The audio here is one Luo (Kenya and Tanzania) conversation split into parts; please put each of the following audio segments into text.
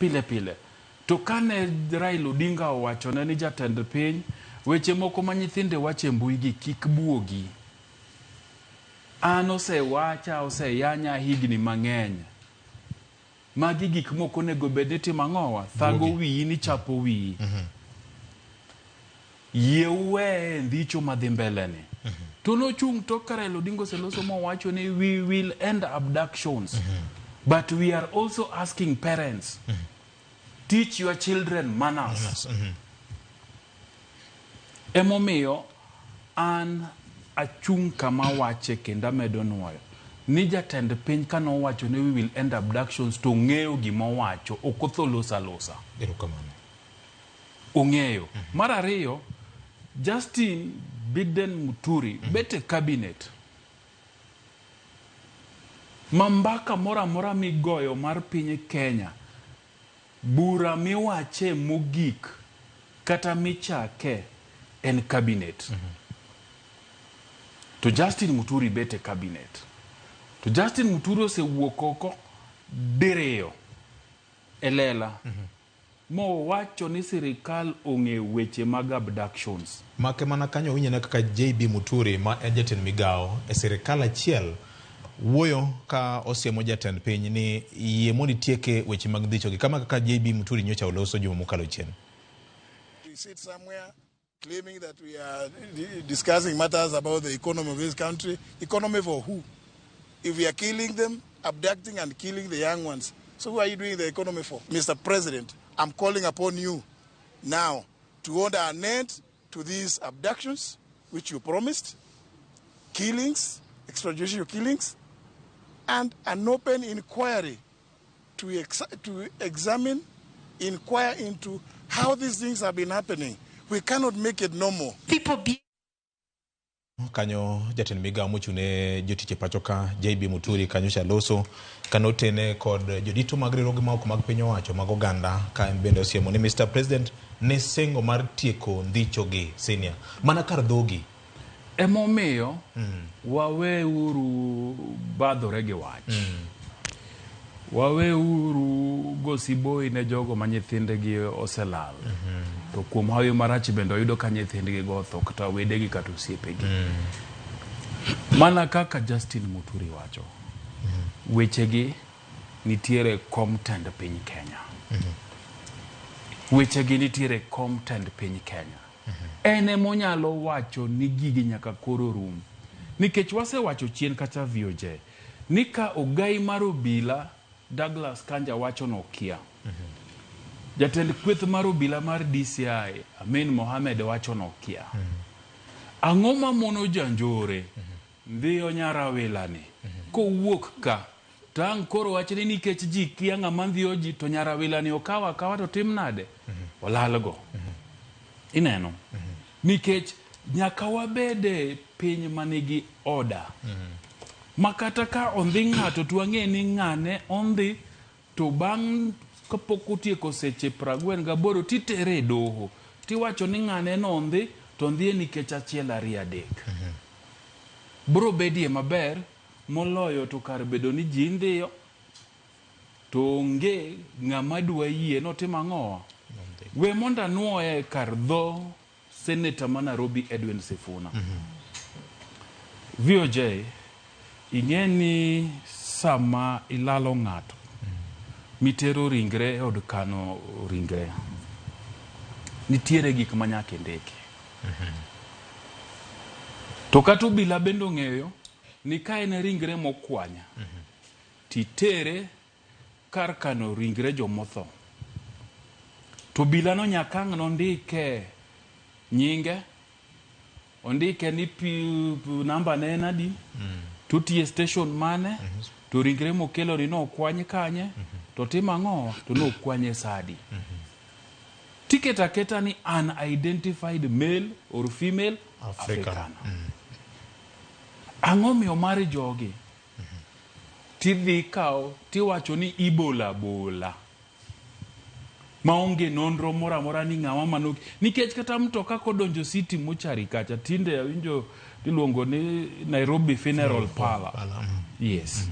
Pile pile. To kane Raila Odinga owachone ni jatend piny, weche moko ma nyithinde wacho e mbui gi kik buogi. An osewacha, oseyanya higni mang'eny. Magi gik mok onego bed ni timo ang'owa? Thago wiyi ni chapo wiyi. Yie uweye e ndhicho madhi mbele ni. To nochung' tok ka Raila Odinga oseloso mowacho ni we will end abductions. But we are also asking parents, teach your children manners. Emomiyo an achung' kama awache kendo amedo nwoyo ni jatend piny kane owacho ni we will end abductions to ong'eyo gima owacho, ok otho loso alosa. Erokamano. Ong'eyo. Mar ariyo, Justin Biden Muturi bet e cabinet ma mbaka moro amora migoyo mar piny Kenya Bura miwache mogik kata michake en cabinet. To Justin Muturi bet e cabinet. To Justin Muturi osewuok oko diriyo e lela mowacho ni sirikal ong'e weche mag abductions. Make mana kanyo winjone kaka JB Muturi ma en jatend migawo e sirikal achiel wuoyo ka osiemo jatend piny ni yie mondo itieke weche mag dhichogi kama kaka JB Muturi nyocha oloso juma mokalo chien. We sit somewhere claiming that we are discussing matters about the economy of this country. Economy for who? If we are killing them, abducting and killing the young ones, so who are you doing the economy for? Mr. President, I'm calling upon you now to order an end to these abductions, which you promised, killings, extrajudicial killings, and an open inquiry to, ex to examine, inquire into how these things have been happening. We cannot make it normal. People be Kanyo jatend migawo mochung'ne jotich e pacho ka JB Muturi kanyo cha loso kane otene kod jodito mag riwruoge ma ok mag piny owacho mag oganda ka en bende osiemo ni Mr. President ne singo mar tieko ndhicho gi senior mana kar dhogi. Emomiyo waweuru badhore gi wach. Waweuru go siboi ne jogo ma nyithindgi oselal. To kuom hawi marach bende oyudo ka nyithindgi go otho kata wedegi kata osiepegi. Mana kaka Justin Muturi wacho, wechegi nitiere kom tend piny Kenya. Wechegi nitiere kom tend piny Kenya. En emonyalo wacho ni gigi nyaka koro rum. Nikech wasewacho chien kacha VOJ ni ka ogai mar obila Douglas Kanja wacho nokia. Jatend kweth mar obila mar DCI Amin Mohamed wacho nokia. Ang'o mamono janjore ndhiyo nyarawilani kowuok ka to ang' koro wach ni nikech ji kia ng'ama ndhiyo ji to nyarawilani okaw akawa to tim nade? Olalgo. Ineno? Nikech nyaka wabede piny manigi order. Ma kata ka ondhi ng'ato to wang'e ni ng'ane ondhi to bang' kapok otieko seche 48 titere e doho tiwacho ni ng'ane nondhi to ondhiye nikech achiel ariyo adek. Bro bedie maber moloyo to kar bedo ni ji ndhiyo to onge ng'ama dwa yie notim ang'owa. We mondo anuoye kar dho Senator ma Nairobi Edwin Sifuna. VOJ, ing'e ni sama ilalo ng'ato mitero ringre e od kano ringre, nitiere gik ma nyaka indiki. To kata obila bende ong'eyo ni ka en ringre mokwanya, titere kar kano ringre jomotho. To obilano nyaka ang' nondike nyinge, ondike ni pi, namba ne en adi, to otiye station mane, to ringre mokelo ni nokwany kanye, to tim ang'o, to nokwanye sa adi. Tiketo aketa ni unidentified male or female African. Africana. Ang'o miyo mar jogi tidhi kawo tiwacho ni ibola bola maonge nonro moro amora ni ng'awa mano nikech kata mtoka kodonjo city mochari kacha tinde awinjo iluongo ni Nairobi Funeral Parlor. Yes.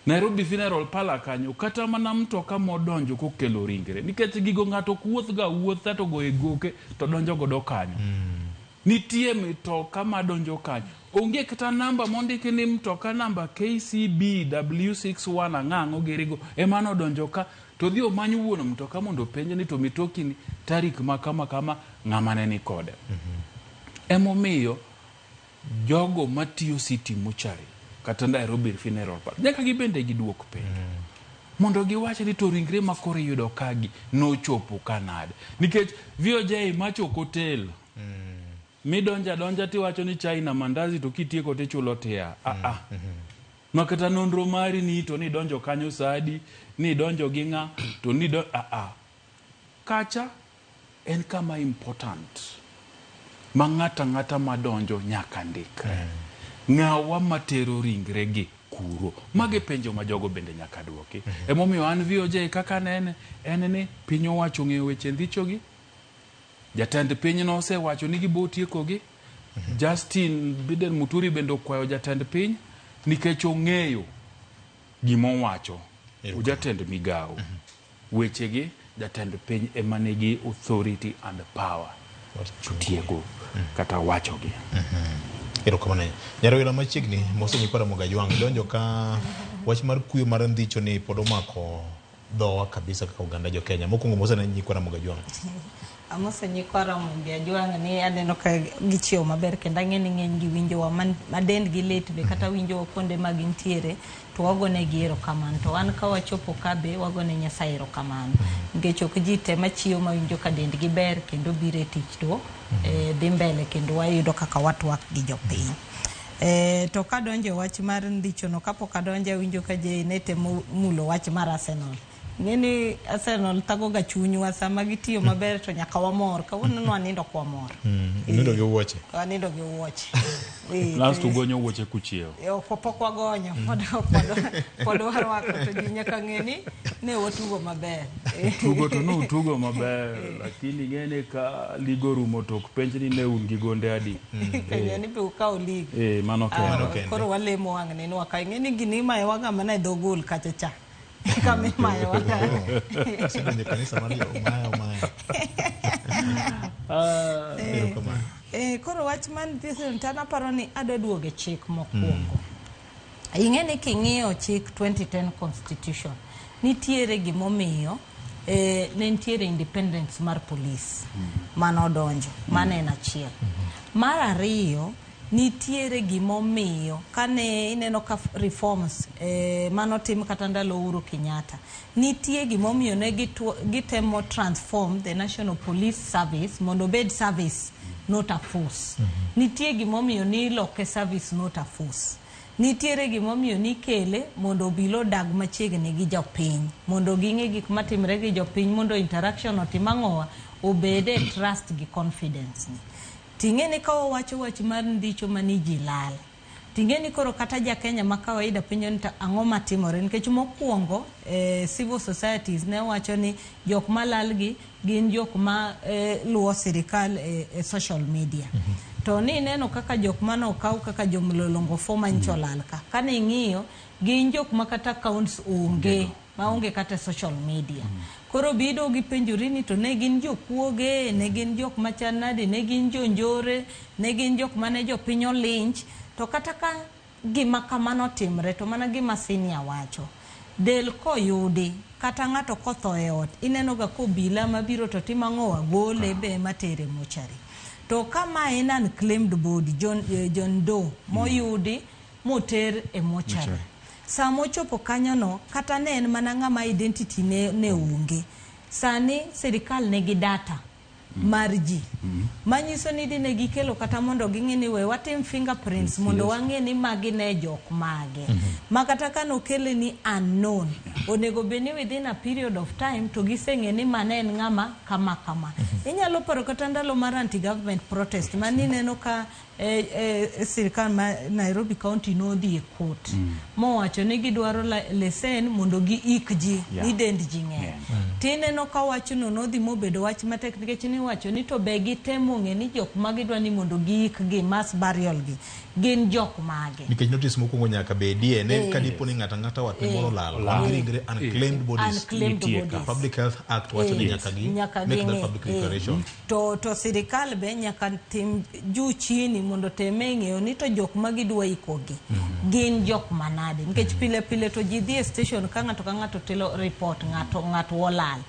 Nairobi Funeral Parlour kanyo kata mana mtoka modonjo kokelo ringre nikech gigo ng'ato ok wuoth ga wuotha to goyo e goke to donjo godo kanyo. Nitie mitoka madonjo kanyo. Onge kata namba mondiki ni mtoka namba KCB W61 ang'ang'o girigo ema nodonjo ka to odhi omany wuon mtoka mondo openje ni to mitoki ni tarik ma kama kama ng'ama ne ni kode. Emomiyo jogo matiyo City Mortuary kata Nairobi Funeral Parlour nyaka gibende giduok penjo. Mondo giwach ni to ringre ma koro iyudo kagi nochopo ka nade. Nikech VOJ macho ok otel. Midonjo adonja tiwacho ni chai na mandazi to kitieko tichulo tia. Ah ah. Ma kata nonro mari ni to nidonjo kanyo saa adi, nidonjo gi ng'a, to nido ah ah. Kacha en kama important ma ng'ato ang'ata madonjo nyaka ndikre. Ng'awa matero ringre gi kuro? Magi penjo ma jogo bende nyaka duoki. Emomiyo an VOJ kaka anene en ni piny owacho ong'eyo weche ndhichogi, jatend piny nosewacho ni gibo tiekogi, Justin Biden Muturi bende okwayo jatend piny nikech ong'eyo gimowacho. Jatend migawo. Wechegi jatend piny ema nigi authority and power tieko kata wachogi. Erokamano ahinya. Nyarawera machiegni mosenyi kod Ramogi Ajwang' idonjo ka wach mar kuyo mar ndhicho ni pod omako dhowa kabisa kaka oganda jo Kenya. Mokwongo mosane nyikwa Ramogi Ajwang'. Amoso nyikwa Ramogi Ajwang' ni aneno ka gichiewo maber kendo ang'e ni ng'eny gi winjowa ma dendgi lit be kata winjowa kuonde ma gintiere to wagonegi erokamano. To wan ka wachopo ka be wagone Nyasaye erokamano. Nikech ok ji te machiewo mawinjo ka dendgi ber kendo biro e tich to dhi mbele kendo wayudo kaka watwak gi jopiny. To kadonjo e wach mar ndichono kapok adonjo awinjo ka Jay ne temo mulo wach mar Arsenal. Ing'e ni Arsenal thago ga chunywa sama gitiyo maber to nyaka wamor. Kawuono nwanindo ok wamor. Unindo gi wuoche. Wanindo gi wuoche. Last ugonyo wuoche kuchiewo. Ok pok wagonyo pod warwako to ji nyaka ng'e ni ne watugo maber. Tugo to nutugo maber lakini ing'e ni ka ligo orumo to ok penj ni ne un gi gonde adi. Penjo ni be ukawo league. Mano kende. Mano kende. Koro walemo wang'ni ni wakaw. Ing'e ni gini imayowaga mana e dho gol kacha cha. Kama imayowaga. Asedonjo e kanisa mar jo omaya omaya. Erokamano. Koro wach man to an aparo ni adwa duogo e chik mokwongo. Ing'e ni king'iyo chik 2010 constitution, nitiere gimomiyo ne nitiere independence mar police manodonjo. Mano en achiel. Mar ariyo, nitiere gimomiyo kane ineno ka reforms manotim kata ndalo Uhuru Kenyatta, nitie gimomiyo ne gitemo transform the National Police Service mondo obed service not a force. Nitie gimomiyo niloke service not a force. Nitiere gimomiyo nikele mondo obila odag machiegni gi jopiny, mondo ging'e gik matimre gi jopiny, mondo interaction otim ang'owa, obede trust gi confidence ni. Ting'e ni ka wawacho wach mar ndicho mani ji lal, ting'e ni koro kata ja Kenya ma kawaida penjo ni to ang'o matimore, nikech mokwongo civil societies ne wacho ni jok malal gi gin jok ma luwo sirikal e social media. To ni ineno kaka jok mane okaw kaka jomlolongo fo manyicho lal ka. Kane ing'iyo, gin jok ma kata accounts onge, maonge kata social media. Koro bido gipenjori ni to ne gin jokuoge, ne gin jok machal nade, ne gin jonjore, ne gin jok mane jopiny olinch. To kata ka gima kamano timre, to mana gima senior wacho, del koyudi, kata ng'ato kotho e ot, ineno ga kobila mabiro to timo ang'owa, gole be matere mochari. To ka ma en unclaimed body, John Doe, moyudi moter e mochari. Sama ochopo kanyono, kata ne en mana ng'ama identity ne onge, sani sirikal nigi data mar ji. Manyiso ni dine gikelo kata mondo ging'e ni we watim fingerprints mondo wang'e ni magi ne jok mage. Ma kata ka nokele ni unknown, onego bed ni within a period of time to giseng'e ni mane en ng'ama kama kama. Inyalo paro kata ndalo mar anti-government protest mane ineno ka sirikal ma Nairobi County nodhi e court mowacho ni gidwaro lesen mondo giik ji ni dend ji ng'eny. Tineno ka wachno nodhi mobedo wach matek nikech ni iwacho ni to be gitemo ng'e ni jok ma gidwa ni mondo giik gi mass burial gi gin jok mage. Nikech notice mokwongo nyaka bedie ne ka dipo ni ng'ato ang'ata watne moro olal, wan gi ringre unclaimed bodies. Unclaimed Nitie bodies. Public Health Act wacho ni nyaka gi nyaka make that ging'e, public declaration. To sirikal be nyaka tim juu chini mondo teme ng'eyo ni to jok ma gidwa ikogi gin jok manade, nikech pile pile to ji dhi e station ka ng'ato ka ng'ato telo report ng'ato ng'ato olal.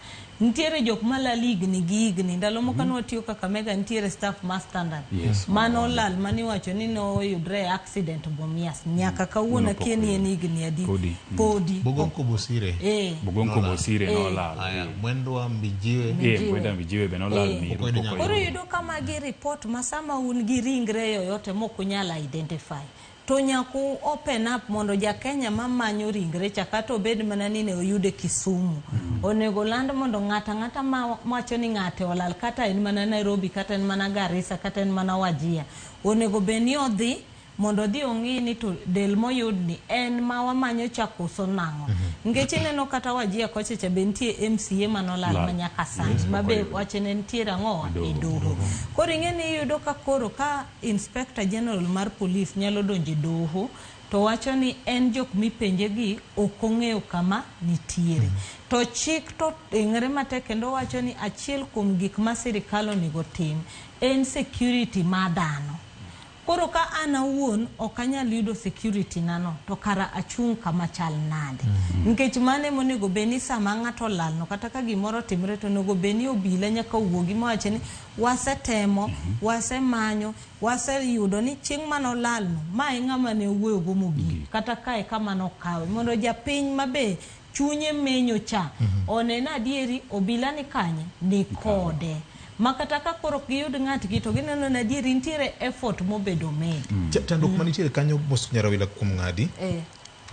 Nitiere jok malal higni gi higni. Ndalo moko ne watiyo Kakamega, nitiere staff ma Standard mano olal maniwacho ni noyudre e accident Mumias, nyaka kawuono Mano pok akia ni en oyud. higni adi. Podi. Podi. Bogonko Bosire. Bogonko Bosire nolal. Aya, Mwendwa Mbijiwe. Mwenda Mbijiwe be nolal Miru, Pok oyudo pok nyaka. Koro oyudo. iyudo ka magi report ma sama un gi ringre yoyote mok unyal identify to nyaka u open up mondo ja Kenya mamanyo ringre cha, kata obed mana ni ne oyude Kisumu, onego land mondo ng'ato ang'ata ma wacho ni ng'ate olal, kata en mana Nairobi, kata en mana Garissa, kata en mana Wajir, onego bed ni odhi mondo odhi ong'i ni to del moyud ni en ma wamanyo cha koso nang'o. Nikech ineno kata Wajir kocha cha be nitie MCA manolal Lal. ma nyaka sani, ma pok be oyudo. wachne nitiere ang'owa E e doho. doho. Koro ing'e ni iyudo ka koro ka Inspector General mar police nyalo donjo e doho to wacho ni en jok mipenje gi ok ong'eyo kama nitiere. To chik to ing're matek kendo wacho ni achiel kuom gik ma sirikal onego tim en security mar dhano. Koro ka an awuon ok anyal yudo security nano, to kara achung' kama chal nade? Nikech mano ema onego bed ni sama ng'ato olalno, kata ka gimoro otimre, to onego bed ni obila nyaka wuogi mawach ni wasetemo, wasemanyo, waseyudo ni chieng' mane olalno, ma e ng'ama ne owuoyogo mogik, kata kae kama nokawe, mondo japiny mabe chunye menyo cha one ni adieri obila ni kanye, ni kode. Ma kata ka koro ok giyud ng'atgi to gineno ni adieri nitiere effort mobedo made. Chandruok manitiere kanyo mos Nyarawila kuom ng'adi.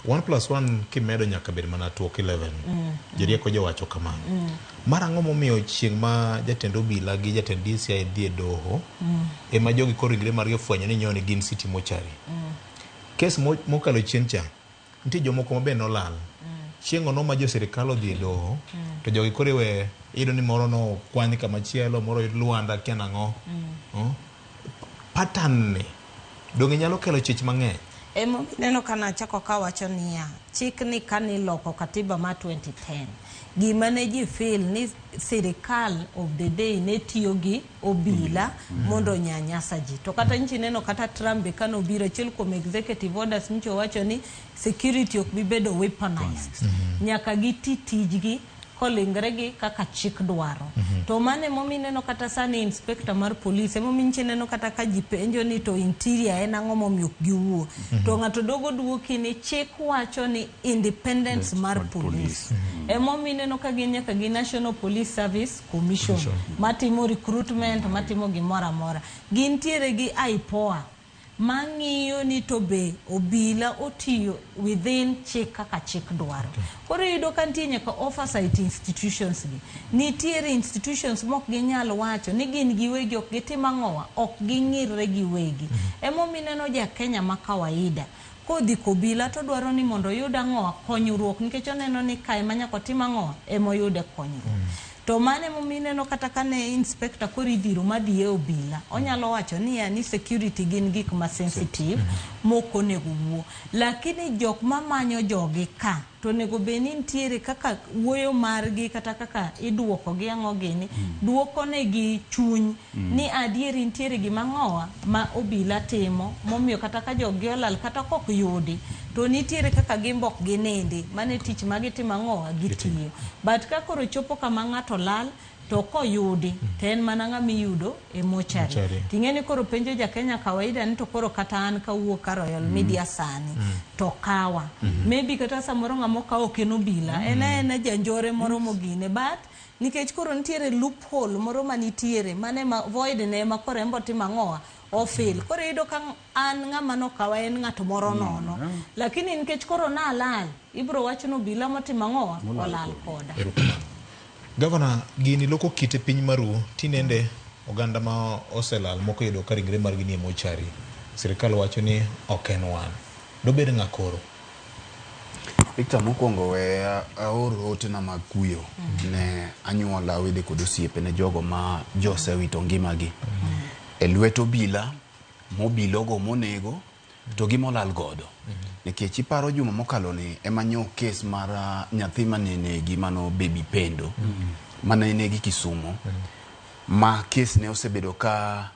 1 plus 1 kimedo nyaka bed mana tuok 11. Jorieko jowacho kamano. Mar ang'o momiyo chieng' ma jatend obila gi jatend DCI dhi e doho, ema jogi koro ringre margi ofwenyo ni nyoni gin city mortuary. Kes mokalo chien cha, nitie jomoko ma be nolal. Chieng' ono ma jo sirikal odhi e doho, to jogi koro iwe, iyudo ni moro nokwany kama chielo, moro oyud Luanda, kia nang'o. Pattern ni, donge nyalo kelo chich mang'eny? Emo neno ka nachako kawacho niya, chik ni kaniloko katiba ma 2010, gima ne ji feel ni sirikal of the day ne tiyo gi obila mondo onyanyasa ji. To kata nchi neno kata Trump be kanobiro, achiel kuom executive orders ncho owacho ni security ok bi bedo weaponized. Nyaka giti tijgi kolingre gi kaka chik dwaro. To mano emomiyo ineno kata sani inspector mar police, emomiyo nchi neno kata ka ji penjo ni to interior en ang'o momiyo ok giwuo. To ng'ato dogo duoki ni chik wacho ni independence mar mar police. police. Emomiyo ineno ka gin nyaka gi National Police Service Commission matimo recruitment, matimo gimoro amora. Gintiere gi IPOA mang'iyo ni to be obila otiyo within chik kaka chik dwaro. Koro iyudo ka nitie nyaka oversight institutions gi. Nitiere institutions mok ginyal wacho ni gin giwegi ok gitim ang'owa, ok ging'irre giwegi. Emomiyo ineno ja Kenya ma kawaida kodhi kobila to dwaro ni mondo oyud ang'owa, konyruok, nikech oneno ni kae ma nyaka otim ang'owa ema oyude konyruok. To mano emomiyo ineno kata kane inspector koro idhiro madhi e obila, onyalo wacho niya ni security gin gik ma sensitive mok onego wuo. Lakini jok mamanyo jogi ka to onego bed ni nitiere kaka wuoyo margi kata kaka iduoko gi ang'o gini, duoko negi chuny ni adieri nitiere gima ang'owa ma obila timo momiyo kata ka jogi olal kata kok yudi to nitiere kaka gimbe ok ginindi, mano e tich ma gitimo ang'owa, gitiyo. But ka koro chopo kama ng'ato lal to koyudi to en mana ng'ama iyudo e mochari. Ting'e ni koro penjo ja Kenya kawaida ni to koro kata an kawuok ka Royal Media sani to kawa. Maybe kata samoro ng'ama okawo ok en obila, en aena janjore moro mogine, but nikech koro nitiere loophole moro manitiere mane ma void ne ema koro en bo timo ang'owa, ofil. Koro iyudo ka an ng'ama nokawa en ng'at moro nono. Lakini nikech koro nalal, ibro wach ni obila motimo ang'owa, olal koda. Gavana, gini loko kite piny maru, tinende oganda ma oselal moko yudo ka ringre margi nie mochari. Sirikal wacho ni ok en wan. Dobed ng'a koro? Victor, mokwongo we aor otena mag kuyo ne anyuola, wede kod osiepe ne jogo ma josewito ngimagi e lwet obila mobilogo monego to gi molal godo. Nikech iparo juma mokalo ni ema nyo kes mar nyathi mane negi mano Baby Pendo mane negi Kisumo ma kes ne osebedo ka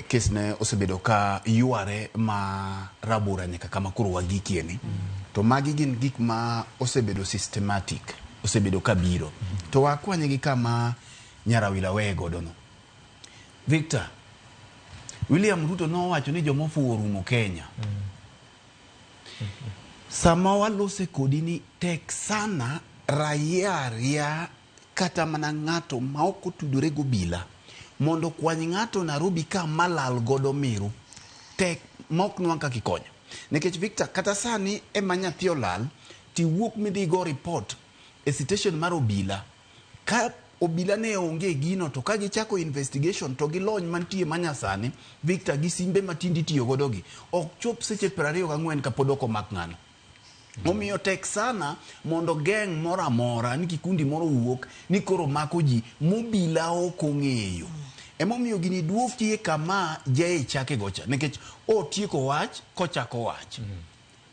kes ne osebedo ka yware ma rabora nyaka kama koro wagikie ni. To magi gin gik ma osebedo systematic, osebedo ka biro. To wakwanye gi kama Nyarawila weye godo no. Victor, William Ruto nowacho ni joma ofuwo orumo Kenya. Sama walose kodi ni tek sana raia aria kata mana ng'ato ma ok otudore gi obila mondo okwany ng'ato Nairobi ka malal godo miru tek ma ok nwang' kaka ikonyo. Nikech Victor, kata sani ema nyathi olal tiwuok midhi go report e station mar obila ka obila ne onge gino to ka gichako investigation to gi lony mantie manyasani Victor gi simbe matindi itiyo godo gi ok chop seche 24 kapod ok omak ng'ano. Omiyo tek sana mondo geng' moro amora ni kikundi moro owuok ni koro mako ji mobila ok ong'eyo. Emomiyo gini duokie kama Jay chake gocha nikech otieko wach kochako wach.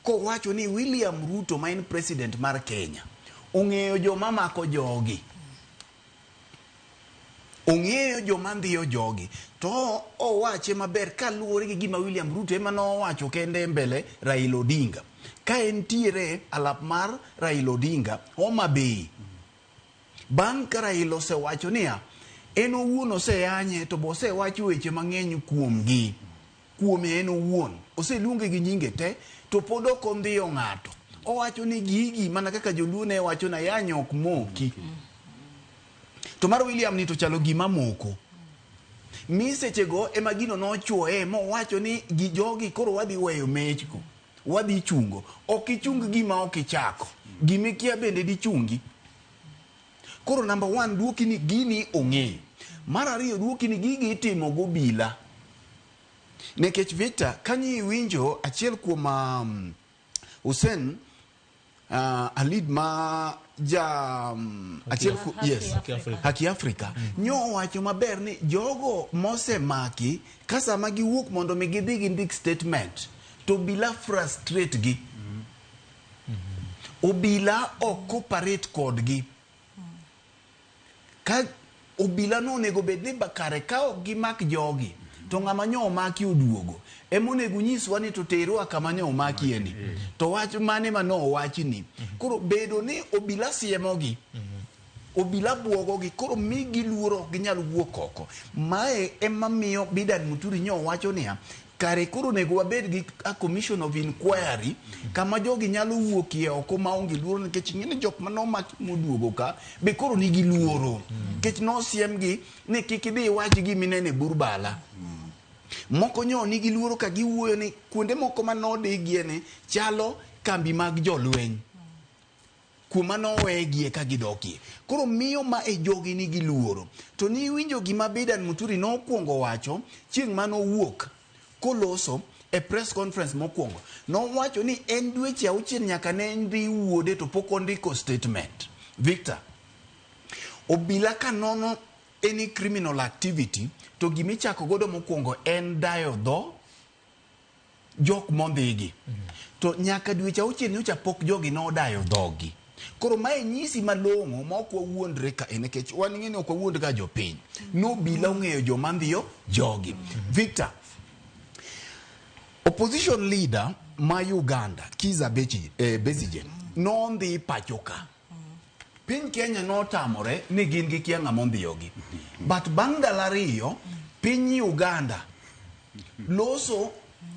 Kowacho ni William Ruto ma en president mar Kenya ong'eyo joma mako jogi. Ong'eyo joma ndhiyo jogi. To owache maber kaluwore gi gima William Ruto ema nowacho kende mbele Raila Odinga. Ka entiere alap mar Raila Odinga, Homa Bay. Bang' ka Raila osewacho niya, en owuon oseyanye to be osewacho weche mang'eny kuomgi. Kuome en owuon. Oseluonge gi nyinge te to pod ok ondhiyo ng'ato. Owacho ni gigi mana kaka joluo ne wacho ni ayany ok moki. To mar William ni to chalo gima moko. Mi sechego ema gino nochuoye mowacho ni gi jogi koro wadhi weyo mechko. Wadhi chungo. Ok ichung gima ok ichako. Gima ikia bende dichungi. Koro number 1 duoki ni gini ong'eyo. Mar ariyo duoki ni gigi itimo gobila. Nikech Victor, kanyo iwinjo achiel kuom Hussein Alid ma ja achiel ku, yes, Haki Afrika. Haki Afrika. Nyo owacho maber ni jogo mosemaki ka sama giwuok mondo mi gidhi gindik statement to obila frustrate gi. Obila ok cooperate kodgi. Ka obila no onego bed ni kare ka ok gimak jogi to ng'ama nyo omaki oduogo ema onego nyiswa ni to terwa kama nyo omakie ni to wach mane ma nowachni. Koro bedo ni obila siemogi, obila buogogi, koro migi luoro ok ginyal wuok oko. Mae ema miyo Bidan Muturi nyo wacho niya, kare koro onego wabed gi a commission of inquiry kama jogi nyalo wuokie oko maonge luoro, nikech ing'e ni jok manomaki moduogo ka be koro nigi luoro nikech nosiemgi ni kik idhi iwach gima ineno e bur bala. Moko nyo nigi luoro ka giwuoyo ni kuonde moko manodigie ni chalo kambi mag jolweny kuma nowegie ka gidokie. Koro miyo ma e jogi nigi luoro. To niwinjo gima Bidan Muturi nokwongo wacho chieng' manowuok koloso e press conference mokwongo. Nowacho ni en dweche 6 nyaka ne ndhi wuode to pok ondiko statement. Victor, obila ka nono any criminal activity to gimichako godo mokwongo en dayo dho jok mondhigi. To nyaka dweche 6 nyocha pok jogi nodayo dhogi. Koro mae nyisi malong'o ma ok wawuondre ka nikech wan ing'e ni ok wawuond ga jopiny. Nobila ong'eyo joma ndhiyo jogi. Victor, opposition leader ma Uganda, Kizza Besigye, nondhi pacho ka. Piny Kenya notamore ni gin gikia ng'ama ondhiyogi. But bang' ndalo 2, piny Uganda loso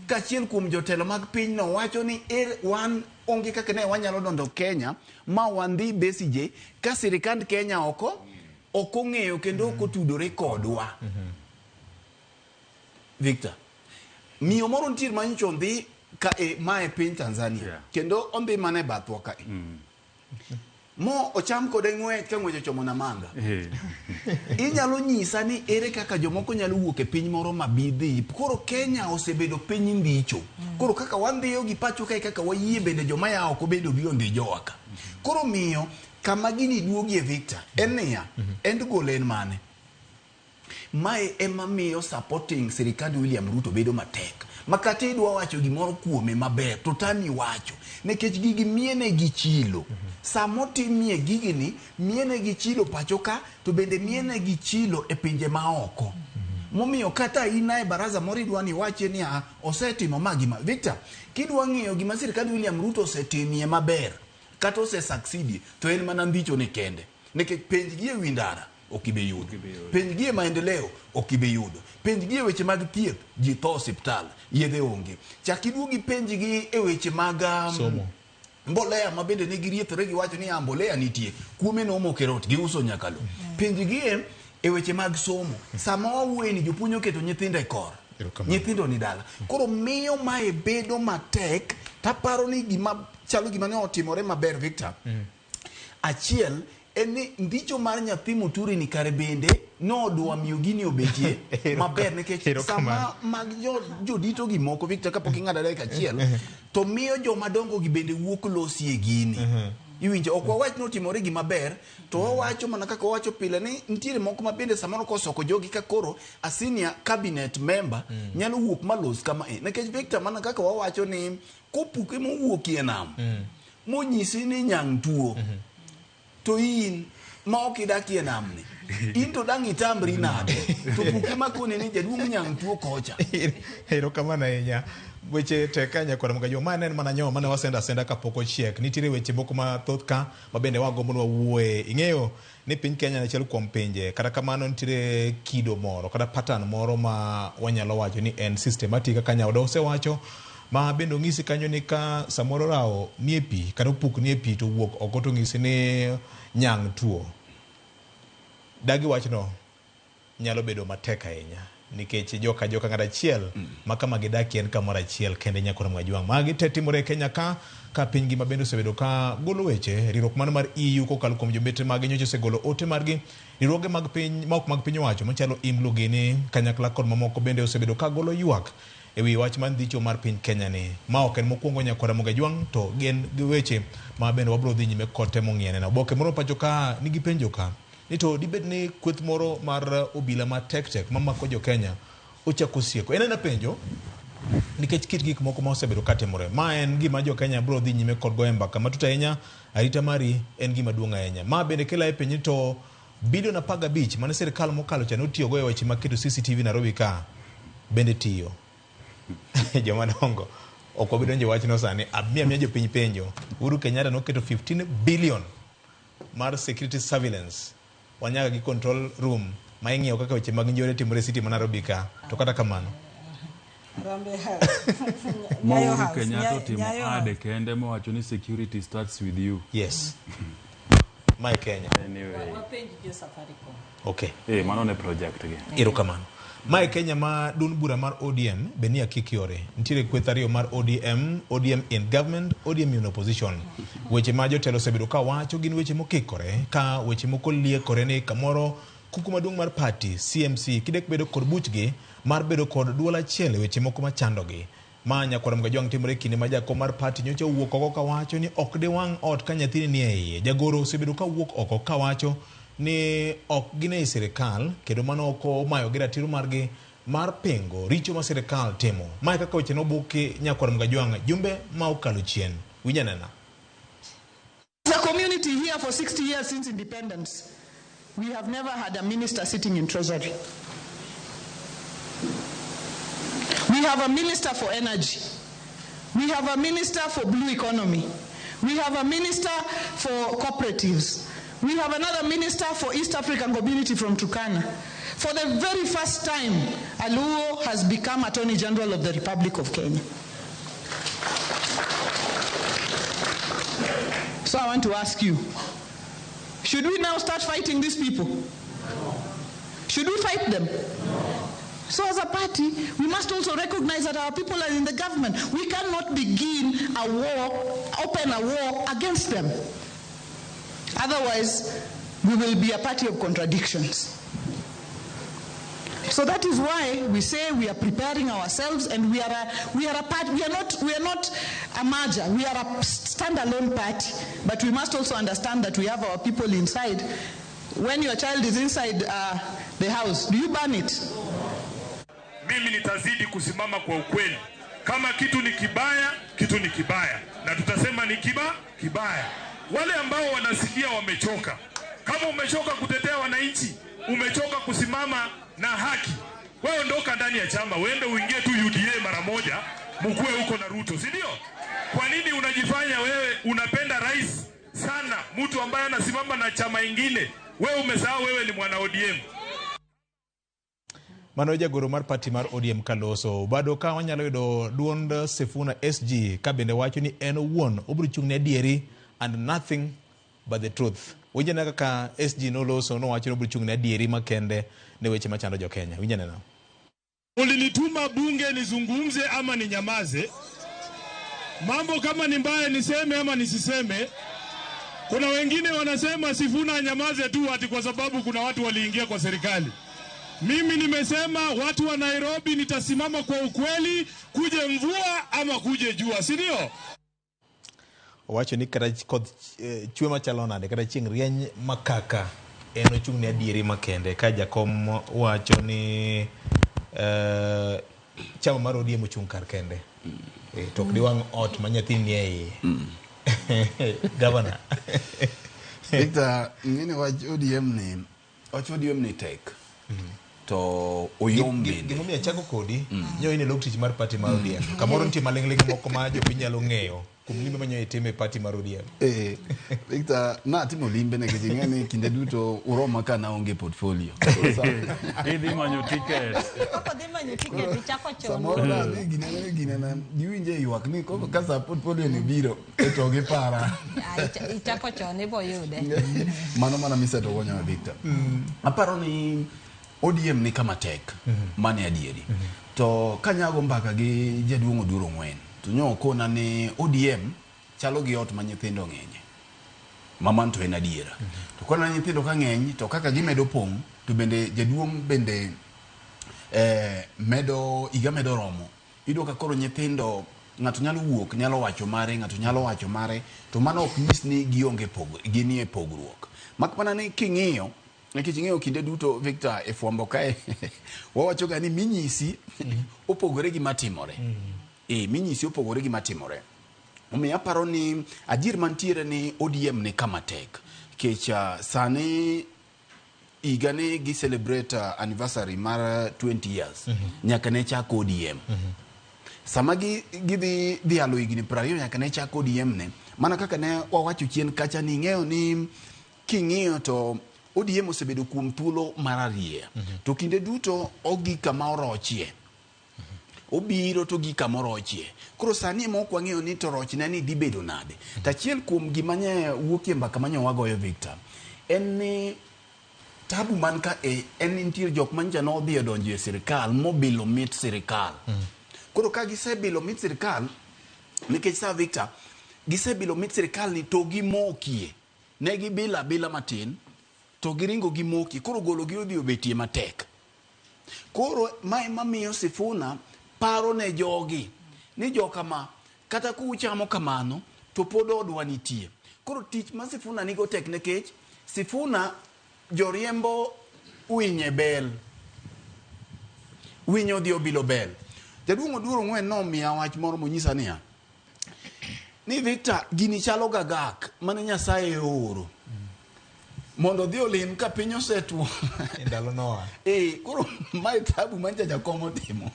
kachiel kuom jotelo mag pinyno wacho ni wan onge kaka ne wanyalo donjo Kenya ma wandhi Besigye ka sirikand Kenya oko ok ong'eyo kendo ok otudore kodwa. Victor, miyo moro nitie ma nyocha ondhi ka ma e piny Tanzania kendo ondhi mana e bathwa kae. Mo ocham kode ng'wech ka ng'wech ochomo Namanga. Inyalo nyisa ni ere kaka jomoko nyalo wuok e piny moro ma bi dhi. Koro Kenya osebedo piny ndicho. Koro kaka wandhiyo gi pacho kae kaka wayie bende joma ya oko bende obi ondhi jowa ka. Koro miyo Kama gini duogie Victor, en niya, end goal en mane? Mae ema miyo supporting sirikand William Ruto bedo matek. Ma kata idwa wacho gimoro kuome maber to tami wacho. Nikech gigi miene gi chilo. Samotimie gigini, miene gi chilo pacho ka, to bende miene gi chilo e pinje maoko. Momiyo kata in e baraza moro idwa ni iwachie ni a osetimo ma gima. Victor, kidwa ng'iyo gima sirikand William Ruto osetimie maber, kata ose succeedie, to en mana ndicho ni kende. Nikech penj gi e wi ndara, ok ibi yudo. Penj gi e maendeleo, ok ibi yudo. Penj gi e weche mag thieth, ji tho osiptal, yedhe onge. Chak iduogi penj gi e weche mag Somo. mbolea ma bende ne giriethore giwacho ni mbolea nitie, kuome nomoko e rot, giuso nyaka lo. Penj gi e weche mag somo. Sama wawuoye ni jopuonj oketo nyithindo e kor. Nyithindo ni dala. Koro miyo mae bedo matek, taparo ni gima chalo gima ne otimore maber Victor. Achiel en ni ndicho mar nyathi Muturi ni kare bende nodwa miyo gini obetie maber nikech sama mag jodito gi moko Victor kapok ing'ado dakika achiel to miyo joma dongo gi bende wuok losie gini. Iwinjo ok wawach ni otimore gima ber to wawacho mana kaka wawacho pile ni nitiere moko ma bende samoro kosoko jogi ka koro a senior cabinet member nyalo wuok malos kama e nikech Victor mana kaka wawacho ni kopuke mowuokie nam monyisi ni nyang' tuo to in ma ok idakie namni in to dang' itamri nade to puke makoni ni jaduong' nyang' tuo kocha. Erokamano ahinya. Weche tek ka nyakwar Mgajo. Ma ne en mana nyowo mane wasendo asenda kapok ochiek. Nitiere weche moko mathoth ka ma bende wagombo ni wawuoye. Ing'eyo ni piny Kenya en achiel kuom pinje. Kata kamano nitiere kido moro kata pattern moro ma wanyalo wacho ni en systematic kaka nyaoda osewacho. Ma bende onyisi kanyo ni ka samoro rawo nie pi kata opuk nie pi to wuok oko to onyisi ni nyang' tuo. Dagi wachno nyalo bedo matek ahinya nikech joka joka ng'at achiel ma kama gidakie en kamoro achiel kende nyakwar Mwajwang'. Magi te timore e Kenya ka ka piny ngima bende osebedo ka golo weche riwruok mano mar EU kokalo kuom jombetre mage nyocha osegolo ote margi riwruoge mag piny ma ok mag piny owacho machalo IMLU gini kanyakla kod mamoko bende osebedo ka golo ywak e wi wach mar ndicho mar piny Kenya ni. Ma ok en mokwongo nyakwar Ramogi Ajwang' to gin gi weche ma bende wabiro dhi nyime kod temo ng'iyo neno. Oboke moro pacho ka nigi penjo ka ni to dibed ni kweth moro mar obila ma tek tek mamako jo Kenya ochako sieko. En ena penjo nikech kit gik moko ma osebedo ka timore. Ma en gima jo Kenya biro dhi nyime kod goyo mbaka matut ahinya. Arita mari en gima duong' ahinya. Ma bende kela e penjo ni to bilion 15 mane sirikal mokalo cha notiyogo e weche mag keto CCTV Nairobi ka bende tiyo. Joma dongo ok wabi donjo e wachno sani. Amiyo amiya jopiny penjo. Uhuru Kenyatta noketo 15 billion mar security surveillance. Wanyaka gi control room ma ing'iyo kaka weche mag njore timore e city ma Nairobi ka. To kata kamano. Harambee House. Ma Nyayo Uhuru House. Kenyatta otimo Nyayo ad House. kende mowacho ni security starts with you. Yes. Mae Kenya. Anyway. Wapenj jo Safaricom. Okay. Mano ne project gi. Erokamano. Mae Kenya ma duond bura mar ODM be ni akik yore. Nitiere kweth ariyo mar ODM, ODM in government, ODM in opposition. Weche ma jotelo osebedo ka wacho gin weche mokikore ka weche moko liekore ni kamoro kuku maduong' mar party CMC kidek bedo kod buchgi mar bedo kod duol achiel e weche moko machandogi. Ma nyakwar Mgajwang' timore kinde ma jakom mar party nyocha owuok oko kawacho ni ok diwang' ot ka nyathini nie iye. Jagoro osebedo ka wuok oko kawacho ni ok gin ei sirikal kendo mano ok omayogi ratiro margi mar pingo richo ma sirikal timo. Mae kaka weche nobuki nyakwar Mgajwang' jumbe ma okalo chien. Winj anena. As a community here for 60 years since independence, we have never had a minister sitting in Treasury. We have a minister for energy. We have a minister for blue economy. We have a minister for cooperatives. We have another minister for East African community from Turkana. For the very first time, Aluo has become Attorney General of the Republic of Kenya. So I want to ask you, should we now start fighting these people? Should we fight them? So as a party, we must also recognize that our people are in the government. We cannot begin a war, open a war against them. Otherwise, we will be a party of contradictions. So that is why we say we are preparing ourselves, and we are a party. We are not a merger. We are a standalone party. But we must also understand that we have our people inside. When your child is inside the house, do you burn it? Mimi nitazidi kusimama kwa ukweli. Kama kitu ni kibaya, kitu ni kibaya. Na tutasema ni kibaya. Wale ambao wanasikia wamechoka. Kama umechoka kutetea wananchi, umechoka kusimama na haki, wewe ondoka ndani ya chama, uende uingie tu UDA mara moja, mkue huko na Ruto, si ndio? Kwa nini unajifanya wewe unapenda rais sana, mtu ambaye anasimama na chama ingine? Wewe umesahau wewe ni mwana ODM. Mano jagoro mar party mar ODM kaloso bado ka wanyalo yudo duond Sifuna SG ka bende wacho ni en owuon obiro chung' ne adieri and nothing but the truth. Winjo neno kaka SG noloso nowacho ni obiro chung' ne adieri makende ne weche machando jo Kenya. Winjo neno. Ulinituma bunge nizungumze ama ninyamaze? Mambo kama ni mbaya niseme ama nisiseme? Kuna wengine wanasema Sifuna anyamaze tu ati kwa sababu kuna watu waliingia kwa serikali. Mimi nimesema watu wa Nairobi nitasimama kwa ukweli, kuje mvua ama kuje jua, si ndio? Owacho ni kata koth chwe machalo nade kata chieng' rieny makaka en ochung' ne adieri makende ka jakom wacho ni chama mar ODM ochung' kar kende. To ok diwang' ot ma nyathini nie iye. Governor. Victor, ng'eni wach ODM ni tek. To oyom bende. Gimomiyo achako kodi, nyo in e lok tich mar party mar ODM. Kamoro nitie maling'ling' moko ma jopiny nyalo ng'eyo kuom limbe ma nyo itimo e party mar ODM. Victor, natimo limbe nikech ing'e ni kinde duto uroma ka naonge portfolio. Idhi manyo ticket. Koko dhi manyo ticket ichako chon. Samoro nadhi ginene giwinje ywak ni koko ka sa portfolio ni biro to gipara. Ichako chon ibo yude. Mano mana miseto gonyo Victor. Aparo ni ODM ni kama tek, mane adieri. To kanyago mbaka gi jaduong' Oduro Ng'wen, to nyo okona ni ODM chalo gi ot ma nyithindo ng'enye. Maman to en adiera. To kona nyithindo ka ng'eny, to kaka gimedo pong', to bende jaduong' bende medo higa medo romo. Iyudo ka koro nyithindo ng'ato nyalo wuok, nyalo wacho mare, ng'ato nyalo wacho mare, to mano ok nyis ni gionge ginie pogruok. Mak mana ni king'iyo, nikech ing'eyo kinde duto Victor e fwambo kae wawacho ga ni minyisi opogore gi matimore. Minyisi opogore gi matimore. Omiyo aparo ni adier mantiere ni ODM ni kama tek. Nikech sani higa ni gi celebrate anniversary mar 20 years. Nyaka ne chak ODM. Sama gidhi dhialo higni 20 nyaka ne chak ODM ne. Mana kaka ne wawacho chien kacha ni ing'eyo ni king'iyo to ODM osebedo kuom thuolo mar ariyo. To kinde duto ogik kama orochie. Obiro to gik kama orochie. Koro sani ema ok wang'eyo ni to rochne ni dhi bedo nade. To achiel kuom gima nye wuokie mbaka manye wagoyo Victor, en ni tabu man ka en ni nitie jok mancha nodhi odonjo e sirikal mobilo mit sirikal. Koro ka gisebilo mit sirikal, nikech sa Victor, gisebilo mit sirikal ni to gimokie. Ne gibila abila matin, to giringo gimoki. Koro golo gi odhi obetie matek. Koro mae mamiyo Sifuna paro ne jogi ni jokama kata kuchamo kamano to pod odwa nitie. Koro tich ma Sifuna nigo tek nikech Sifuna joriembo winye bel. Winyo odhi obilo bel. Jaduong' Oduro Ng'wen nomiya wach moro monyisa niya, ni Victor gini chalo gagak mane Nyasaye ooro mondo odhi olim ka piny osetwo. E ndalo Noah. Koro mae tabu mancha jakom otimo.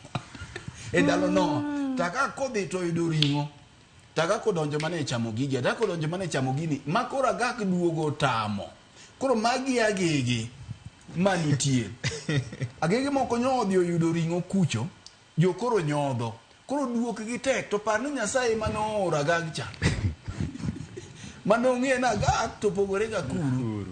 E ndalo Noah. Taka kodhi to oyudo ring'o. Taka kodonjo mana e chamo gigi, taka kodonjo mana e chamo gini, ma koro agak duogo tamo. Koro magi agege manitie. Agege moko nyo odhi oyudo ring'o kucho, jo koro nyodho. Koro duok gi tek, to par ni Nyasaye mane ooro agag cha. Mane ong'e ni agak to pogore ga kuru.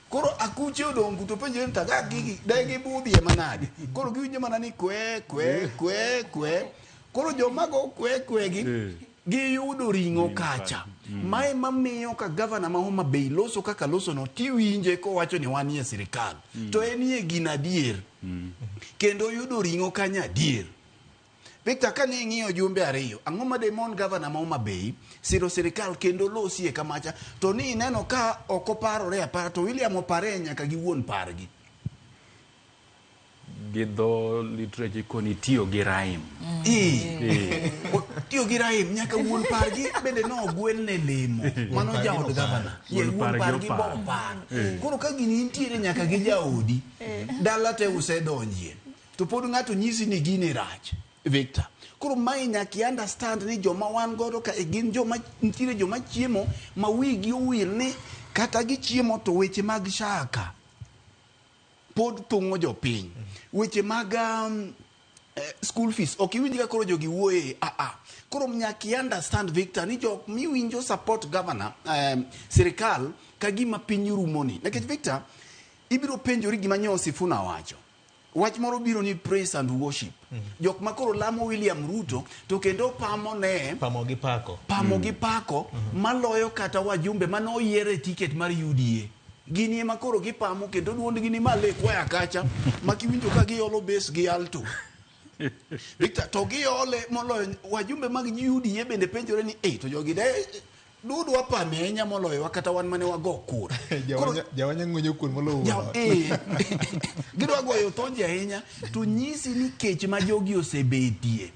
Koro akuche odong' to penjore ni to agak gigi de gibudhie manade. Koro giwinjo mana ni kwe, kwe, kwe, kwe. Koro joma go kwe, kwe gi, Giyudo ring'o kacha. Mae mamiyo ka gavana ma Homa Bay loso kaka loso no, tiwinje kowacho ni wanie sirikal. To enie gino adier. Kendo yudo ring'o kanyo adier. Victor, kane ing'iyo jumbe ariyo, ang'o ma demon gavana ma Homa Bay siro sirikal kendo losie kamacha, to ni ineno ka ok oparore apara, to William opare nyaka gi wuon pargi. Gi dho literature koni tiyo gi rhyme. Tiyo gi rhyme nyaka wuon pargi bende nogwel ne lemo. Mano jaod gavana. Wuon pargi bo opar. Koro ka gini nitiere nyaka gi jaodi, dala te usedonjie. To pod ng'ato nyisi ni gini rach. Victor. Koro mae nyaka i understand ni joma wan godo ka gin joma nitiere joma chiemo ma wigi owil ni kata gichiemo to weche mag shaka pod thung'o jopiny. Weche mag school fees ok iwinj ka koro jogi wuoye Koro nyaka i understand Victor ni jok miwinjo support governor sirikal ka gima piny rumo ni. Nikech Victor ibiro penjori gima nyo Sifuna wacho. Wach moro biro ni praise and worship. Jok ma koro lamo William Ruto to kendo pamo ne pamo gi pako. Pamo gi pako maloyo kata wajumbe mane oyier e ticket mar UDA. Gini ema koro gipamo kendo duondgi ni malo e kwaya kacha ma kiwinjo ka giolo bass gi alto. Victor, to giole moloyo wajumbe mag UDA bende penjore ni to jogi de dudwa pame ahinya moloyo kata wan mane wago kura. Jawanya ng'wenyo kuon moloyo wuon. Gidwa goyo thonje ahinya to nyisi ni kech ma jogi osebetie.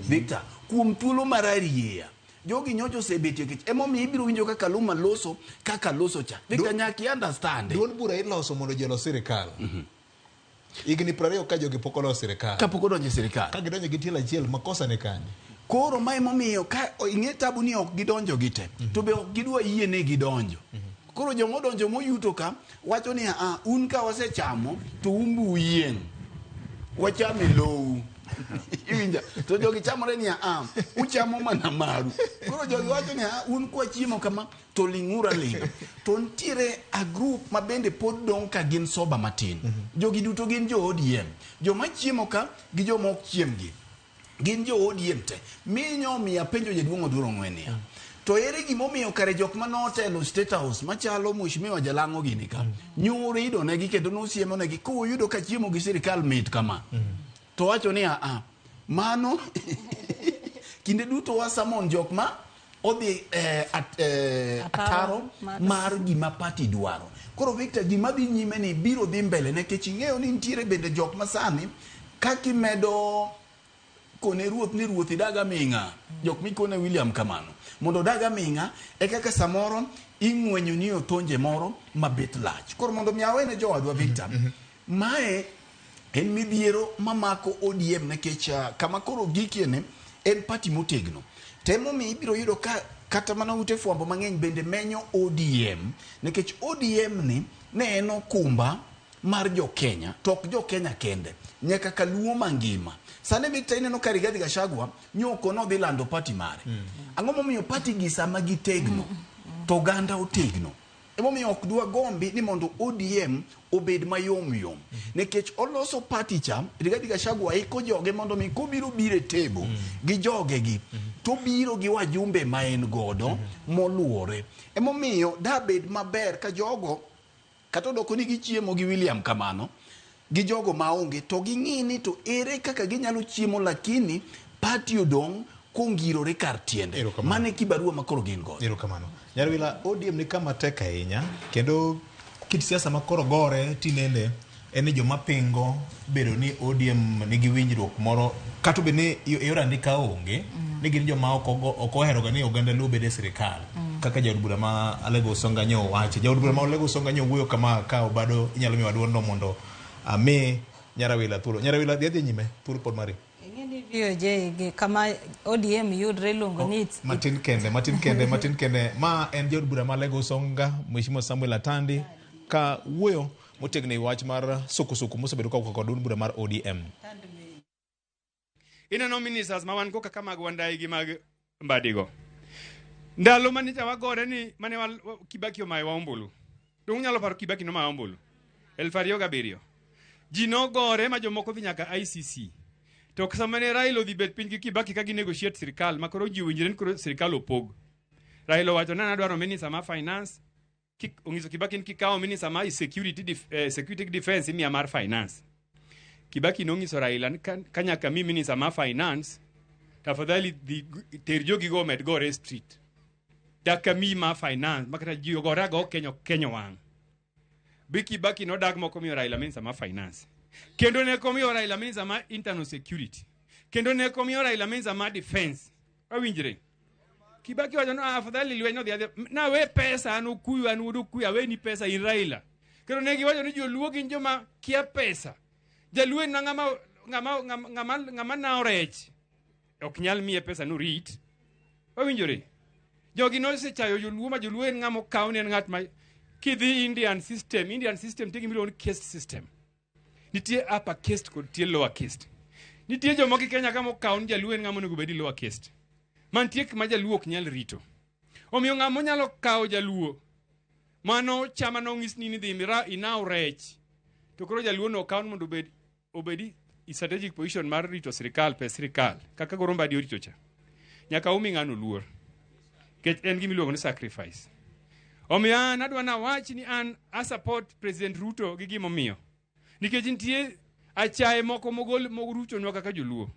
Victor, kuom thuolo mar arieya jogi nyocha osebetie kech. Emomiyo ibiro winjo kaka Luma loso kaka loso cha. Victor, nyaka i understand. Duond bura iloso mondo ji olos sirikal. Higni 20 ka jogi pok oloso sirikal. Kapok odonjo e sirikal. Ka gidonjo gi tielo achiel makosa ni kanye? Koro mae momiyo ka ing'e tabu ni ok gidonjo gi te, to be ok gidwa yie ni gidonjo. Koro jomodonjo moyuto ka wacho ni un ka wasechamo to un bu uyieng'. Wachame lowu. Iwinja? To jogi chamore ni uchamo mana maru. Koro jogi wacho ni un kwa chiemo kama to ling'uru aling'a. To nitiere a group ma bende pod dong' ka gin soba matin. Jogi duto gin jo ODM. Joma chiemo ka gi joma ok chiem gi. Gin jo ODM te. Minyo miya penjo jaduong' Odhuro Ng'we niya. To ere gimomiyo kare jok manotelo State House machalo Mheshimiwa Jalang'o gini ka. Nyoro idonegi kendo nosiemo negi kuyudo ka chiemo gi sirikal mit kama. To wacho ni mano kinde duto wasamon jok ma odhi ataro mar gima party dwaro. Koro Victor, gima dhi nyime ni biro dhi mbele nikech ing'eyo ni nitiere bende jok masani kakimedo kone ruoth ni ruoth idag aming'a. Jok mikone William kamano mondo odag aming'a e kaka samoro ing'wenyo ni othonje moro mabet lach. Koro mondo mi awene jowadwa Victor, mae en midhiero mamako ODM nikech kama koro gikie ni en party motegno. Temo mi ibiro yudo ka kata mana ute fwambo mang'eny bende menyo ODM nikech ODM ni ne en okumba mar jo Kenya to ok jo Kenya kende nyaka kaluo mangima. Sani Victor ineno ka Rigathi Gachagua nyoko nodhi lando party mare. Ang'o momiyo party gi sama gitegno to oganda otegno? Emomiyo ok dwa gombi ni mondo ODM obed mayom yom. Nikech oloso party cha, Rigathi Gachagua iko joge mondo mi kobiro biro e table gi joge gi, to biro gi wajumbe ma en godo moluore. Emomiyo dabed maber ka jogo kata odoko ni gichiemo gi William kamano gi jogo maonge to ging'i ni to ere kaka ginyalo chiemo lakini party odong' kongirore kar tiende. Mano e kibarua ma koro gin godo. Erokamano. Nyarwila, ODM ni kama tek ahinya kendo kit siasa ma koro gore tinende en ni joma pingo bedo ni ODM nigi winjruok moro kata obed ni e yor andika onge ni gin joma ok oheroga ni oganda Luo bed e sirikal kaka jaod bura ma Alego Usonga nyo owacho. Jaod bura ma Alego Usonga nyo wuoyo kama ka Obado inyalo miwa duond no mondo ami Nyarawila thuolo. Nyarawila dhi adhi nyime, thuolo pod mari. Ing'e ni VOJ gi kama ODM yudre iluongo ni Matin kende, matin kende, matin kende. Ma en jaod bura ma Alego Usonga, Mheshimiwa Samuel Atandi, ka wuoyo motegno e wach mar sukusuku mosebedo ka kod duond bura mar ODM. Ineno ministers ma wan go kaka mag Wandayi gi mag Mbadigo. Ndalo mane cha wagore ni mane Kibaki omayowa ombulu. Dong unyalo paro Kibaki nomayo ombulu 2007. Ji nogore ma jomoko dhi nyaka ICC. To sama ne Raila odhi bet piny gi Kibaki ka ginegotiate sirikal ma koro ji owinjore ni koro sirikal opog. Raila owacho ni an adwaro minister mar finance, ong'iso Kibaki ni kikawo minister mar security, security defense imiya mar finance. Kibaki nong'iso Raila ni ka nyaka mi minister mar finance, tafadhali dhi ter jogi go omed gore e street. Dak mi mar finance, makata ji ogore ago Kenya Kenya wang'. Bi Kibaki nodag moko miyo Raila minister mar finance. Kendo ne komiyo Raila minister mar internal security. Kendo ne komiyo Raila minister mar defense. Wawinjre. Kibaki wacho no afadhali lweny nodhi adhi na we pesa an Okuyu an wuod Okuyu aweni pesa in Raila. Kendo ne giwacho ni joluo gin joma kia pesa. Jaluo en ng'ama ng'ama ng'ama ng'ama nawo rech. Ok nyal miye pesa norit. Wawinjore. Jogi nosechayo joluo ma joluo en ng'ama okaw ni en ng'at ma kidhi Indian system, Indian system nitie gima iluongo ni caste system. Nitie upper caste kod nitie lower caste. Nitie jomoko e Kenya ka mokaw ni jaluo en ng'ama onego bed ni lower caste. Mantie kuma jaluo ok nyal rito. Omiyo ng'ama onyalo kawo jaluo mano chama nong'is ni idhi inaw rech to koro jaluo no okaw mondo obed obedi i strategic position mar rito sirikal pes sirikal kaka koro Mbadi orito cha. Nyaka umi ng'ano luor. Nikech en gima iluongo ni sacrifice. Omiyo an adwa nawach ni an a support President Ruto gi gimomiyo. Nikech nitie achaye moko mogol moruchonwa kaka joluo.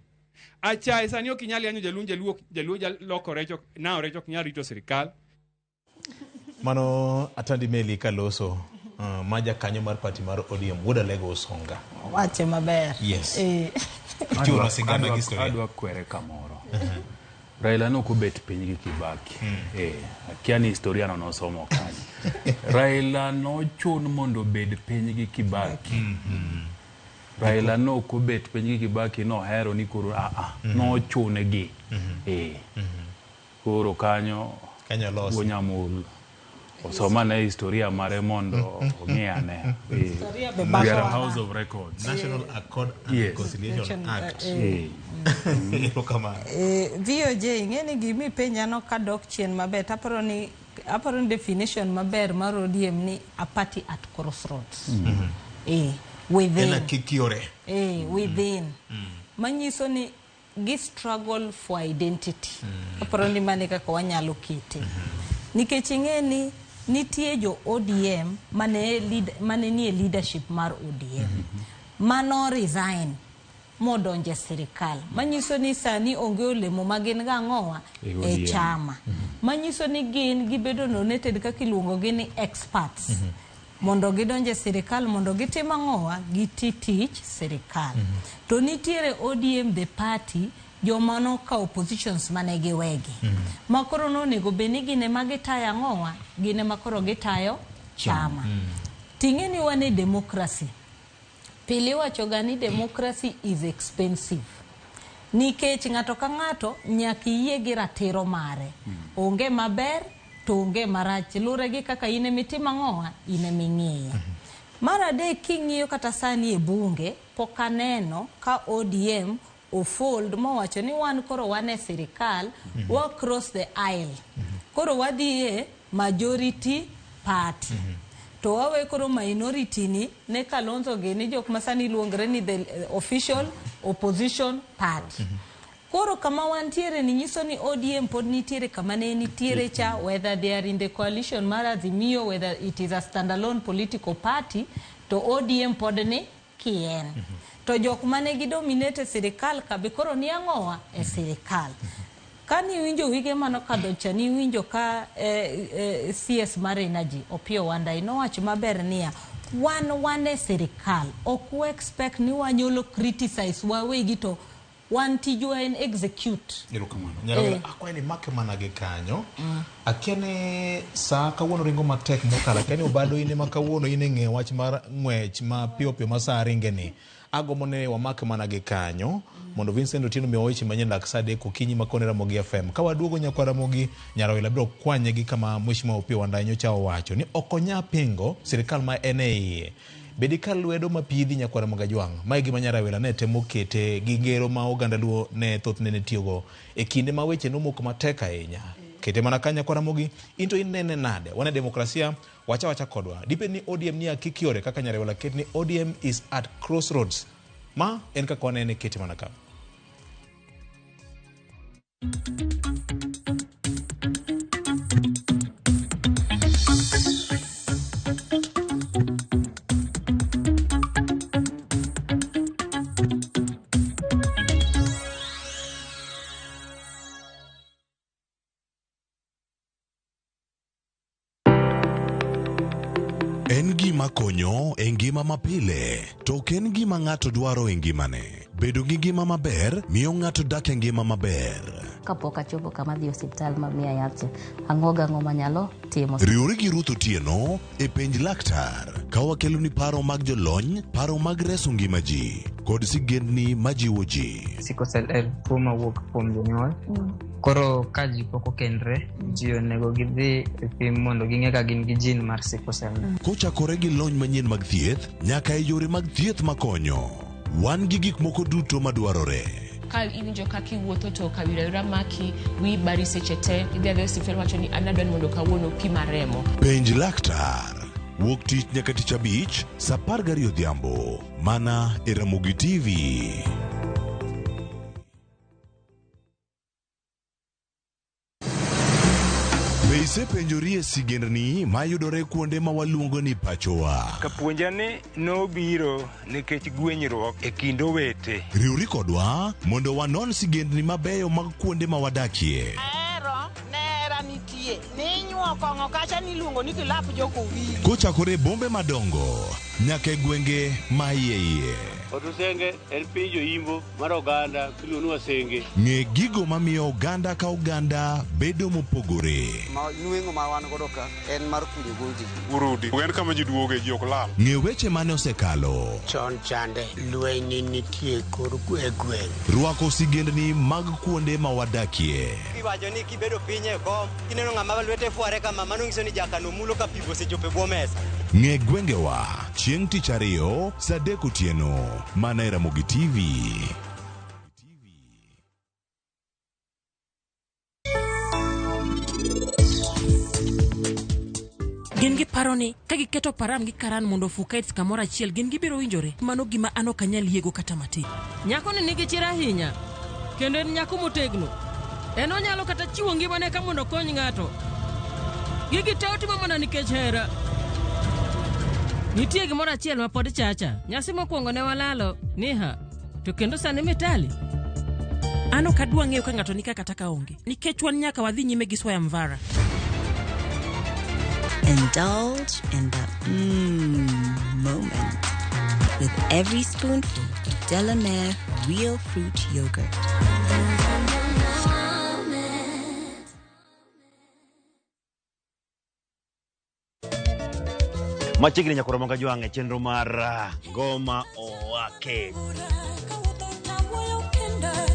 Achaye sani ok inyal yanyo jaluo jaluo jaluo loko rech ok nawo rech ok nyal rito sirikal. Mano Atandi Meli kaloso ma jakanyo mar party mar ODM wuod Alego Usonga. Wache maber. Yes. Chiwo sigana gi historia. Adwa kwere kamoro. Raila ne ok obet piny gi Kibaki. Akia ni historia no nosomo kanye. Raila nochun mondo obed piny gi Kibaki. Raila ne ok obet piny gi Kibaki nohero ni koro nochune gi. Koro kanyo Kanyo losi. Wuonyamul osoma ne historia mare mondo ong'i ane. Historia be We are a bakowa. house of records. National Accord and Reconciliation Act. Erokamano. VOJ ing'e ni gimipenja no kadok chien maber taparo ni aparo ni definition maber mar ODM ni a party at crossroads. Within. En akikiore. Within. Manyiso ni gi struggle for identity. Aparo ni mane kaka wanyalo kete. Nikech ing'e ni nitie jo ODM mane nie leadership mar ODM. Mano resign modonje sirikal. Manyiso ni sani onge olemo ma gin gang'owa E e ODM. chama. Manyiso ni gin gibedo nominated kaka iluongo gi ni experts. Mondo gidonje sirikal mondo gitim ang'owa giti tich sirikal. To nitiere ODM the party joma nokawo positions mane giwegi. Ma koro nonego bed ni gin ema gitayo ang'owa gin ema koro gitayo chama. Ting'e ni wan e democracy. Pile iwacho ga ni democracy is expensive. Nikech ng'ato ka ng'ato nyaka iyie gi ratiro mare. Onge maber to onge marach. Lure gi kaka in emitimo ang'owa, in eming'iye. Mar adek king'iyo kata sani e bunge, pok aneno ka ODM ofold mowacho ni wan koro wan e sirikal, wa cross the aisle. Koro wadhi e majority party. To wawe koro minority ni ne Kalonzo gini jok ma sani luongre ni the official opposition party. Koro kama wantiere ni nyiso ni ODM pod nitiere kama ne nitiere cha, whether they are in the coalition mar Azimio, whether it is a standalone political party, to ODM pod ni kien. To jok mane gidominate e sirikal ka be koro ni ang'owa e sirikal. Kani iwinjo wige manokadho cha niwinjo ka CS mar Energy Opiyo Wandayi nowacho maber niya wan e sirikal ok wa expect ni wanyalo criticize wawegi to wan tijwa en execute. Erokamano. Nyarawera akwayo ni make mana gi kanyo. Akia ni saa kawuono ringo matek mokalo. Akia ni Obado in ema kawuono in e ng'eyo wach mar ng'wech ma piyo piyo ma saa ringe ni. Agombo ni wamake mana gi kanyo mondo Vincent Otieno miwa weche manyien lak saa 3 okinyi ma koni Ramogi FM. Ka waduogo nyakwa Ramogi, Nyarawila biro kwanye gi kama Mheshimiwa Opiyo Wandayi nyocha owacho ni ok onya pingo sirikal ma en e iye. Bedi ka lwedo mapidhi nyakwa Ramogi Ajwang'. Mae gima Nyarawila ne temo kete gi ngero ma oganda Luo ne thothne ne tiyogo e kinde ma weche nomoko matek ahinya. Kete mana ka nyakwa Ramogi, in to inene nade? Wan e demokrasia, wacha wacha kodwa. Dibed ni ODM ni akikiore kaka Nyarawila ket ni ODM is at crossroads. Ma en kaka wanene, kete mana ka. En gima konyo e ngima mapile, to ok en gima ng'ato dwaro e ngimane. Bedo gi ngima maber miyo ng'ato dak e ngima maber. Kapok achopo kama dhi osiptal ma miya yath cha, ang'o gang'o manyalo timo. Riwri gi Ruth Otieno e Penj Laktar ka wakeloni paro mag jolony, paro mag reso ngima ji, kod sigendni majiwo ji. Sickle cell en tuo mawuok kuom jonyuol. Koro ka ji pok okendre, ji onego gidhi e pim mondo ging'e ka gin gi gene mar sickle cell. Kochakore gi lony manyien mag thieth nyaka e yore mag thieth makonyo. Wan gi gik moko duto madwarore. Ka iwinjo kaka iwuotho to kawira wira maki, wiyi bari seche te, idhi adhiya e osiptal wacho ni an adwa ni mondo kawuono pima remo. Penj Laktar. Wuok tich nyaka tich abich, saa 12 odhiambo. Mana e Ramogi TV. Be isepenjori e sigendni mayudore kuonde ma waluongo ni pachowa? Kapuonja ni nobiro nikech gwenyruok e kind owete. Riwri kodwa mondo wanon sigendni mabeyo mag kuonde ma wadakie. Ahero nera nitie ninyuo kong'o kacha niluongo ni kilap jokowili. Kochakore e bombe madongo nyaka e gwenge ma iye iye. Otusenge en piny joimbo mar oganda miluongo ni Wasenge. Ng'e gigo mamiyo oganda ka oganda bedo mopogore. Ma nweng'o ma wan godo ka en mar kunyo gondi. Urudi en kama ji duoge ji ok lal. Ng'e weche mane osekalo. Chon chande lweny ne nitie kor e gweng'. Rwako sigendni mag kuonde ma wadakie. Iwacho ni kibedo piny e kom kineno ng'ama lwete fware kama mano nyiso ni jakano mulo ka pi osechopo e bwo mesa. Ng'e gwengewa chieng' tich ariyo saa 3 otieno mana e Ramogi TV. Gin giparo ni ka giketo Param gi Karan mondo ofu kites kamoro achiel gin gibiro winjore. Mano gima an ok anyal yiego kata matin. Nyakoni nigi chir ahinya, kendo en nyako motegno. En onyalo kata chiwo ngimane ka mondo okony ng'ato. Gigi te otimo mana nikech hera. Nitie gimoro achiel ma pod chacha. Nyasi mokwongo ne walalo, Niha, to kendo sani Mitali. An ok adwa ng'eyo ka ng'ato nika kata ka onge. Nikech wan nyaka wadhi nyime gi Swayamvara. Indulge in the moment with every spoonful of Delamere Real Fruit Yogurt. Machiegni nyakoro moga jwang' e chenro mar Ngoma Owake.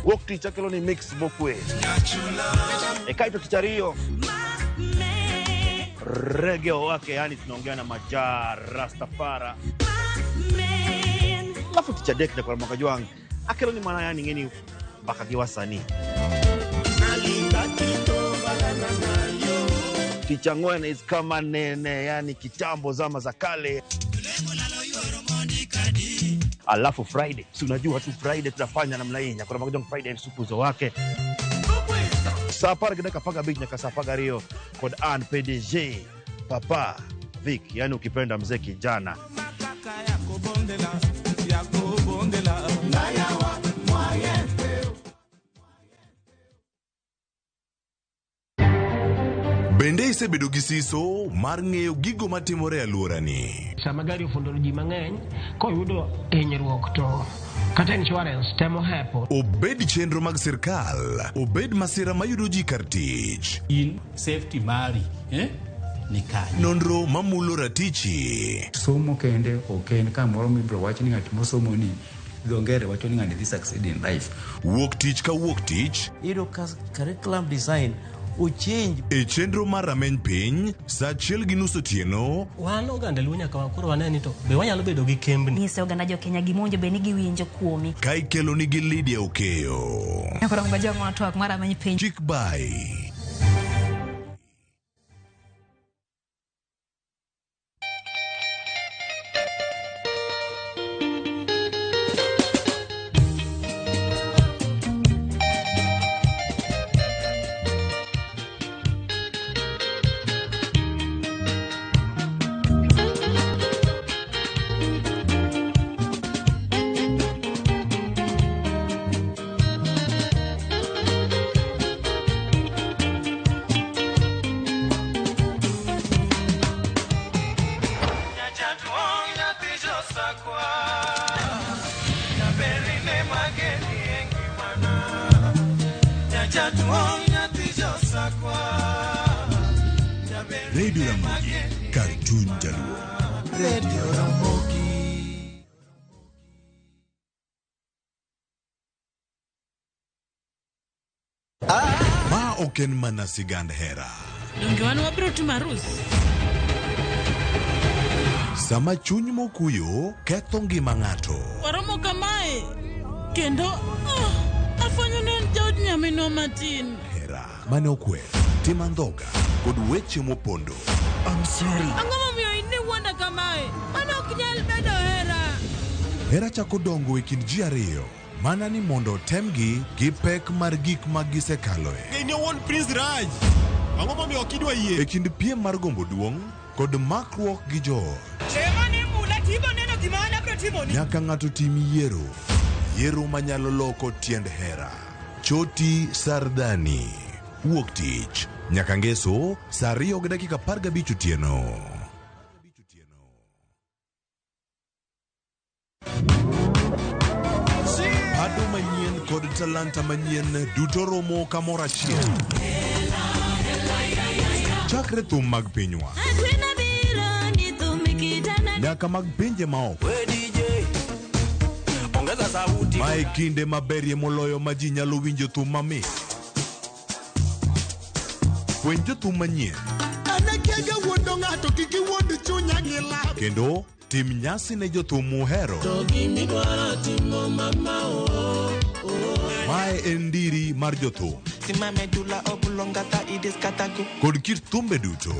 Wuok tich akelo ni mix mokwe. E kaito tich ariyo Reggae Owake, yani tunaongea na Majaa Rastafara. Alafu tich adek nyakoro moga jwang' akelo ni mana yani ng'eni mbaka gi wasanii. Tich ang'wen is kama nene, yani kitambo zama za kale. Alafu Friday, si unajua tu Friday tunafanya namna hii, nyakoro moga jwang' Friday supuzo wake. Saa 10:15 nyaka saa 12 kod an PDG Papa Vic, yani ukipenda mzee kijana. Bende isebedo gi siso mar ng'eyo gigo matimore e alworani? Sama gari ofundo ji mang'eny, koyudo hinyruok to kata insurance temo hepo. Obed chenro mag sirkal, obed masira mayudo ji kar tich. In safety mari, ni kanye. Nonro mamulo ratichi. Somo kende ok en kamoro mibiro wach ni ng'at mosomo ni dho ngere wacho ni ng'ani dhi succeed in life. Wuok tich ka wuok tich. Iyudo ka curriculum design ochange. E chenro mar rameny piny, saa 1:30 otieno. Wan oganda Luo nyaka koro wane ni to be wanyalo bedo gi kembni. Nyiso oganda jo Kenya gima owinjo bed ni giwinjo kuomi. Ka ikelo nigi Lydia Okeyo. Nyakoro mga twak mar rameny piny. Chik bai. josakwa Jaberine mageni e ngimana Nyajaduong' nyathi josakwa Radio Ramogi, kar chuny jaluo. Radio Ramogi. Ma ok en mana sigand hera. Donge wan wabiro timo arus? Sama chuny mokuyo ketho ngima ng'ato. Waromo kamae kendo oh, afwenyo ni en jaod nyaminwa matin. Hera mane okwer, tim andhoga kod weche mopondo. I'm sorry. Ang'o momiyo in iwuonda kamae? Mano ok nyal bedo hera. Hera chako dongo e kind ji ariyo mana ni mondo otemgi gi pek mar gik ma gisekaloe. Geni owuon Prince Raj. Ang'o momiyo ok idwa yie? E kind piem mar gombo duong' kod makruok gi joot. Chema ni mula tibo neno gima an abiro timoni. Nyaka ng'ato tim yiero. Yiero manyalo loko tiend hera. Choti Sardani. Wuok tich. Nyaka ngeso saa 2:15 otieno. Pado manyien kod talanta manyien duto romo kamoro achiel. Chakre thum mag pinywa Agwena biro ni thum kitana. nyaka mag pinje maoko. Ongeza sauti. Mae kinde maberie moloyo ma ji nyalo winjo thum mamit. Fweny jothum manyien Anakiaga wuondo ng'ato kik iwuond chunya gi lab. kendo tim nyasi ne jothum muhero. To gimidwaro timo mama o. Mae en ndiri mar jothum Simame dula oblongata idiskatago. kod kit thumbe duto.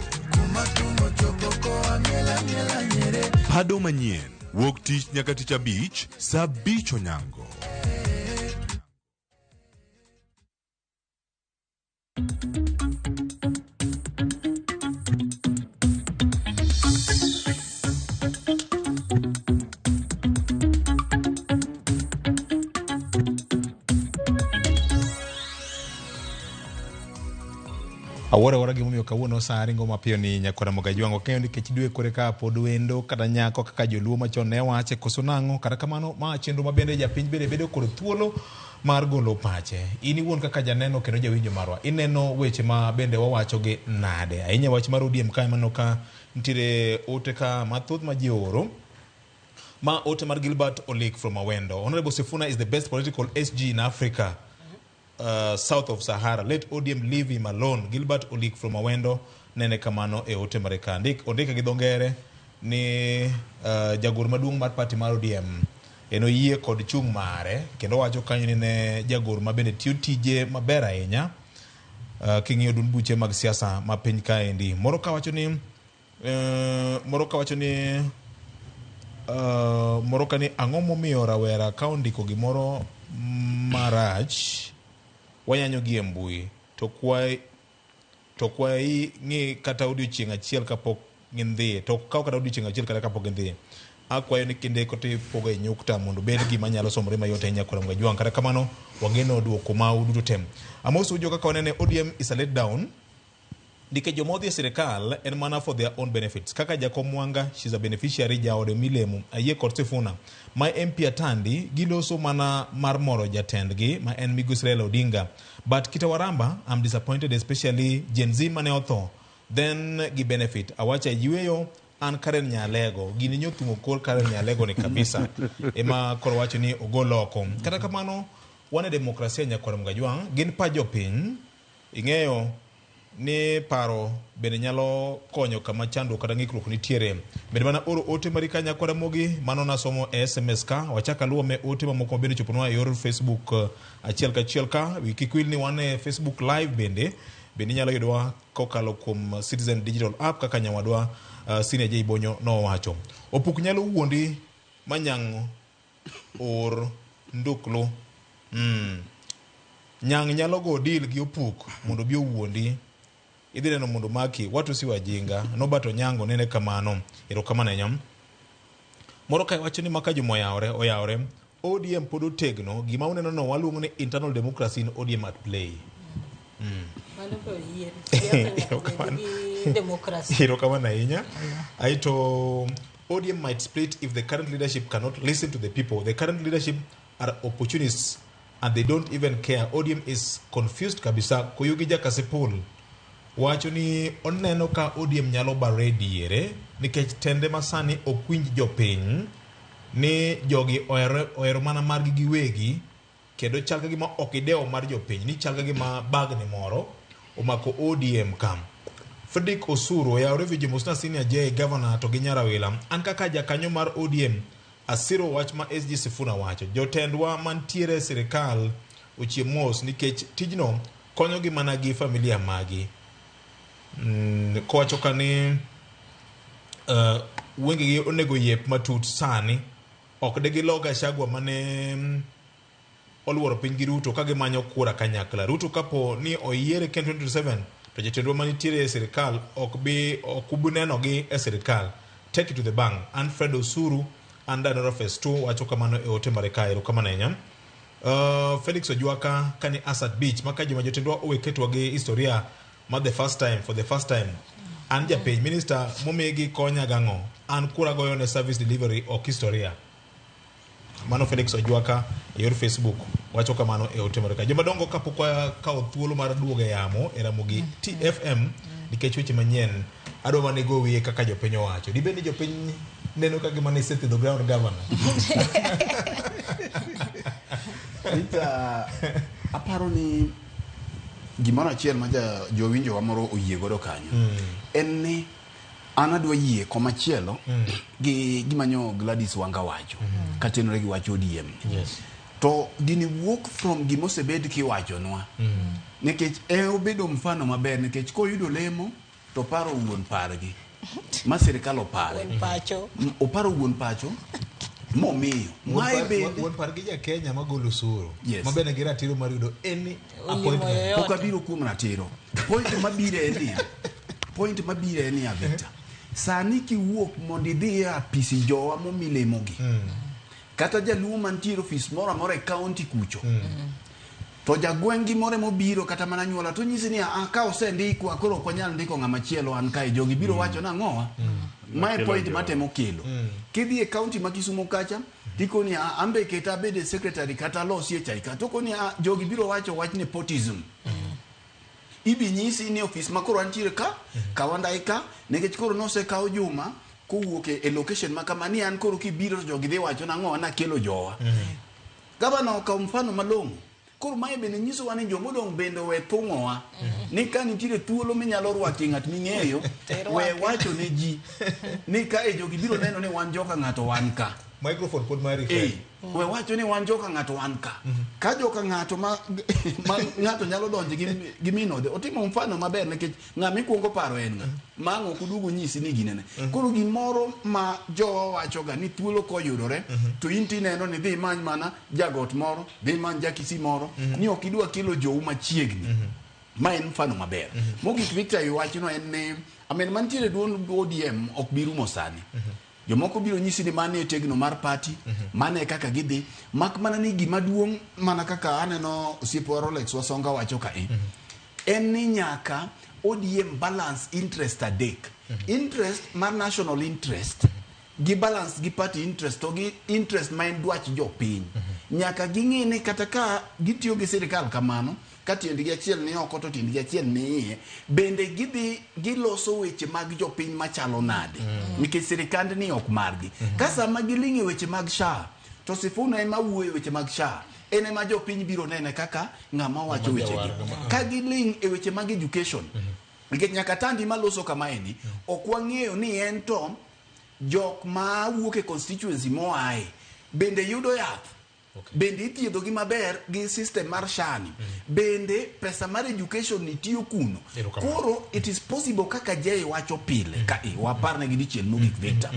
Pado manyien wuok tich nyaka tich abich saa 5 onyango. Awuoro awuora gimomiyo kawuono sa ringo mapiyo ni nyakwara Mogajwang' ok ng'eyo nikech dwe kore ka pod wendo kata nyako kaka joluo machon ne wache koso nang'o. Kata kamano ma chenro ma bende japiny bende bedo kod thuolo mar golo pache. In iwuon kaka janeno kendo jawinjo marwa, ineno weche ma bende wawacho gi nade? Ahinya wach mar ODM kae maneno ka nitiere ote ka mathoth ma ji ooro. Ma ote mar Gilbert Olik from Awendo. Honorable Sifuna is the best political SG in Africa. South of Sahara. Let ODM leave him alone. Gilbert Olik from Awendo nene kamano e ote mare ka. Ondike gi dho ngere ni jagoro maduong' mar party mar ODM en oyie kod chung' mare kendo wacho kanyo ni ne jagoro ma bende tiyo tije maber ahinya king'iyo duond buche mag siasa ma piny kaendi. Moro ka wacho ni moro ka ni ang'o momiyo rawera ka ondiko gimoro marach wanyanyo gi e mbui to kwayi ng'i kata odiochieng' achiel kapok gindhiye to kaw kata odiochieng' achiel kata kapok gindhiye. Akwayo ni kindiko to ipogo e nyukta mondo obed gima nyalo somore mayot ahinya kuom Gajwang'. Kata kamano wageno duoko mau duto te. Amosu jo kaka wanene ODM is a let down nikech joma odhi e sirikal en mana for their own benefits. Kaka Jakom Mwanga, she's a beneficiary jaode Milemo, ayie kod Sifuna. Ma MP Atandi giloso mana mar moro jatendgi ma en Migosi Raila Odinga. But Kitawaramba, I'm disappointed especially Gen Z mane otho. Then gi benefit. Awacha yueyo an Karen Nyalego. Gini nyothung'o kor Karen Nyalego ni kabisa. Ema koro wacho ni ogol oko. Kata kamano, wan e demokrasia nyakwar Mgajwang', gin pa jopiny, ing'eyo ni paro bende nyalo konyo kama chandruok kata ng'ikruok nitiere. Bende mana oro ote mari ka nyakwar Ramogi, mano nasomo e SMS ka, wachak aluwo me ote mamoko bende choponwa e yor Facebook achiel kachiel ka. Wi kik wil ni wan e Facebook Live bende, bende inyalo yudowa kokalo kuom Citizen Digital App kaka nyawadwa Senior J Bonyo nowacho. Opuk nyalo wuondi manyang' or nduklu. Nyang' nyalo go deal gi opuk mondo obi owuondi. Idhi neno mondo maki, watu si wajinga. Norbert Onyango nene kamano. Erokamano ahinya. Moro kae wacho ni maka juma oyawore. ODM pod otegno. Gima uneno no waluongo ni internal democracy in ODM at play. Mano be oyie. Siasa nyaka bed gi demokrasi. Erokamano ahinya. Aeto ODM might split if the current leadership cannot listen to the people. The current leadership are opportunists and they don't even care. ODM is confused kabisa. Koyugi Jakasipul wacho ni oneno ka ODM nyalo bare diere nikech tende masani ok winj jopiny ni jogi ohero mana margi giwegi kendo chal ka gima ok idewo mar jopiny ni chal ka gima bagni moro omako ODM kam. Fredrick Osuru oyawre Vijay Mosna Senior J Governor to gi Nyarawila. An kaka jakanyo mar ODM asiro wach ma SG Sifuna wacho. Jotendwa mantiere e sirikal ochiem mos nikech tijno konyogi mana gi familia magi. Kowacho ka ni wengegi onego yep matut sani ok de gilo Gachagua mane oluoro piny gi Ruto ka gimanyo kura kanyakla. Ruto kapo ni oyiere kendo 2027 to jotendwa manitiere e sirikal ok bi nenogi e sirikal. Take it to the bank. Alfred Osuru under Nora Phase 2 wacho kamano e ote mare kae. Erokamano ahinya. Felix Ojuaka kani Asat Beach maka joma jotendwa owe ketwa gi historia ma the first time for the first time. An japiny minister momigi konya gang'o an kura goyo ne service delivery ok historia. Mano Felix Ojuaka e yor Facebook wacho kamano e ote mare kae. Jomadongo kapok wakawo thuolo mar duogo e yamo e Ramogi TFM nikech weche manyien adwa mana go wiye kaka jopiny owacho. Dibed ni jopiny neno ka gima ne isethiedho ground governor. Peter, aparo ni gimoro achiel ma jowinjowa moro oyie godo kanyo en ni an adwa yie komachielo gi gima nyo Gladys Wanga wacho katenore gi wach ODM. Yes. To gini wuok from gimosebed kiwachonwa nikech e obedo mfano maber nikech koyudo lemo to paro wuon pargi ma sirikal opare. Wuon pacho. Oparo wuon pacho momiyo. Mae bende wuon pargi ja Kenya magolo osuru. Yes. Ma bende gi ratiro mar yudo any appointment. Pok abiro kuom ratiro. Point mabiro en niya. Point mabiro en niya, Victor. Sani kiwuok mondo idhi e apisi jowa momi lemogi. Kata jaluo mantiere ofis moro amora e county kucho. To jagweng' gi moro mobiro kata mana anyuola to nyisi ni a ka osendikwa koro ok wanyal ndiko ng'ama chielo an kae jogi biro wacho nang'owa. Mae point matemo kelo. Kidhi e county ma Kisumu kacha tikoni a ambe keta abed e secretary kata alosie chai ka to koni a jogi biro wacho wach nepotism. Ibi nyisi ni ofis ma koro antiere ka kawandai ka nikech koro nosekaw Juma kowuok e location ma kama ni an koro kibiro to jogi dhi wacho nang'owa nakelo jowa. Gavana okawo mfano malong'o. Koro mae bende nyisowa ni jomodong' bende owe thung'owa. Ni ka nitiere thuolo minyalo rwakie ng'at ming'eyo, we wacho ne ji ni kae jogi biro neno ni wan joka ng'ato wan ka. Microphone pod mari. We wacho ni wan joka ng'ato wan ka. Ka joka ng'ato ma ng'ato nyalo donjo gi minode, otimo mfano maber nikech ng'ama ikuongo paro en ng'a. Ma ang' ok oduogo nyisi ni ginene. Koro gimoro ma jowa wachoga ni thuolo koyudore to in tineno ni dhi imany mana jagot moro, dhi imany jakisi moro, ni ok idwa kelo jou machiegni. Ma en mfano maber. Mogik Victor e wachno en ni amen mantiere duond ODM ok bi rumo sani. Jomoko biro nyisi ni mano e tegno mar party, mano e kaka gidhi, mak mana ni gima duong' mana kaka aneno osiepewa Rolex Wasonga wacho kae, en ni nyaka ODM balance interest adek. Interest mar national interest, gi balance gi party interest to gi interest ma en dwach jopiny. Nyaka ging'e ni kata ka gitiyo gi sirikal kamano, ka tiendgi achiel ni oko to tiendgi achiel ni iye, bende gidhi giloso weche mag jopiny machalo nade, nikech sirikand ni ok margi. Ka sama giling' e weche mag SHA, to Sifuna ema wuoyo e weche mag SHA, en ema jopiny biro nene kaka ng'ama wacho wechegi. Ka giling' e weche mag education, nikech nyaka Tandi maloso kamaeni, ok wang'eyo ni en to jok ma wuok e constituency moaye bende yudo yath. Bende ithiedho gi maber gi system mar SHA ni. Bende pesa mar education ni tiyo kuno. Koro it is possible kaka Jay wacho pile ka waparne gi dichiel mogik Victor.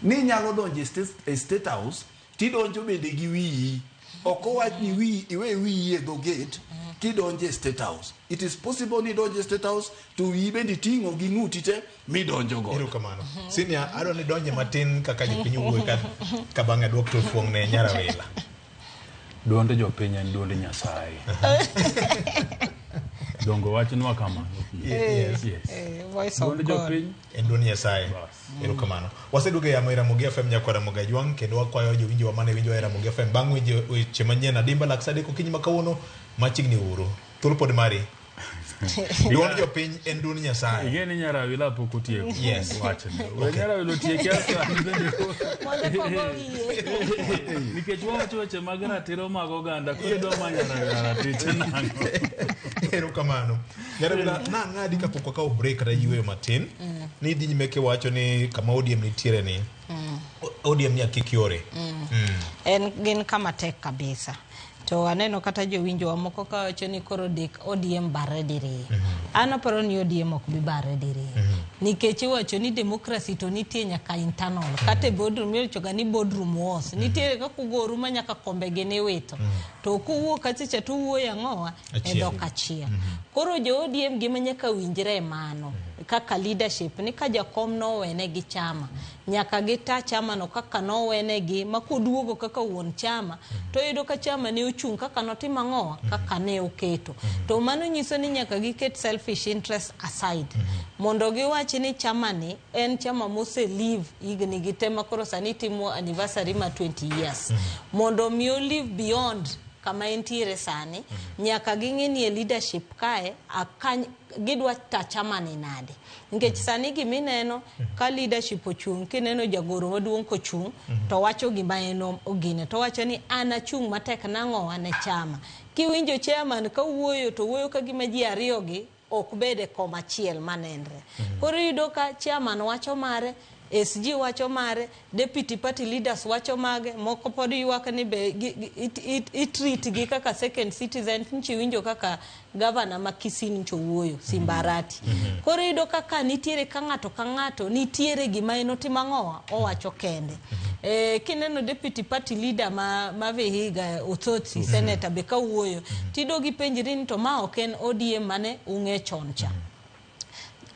Ni nyalo donjo e state house tidonjo bende gi wiyi. Ok owach ni wiyi iwe wiyi e dho gate kidonjo e state house. It is possible ni donjo e state house to wiyi bende iting'o gi ng'uti te midonjo godo. Erokamano. Senior, adwa ni donje matin kaka jopiny wuoyo ka bang'e aduok to fuong' ne Nyarawila. Duond jopiny en duond Nyasaye. Dongo wachnwa kamano. Yes. Yes. Voice of Duond God. jopiny. En duond Nyasaye. Erokamano. Waseduogo e yamo e Ramogi FM nyakwa Ramogi Ajwang' kendo wakwayo jowinjowa mane winjowa e Ramogi FM bang' winjo weche manyien adimba lak sa 3 okinyi ma kawuono machiegni uru. Thuolo pod mari. Duond jopiny en duond Nyasaye. Ing'e ni Nyarawila pok otieko Yes. wachne. We Nyarawila otieki asani bende Nikech wawacho weche mag ratiro mag oganda, koro idwa manyo Nyarawila ratiche nang'o? Erokamano. Nyarawila nang'adi kapok wakawo break kata yueyo matin. Ni idhi nyime kiwacho ni kama ODM nitiere ni ODM ni akik yore. En gin kama tek kabisa. To aneno kata jowinjowa moko kawacho ni koro dik ODM barre diriyo. An aparo ni ODM ok bi barre diriyo. Nikech iwacho ni democracy to nitie nyaka internal. Kata e boardroom iwachoga ni boardroom wars. Nitiere kaka ugoru ma nyaka kombe gin iwito. To kuwuok kachacha to uwuoyo ang'owa e Achiel. dhok achiel. Koro jo ODM gima nyaka winjre e mano kaka leadership ni ka jakom nowene gi chama nyaka gita chama no kaka nowenegi ma koduogo kaka wuon chama to yudo ka chama ne ochung' kaka notimo ang'owa kaka ne oketo. To mano nyiso ni nyaka giket selfish interest aside mondo giwach ni chama ni en chama mose live higni gi te ma koro sani timo anniversary ma 20 years mondo mi o live beyond kama entiere sani nyaka ging'e ni e leadership kae gidwa ta chama ni nade nikech sani gimineno ka leadership ochung' kineno jagoro maduong' kochung' to wacho gima en ogine to wacho ni an achung' matek nang'owa ne chama kiwinjo chairman kawuoyo to wuoyo ka gima ji ariyo gi ok bed e kom achiel manenre. Koro iyudo ka chairman wacho mare, SG wacho mare, deputy party leaders wacho mage, moko pod ywak ni be itreat gi kaka second citizen, nchi winjo kaka governor ma Kisii ncho wuoyo, Simba Arati. Koro iyudo kaka nitiere ka ng'ato nitiere gima en otimo ang'owa, owacho kende. Kineno deputy party leader ma Vihiga Othotsi, senator be kawuoyo, tido gipenjri ni to ma ok en ODM mane ung'e chon cha.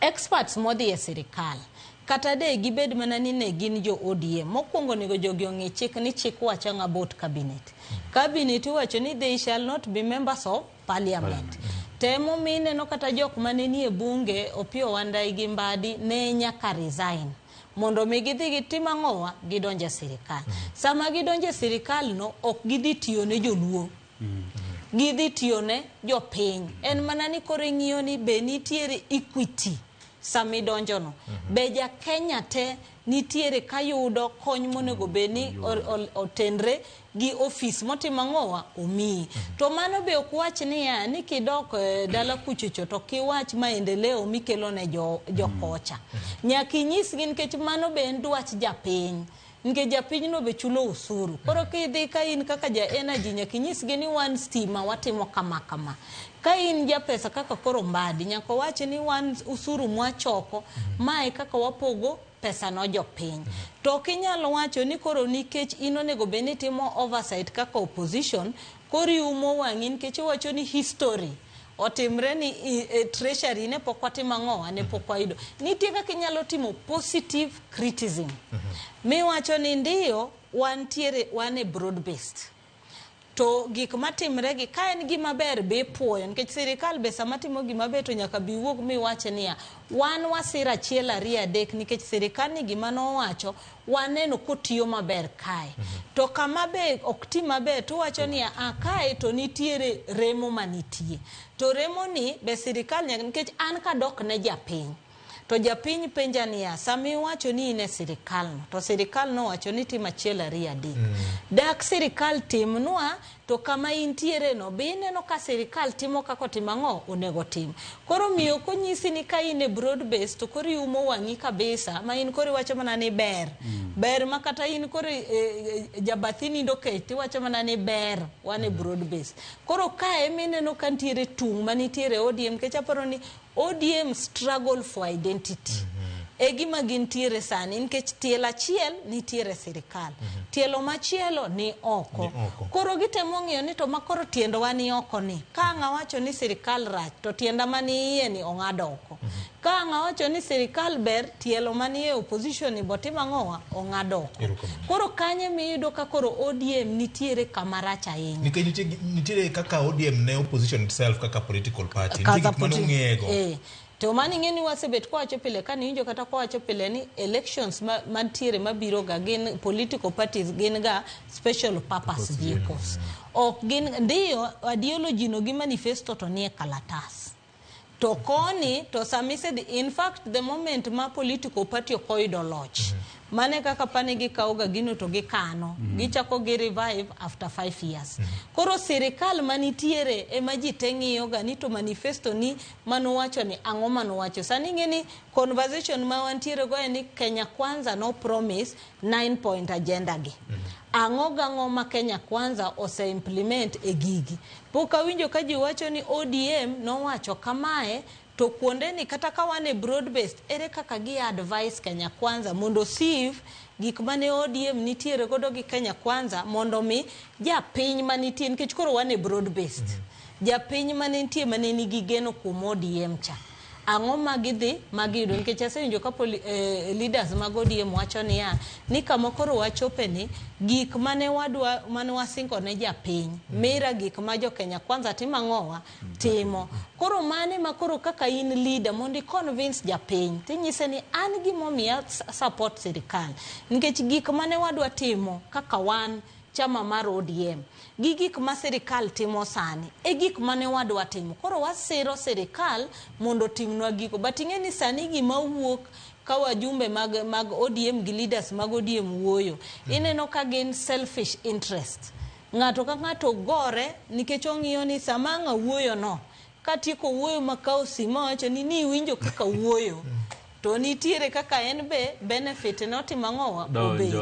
Experts modhi e sirikal kata de gibed mana ni ne gin jo ODM mokwongo onego jogi ong'e chik ni chik wacho ang'o about cabinet. Cabinet iwacho ni they shall not be members of parliament. Temo mineno kata jok mane nie bunge Opiyo Wandayi gi Mbadi ne nyaka resign mondo mi gidhi gitim ang'owa gidonje e sirikal. Sama gidonje e sirikal no ok gidhi tiyo ne joluo. Gidhi tiyo ne jopiny. En mana ni koro ing'iyo ni be nitiere equity sama idonjo no. Be ja Kenya te nitiere kayudo kony monego bed ni otenre gi ofis motimo ang'owa omiyi. To mano be ok wach niya ni kidok dala kuchocho to kiwach maendeleo mikelo ne jokocha. Nyaka inyisgi nikech mano be en dwach japiny. Nikech japinyno be chulo usuru. Koro kidhi ka in kaka ja energy nyaka inyisgi ni wan stima watimo kama kama. Ka in ja pesa kaka koro Mbadi nyaka wach ni wan usuru mwachoko mae kaka wapogo pesa no jopiny. To ok inyal wacho ni koro nikech in onego bed ni itimo oversight kaka opposition koro iumo wang'i nikech iwacho ni history otimre ni treasury ne pok watimo ang'owa ne pok wayudo. Nitie kaka inyalo timo positive criticism. Miwacho ni ndiyo wantiere wan e broad based. To gik matimre gi ka en gima ber be ipuoyo nikech sirikal be sama timo gima ber to nyaka bi wuog miwache niya wan wasir 1 2 3 nikech sirikal ni gima nowacho waneno kotiyo maber kae. To kama be ok ti maber to wacho niya a kae to nitiere remo manitie. To remo ni be sirikal nyaka nikech an kadok ne japiny. To japiny penja niya sama iwacho ni in e sirikal no to sirikal nowacho ni tim 1 2 3. Dak sirikal timnwa to kama intiere no be ineno ka sirikal timo kaka otimo ang'o onego tim. Koro miyo konyisi ni ka in e broad base to koro iumo wang'i kabisa ma in koro iwacho mana ni ber. Ber ma kata in koro jabathi nindo kech tiwacho mana ni ber wan e broad base. Koro kae mineno ka nitiere tung' manitiere ODM nikech aparo ni ODM struggle for identity. E gima gintiere sani nikech tielo achiel nitiere sirikal. Tielo machielo ni oko. Koro gitemo ng'iyo ni to makoro tiendwa ni oko ni. Ka ang' awacho ni sirikal rach to tienda mani iye ni ong'ad oko. Ka ang' awacho ni sirikal ber, tielo manie opposition ni botim ang'owa ong'ad oko. Koro kanye miyudo ka koro ODM nitiere kama rach ahinya. Nikech nitiere kaka ODM ne opposition itself kaka political party. Nitie Kaka gik mane ong'eyego. To mano ing'e ni wasebet kwawacho pile kane iwinjo kata kwawacho pile ni elections mantiere mabiro ga gin political parties gin ga special purpose vehicles. Ok gin ndiyo ideology no gi manifesto to nie kalatas. To koni to sama isedhi in fact the moment ma political party ok oyudo loch mane kaka pani gikawo ga gino to gikano gichako gi revive after 5 years. Koro sirikal manitiere ema ji te ng'iyo ga ni to manifesto ni manowacho ni ang'o manowacho. Sani ing'e ni conversation ma wantiere go en ni Kenya Kwanza no promise 9 point agenda gi. Ang'o gang'o ma Kenya Kwanza ose implement e gigi. Pok awinjo ka ji wacho ni ODM nowacho kamae to kuonde ni kata ka wan e broad based ere kaka gi advice Kenya Kwanza mondo sieve gik mane ODM nitiere godo gi Kenya Kwanza mondo mi japiny manitie nikech koro wan e broad based. Japiny mane nitie mane nigi geno kuom ODM cha. Ang'o ma gidhi ma giyudo nikech asewinjo ka leaders mag ODM wacho niya ni kama koro wachope ni gik mane wadwa mane wasingo ne japiny mira gik ma jo Kenya Kwanza timo ang'owa timo. Koro mane ma koro kaka in leader mondo i convince japiny tinyise ni an gimomiyo support sirikal nikech gik mane wadwa timo kaka wan chama mar ODM gi gik ma sirikal timo sani e gik mane wadwa timo. Koro wasiro sirikal mondo otimnwa gigo. But ing'e ni sani gima wuok ka wajumbe mag ODM gi leaders mag ODM wuoyo, ineno ka gin selfish interest. Ng'ato ka ng'ato gore nikech ong'iyo ni sama ang' awuoyo no, katieko wuoyo makawo simu awacho ni niwinjo kaka wuoyo. To nitiere kaka en be benefit notimo ang'owa obet.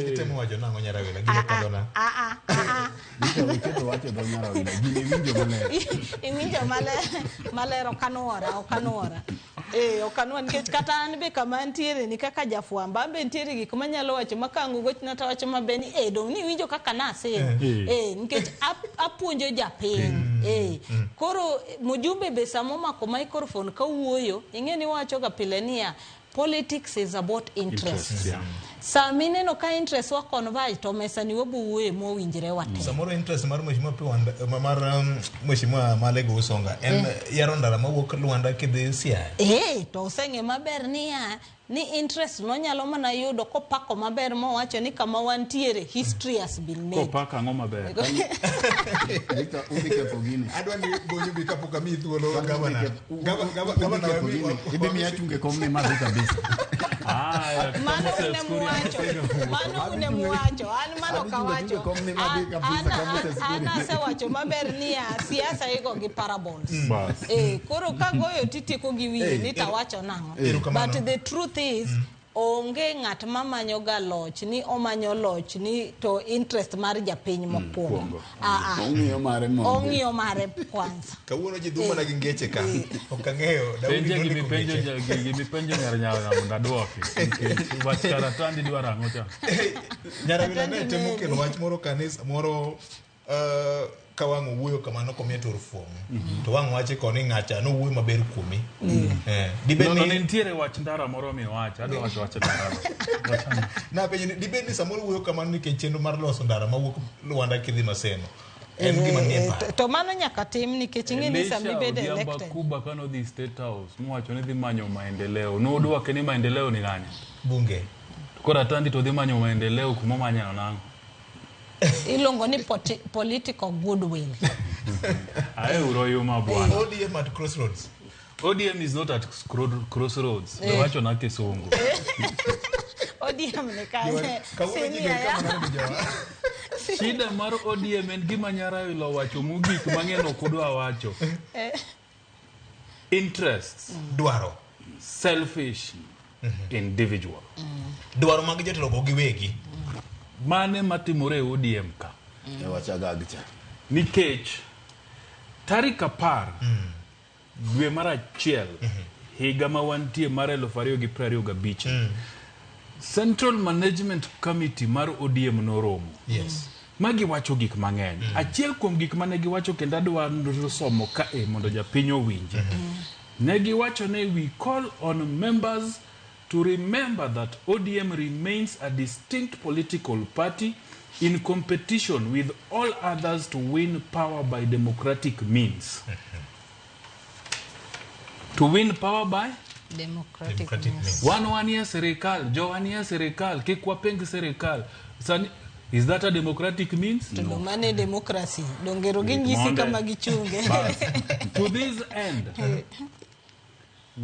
Itemo wacho nang'o Nyarawila? Gino kadhona. Iketo wach e dho Nyarawila. Gini iwinjo maler. Iwinjo maler ok anuora. Ok anuora nikech kata an be kama antiere ni kaka jafwambo an be nitiere gik manyalo wacho ma ka ang' ogochna to awacho maber ni dong' ni iwinjo kaka nasiro. Nikech apuonjo japiny. Koro mjumbe be sama omako microphone kawuoyo ing'e ni wacho ga pile niya politics is about interest. Sama ineno ka interest wa converge to mesa ni wabo wuoye mowinjre wate. Samoro interest mar Mheshimiwa Piwanda mar Mheshimiwa Malego Usonga en yaro ndara mawuok Luanda kidhi Siaya. To oseng'e maber niya ni interest nonyalo mana yudo kopako maber mowacho ni kama wantiere history has been made. Kopako ang'o maber? Victor, udhi ketho gini. Adwa ni gonyo bi kapok amiyi thuolo gavana. Gavana idhi miya chunge komni madhi kabisa. Mano une muwacho, an mano kawacho. An asewacho maber niya siasa igo gi parables. Koro ka goyo titieko gi wiyi ni tawacho nang'o. But the truth is onge ng'at mamanyo ga loch ni omanyo loch ni to interest mar japiny mokwongo. Ong'iyo mare kwanza. Kawuono ji dhuma na gi ngeche ka. Ok ang'eyo. Penje gimipenjo nyar mondo aduoki. Wach karatandi dwaro ang'o cha? Nyarawila ne temo kelo wach moro kanisa moro ka wang' owuoyo kamano komiye tur fuong'. To wang' wache koni ng'acha nowuoyo maber kuomi. No, nitiere wach ndara moro miwacho, adwa wacho wach ndara. Napenjo ni dibed ni samoro wuoyo kamano nikech chenro mar loso ndara mawuok Luanda kidhi Maseno. En gima nie paro. To mano nyaka tim nikech ing'e ni sama ibedo elected. Kuba kano dhi State House mowacho ni dhi manyo maendeleo. Nodwoke ni maendeleo ni nani? Bunge. Koro Atandi to dhi manyo maendeleo kuma omanyeno nang'o? Iluongo ni political goodwill. Ae uro bwana. ODM at crossroads. ODM is not at crossroads. Wacho na kisungu. ODM ni kanye? Shida mar ODM en gima Nyarawila owacho mogik mang'eny ok odwa wacho. Interests. Dwaro. Selfish. Individual. Dwaro mag jotelo go giwegi. Mane matimore e ODM ka. Wach agag cha. Nikech tarik 10 dwe mar 1 higa ma wantie mar 2025 Central Management Committee mar ODM noromo. Yes. Magi wacho gik mang'eny. Achiel kuom gik mane giwacho kendo adwa somo kae mondo japiny owinji. Ne giwacho ni we call on members to remember that ODM remains a distinct political party in competition with all others to win power by democratic means. To win power by Democratic means. Wan wanie sirikal, jo wanie sirikal, kik waping sirikal. Sani, is that a democratic means? To no. Mane democracy dongero ginyisi Monde. kama gichunge. Bas. To this end,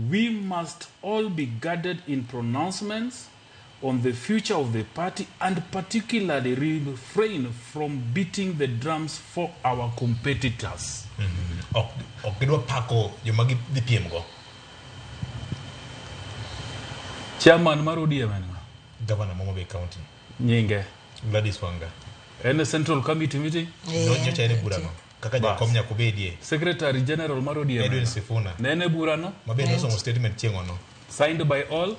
we must all be guarded in pronouncements on the future of the party and particularly refrain from beating the drums for our competitors. Ok ok gidwa pako joma gidhi piem go. Chairman mar ODM en ng'a? Governor ma Homa Bay County. Nyinge. Gladys Wanga. En e Central Committee meeting? Nyocha en e burano. Kaka jakom nyaka obedie. Secretary General mar ODM. Edwin Sifuna. Ne en e burano? Ma bende nosomo statement chieng'ono. Signed by all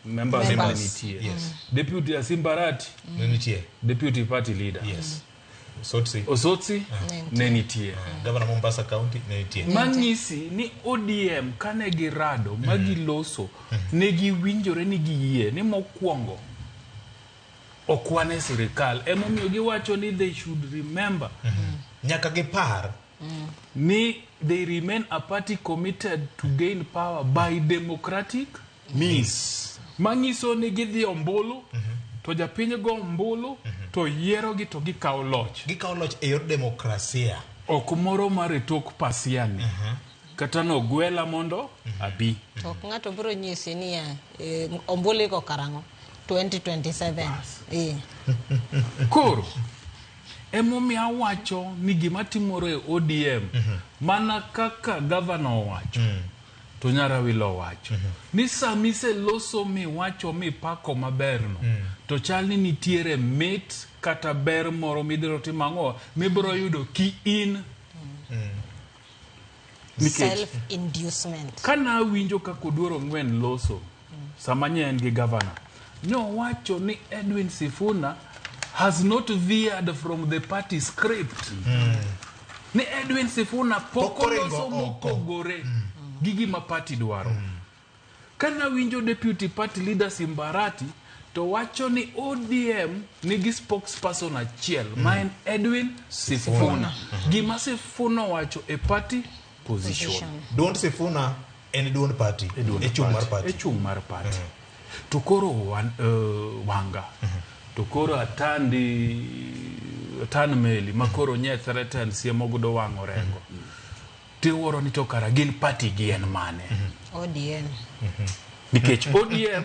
members Members. ma nitie. Yes. Deputy Asimbarati. Ne nitie. Deputy Party Leader. Yes. Osotsi. Osotsi ne nitie. Governor Mombasa County ne nitie. Manyisi ni ODM kane girado ma giloso ne giwinjore ni giyie ni mokwongo ok wan e sirikal emomiyo giwacho ni they should remember nyaka gipar ni they remain a party committed to gain power by democratic means manyiso ni gidhi ombulu to japiny go ombulu to yierogi to gikawo loch gikawo loch e yor demokrasia ok moro mar e tok pasia ni kata nogwela mondo abi To ok ng'ato biro nyisi niya eh, ombulu iko karang'o 2027. Eh. Koro emomiyo awacho ni gima timore e ODM mana kaka gavana owacho to Nyarawilo owacho ni sama iseloso miwacho mipako maberno to chal ni nitiere mit kata ber moro midhiro timo ang'o mibiro yudo ki in nikech Self inducement. kana awinjo kaka Oduor Ong'wen loso sama nye en gi gavana nowacho ni Edwin Sifuna has not veered from the party script ni Edwin Sifuna pok Pok oringo oloso oko. mopogore gi gima party dwaro kana winjo deputy party leader Simbarati to wacho ni ODM nigi spokesperson achiel ma en Edwin Sifuna gima Sifuna owacho e party position Duond Sifuna en duond party. E chung' mar party. E chung' mar party. To koro wan, Wanga to koro atandi atan meli ma koro nye threaten siemo godo wang' orengo tiwuoro ni to kara gin party gi en mane ODM. nikech ODM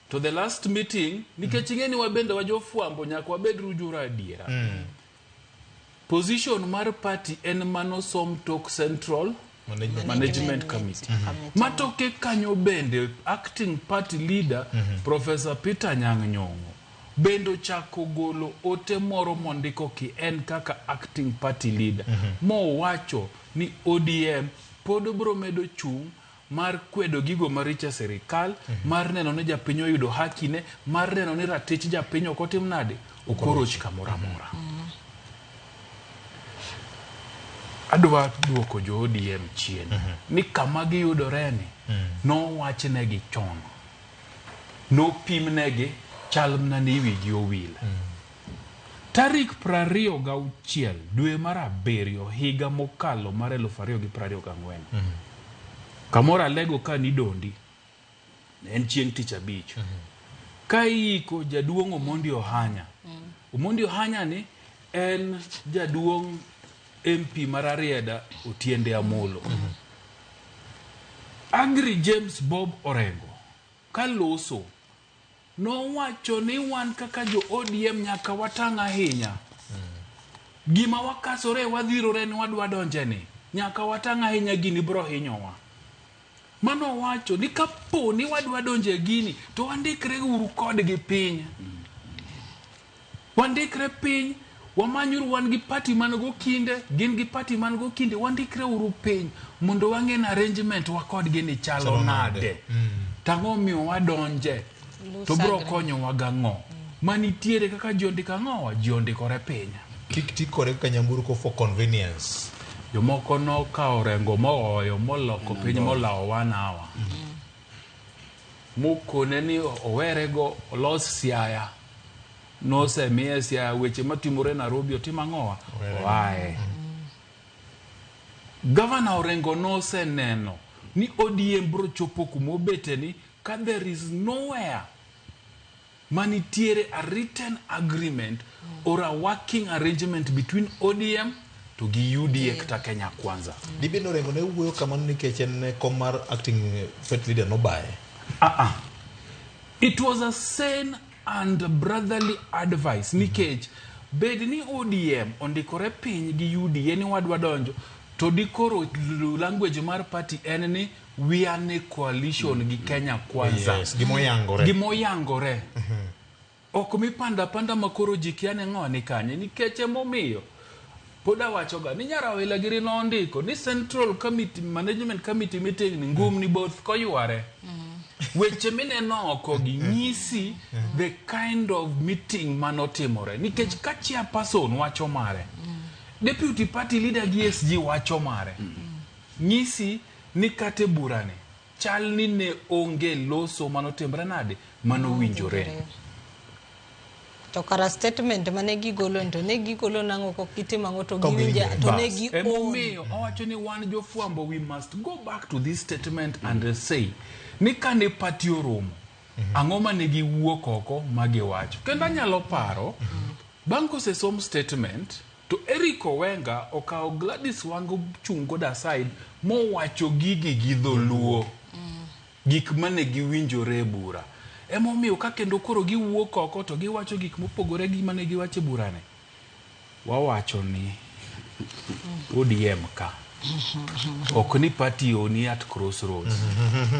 to the last meeting nikech ing'e ni wabende wajofwambo nyaka wabed rujura adiera position mar party en manosom tok central Management. management committee matoke kanyo bende acting party leader professor Peter Nyang' Nyong'o bende ochako golo ote moro mondiko ki en kaka acting party leader mowacho ni ODM pod biro medo chung' mar kwedo gigo maricho e sirikal mar neno ni japiny oyudo hakine mar neno ni ratich japiny ok otim nade ok oroch kamoro amora adwa duoko jo ODM chien ni kama giyudore ni nowachnegi chon nopimnegi chal mana ni wigi owil tarik 26 dwe mar 7 higa mokalo mar 2024 kamoro alego ka nidondi ne en chieng' tich abich ka iiko jaduong' Omondi Ohanya Omondi Ohanya ni en jaduong' MP mar Rarieda Otiende Amolo Agri James Bob Orengo kaloso nowacho ni wan kaka jo ODM nyaka watang' ahinya gima wakasore wadhirore ni wadwa donje ni nyaka watang' ahinya gini bro hinyowa mano wacho ni kapo ni wadwa donje e gini to wandikre uru kodgi piny wandikre piny wamanyuru wan gi party man go kinde gin gi party man go kinde wandikre uru piny mondo wang'e ni arrangement wa kodgi ni chalo Chalo nade. nade tang'o miyo wadonje Loose to bro agreement. konyowa gang'o manitiere kaka ji ondiko ang'owa ji ondikore piny Kik ti kode kaka nyamburko for convenience. Jomoko nokawo Orengo mooyo moloko piny molawo 1 hour. Mokone ni owerego olos Siaya. Nosemiye Siaya weche matimore Nairobi otim ang'owa? Oaye. Gavana Orengo noseneno ni ODM bro chopo kumobete ni ka there is nowhere manitiere a written agreement or a working arrangement between ODM to gi UDA kata Kenya Kwanza. Dibed ni Orengo ne wuoyo kamano nikech en kom mar acting party leader nobaye. It was a sane and brotherly advice nikech bed ni ODM ondikore piny gi UDA ni wadwa donjo to dikoro language mar party en ni we are in a coalition gi Kenya Kwanza. Yes, gimoyangore. Gimoyangore. Ok mipanda panda makoro ji kia ne ng'o ni kanye nikech emomiyo pod awachoga ni Nyarawila giri nondiko ni Central Committee Management Committee meeting ni ngum ni both koyware. Weche mineno oko gi nyisi the kind of meeting manotimore nikech ka chairperson wacho mare, deputy party leader gi SG wacho mare, nyisi ni kata e burani chal ni ne onge loso manotimre nade manowinjore. To kara statement mane gigolo ni to ne gigolo nang'o kok gitimo ang'o to giwinjo to ne gi own. Emomiyo owacho ni wan jofwambo we must go back to this statement and say ni kane party oromo ang'o mane giwuok oko ma giwacho. Kendo anyalo paro bang' kosesom statement to Eric Owenga okawo Gladys Wanga chung' godo aside mowacho gigi gi dholuo. Gik mane giwinjore e bura. Emomiyo ka kendo koro giwuok oko to giwacho gik mopogore gi mane giwacho e burani. Wawacho ni ODM ka ok ni party oni at crossroads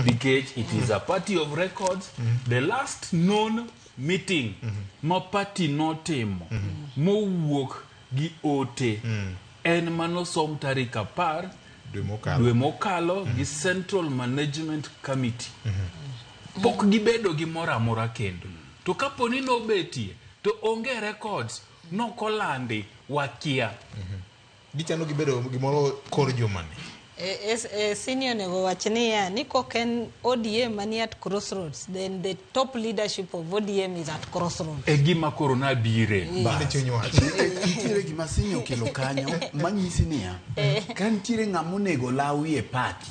nikech it is a party of records. The last known meeting ma party notimo mowuok gi ote en manosom tarik 10 dwe mokalo gi Central Management Committee. Pok gibedo gi moro amora kendo. To kapo ni nobetie to onge records nokolandi wakia. Gichano gibedo gimoro kor jumani. Senior onego wach niya ni kok en ODM mani at crossroads, then the top leadership of ODM is at crossroads. E gima koro nabire. Nitiere gima senior okelo kanyo manyisi niya ka nitiere ng'ama onego lawi e party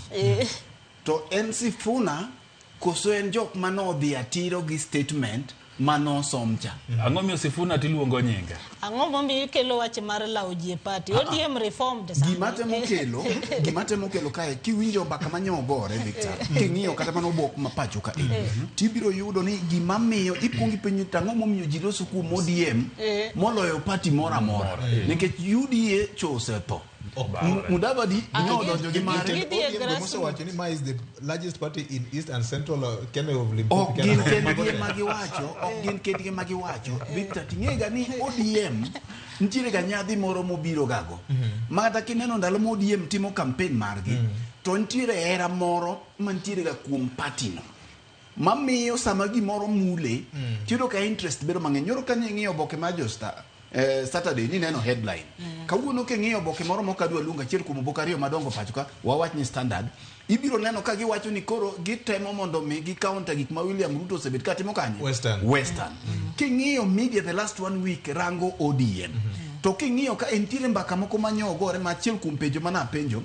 to en Sifuna koso en jok manodhi atiro gi statement manosom cha. Ang'o miyo Sifuna tiluongo nyinge? Ang'o momiyo ikelo wach mar lawo ji e party? ODM reformed sani. Gima temo kelo kae kiwinjo mbaka manyo ogore Victor, king'iyo kata mana obok ma pacho ka tibiro yudo ni gima miyo ikuongo ipenjo to ang'o momiyo ji loso kuom ODM moloyo party moro amora nikech UDA cho osetho. Mudavadi nodonjo gi mare. Osewacho ni ma is the largest party in East and Central Kenya of Limpopo. Ok gin kendgi ema giwacho, ok gin kendgi ema giwacho. Victor, ting'ega ni ODM nitiere ga nyadhi moro mobiro gago. Ma kata kineno ndalo ma ODM timo campaign margi, to nitiere hera moro mantiere ga kuom party no. Mamiyo sama gimoro mule, tiyudo ka interest bedo mang'eny. Nyoro ka ing'iyo oboke mar jo Star, Saturday ni neno headline. Kawuono king'iyo oboke moro mokadwa luongo achiel kuom oboke ariyo madongo pacho ka, wawach ni Standard, ibiro neno ka giwacho ni koro gitemo mondo mi gi counter gik ma William Ruto osebet ka timo kanye? Western. King'iyo media the last 1 week rango ODM. To king'iyo ka entiere mbaka moko manyo ogore ma achiel kuom penjo mana penjo.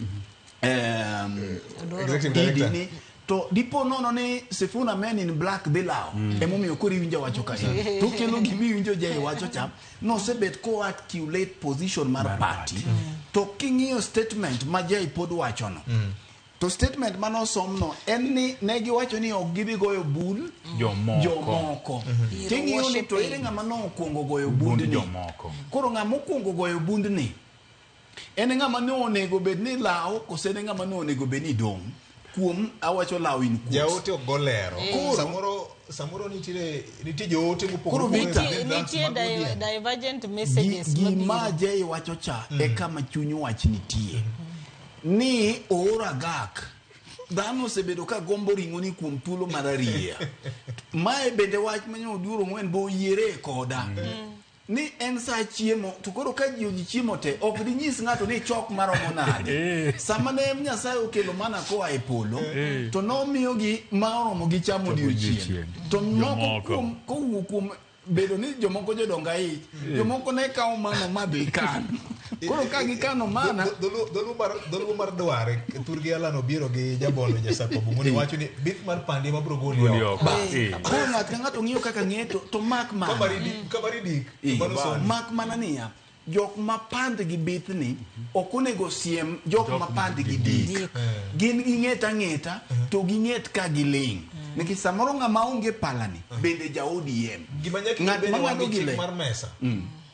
Executive Director. Ni, to dipo nono ni Sifuna men in black dhi lawo. Emomiyo koro iwinjo wacho ka en. To kelo gima iwinjo Jay wacho cha, nosebet ko articulate position mar party. To king'iyo statement ma Jay pod wachono, to statement manosomno en ni ne giwacho ni ok gibi goyo bul jomoko. Ting'iyo ni to ere ng'ama nokwongo goyo bundni. Jomoko. Koro ng'ama okwongo goyo bundni en ng'ama ne onego bed ni lawo kose en ng'ama ne onego bed ni dong'. Kuom awacho lawo in quotes. Jaote ok golero. Samoro nitie joote mopogore. Nitie divergent messages. Gima Jay wacho cha e kama chuny wach nitie. Ni oora gak. Dhano osebedo ka gombo ring'o ni kuom thuolo mar ariya. Mae bende wach manyo Oduor Ong'wen bo oyiere koda. Ni en saa chiemo to koro ka ji oji chiemo te ok dinyis ng'ato ni chok maromo nade. Sama ne Nyasaye okelo mana koa e polo to nomiyogi ma oromo gi chamo odiochieng'. To moko kuom kowuok kuom bedo ni jomoko jodongo aich, jomoko ne kawo mana madhi kan. Koro ka gikano mana Dholuo mar dware thurgi Alan Obiero gi Jabondo Jasako Bungoni wacho ni bith mar pandi ema biro goli oko. Koro ng'at ka ng'ato ng'iyo kaka ng'eto to mak mana. Kamari dik to mano somo. Mak mana niya, jok ma pandgi bithni ok onego siem jok ma pandgi dik. Gin ging'et ang'eta to ging'et ka giling'. Nikech samoro ng'ama onge palani bende ja ODM. Gima nyaka Ng'at ibed ma wan ng'ado gi gi chik le. mar mesa.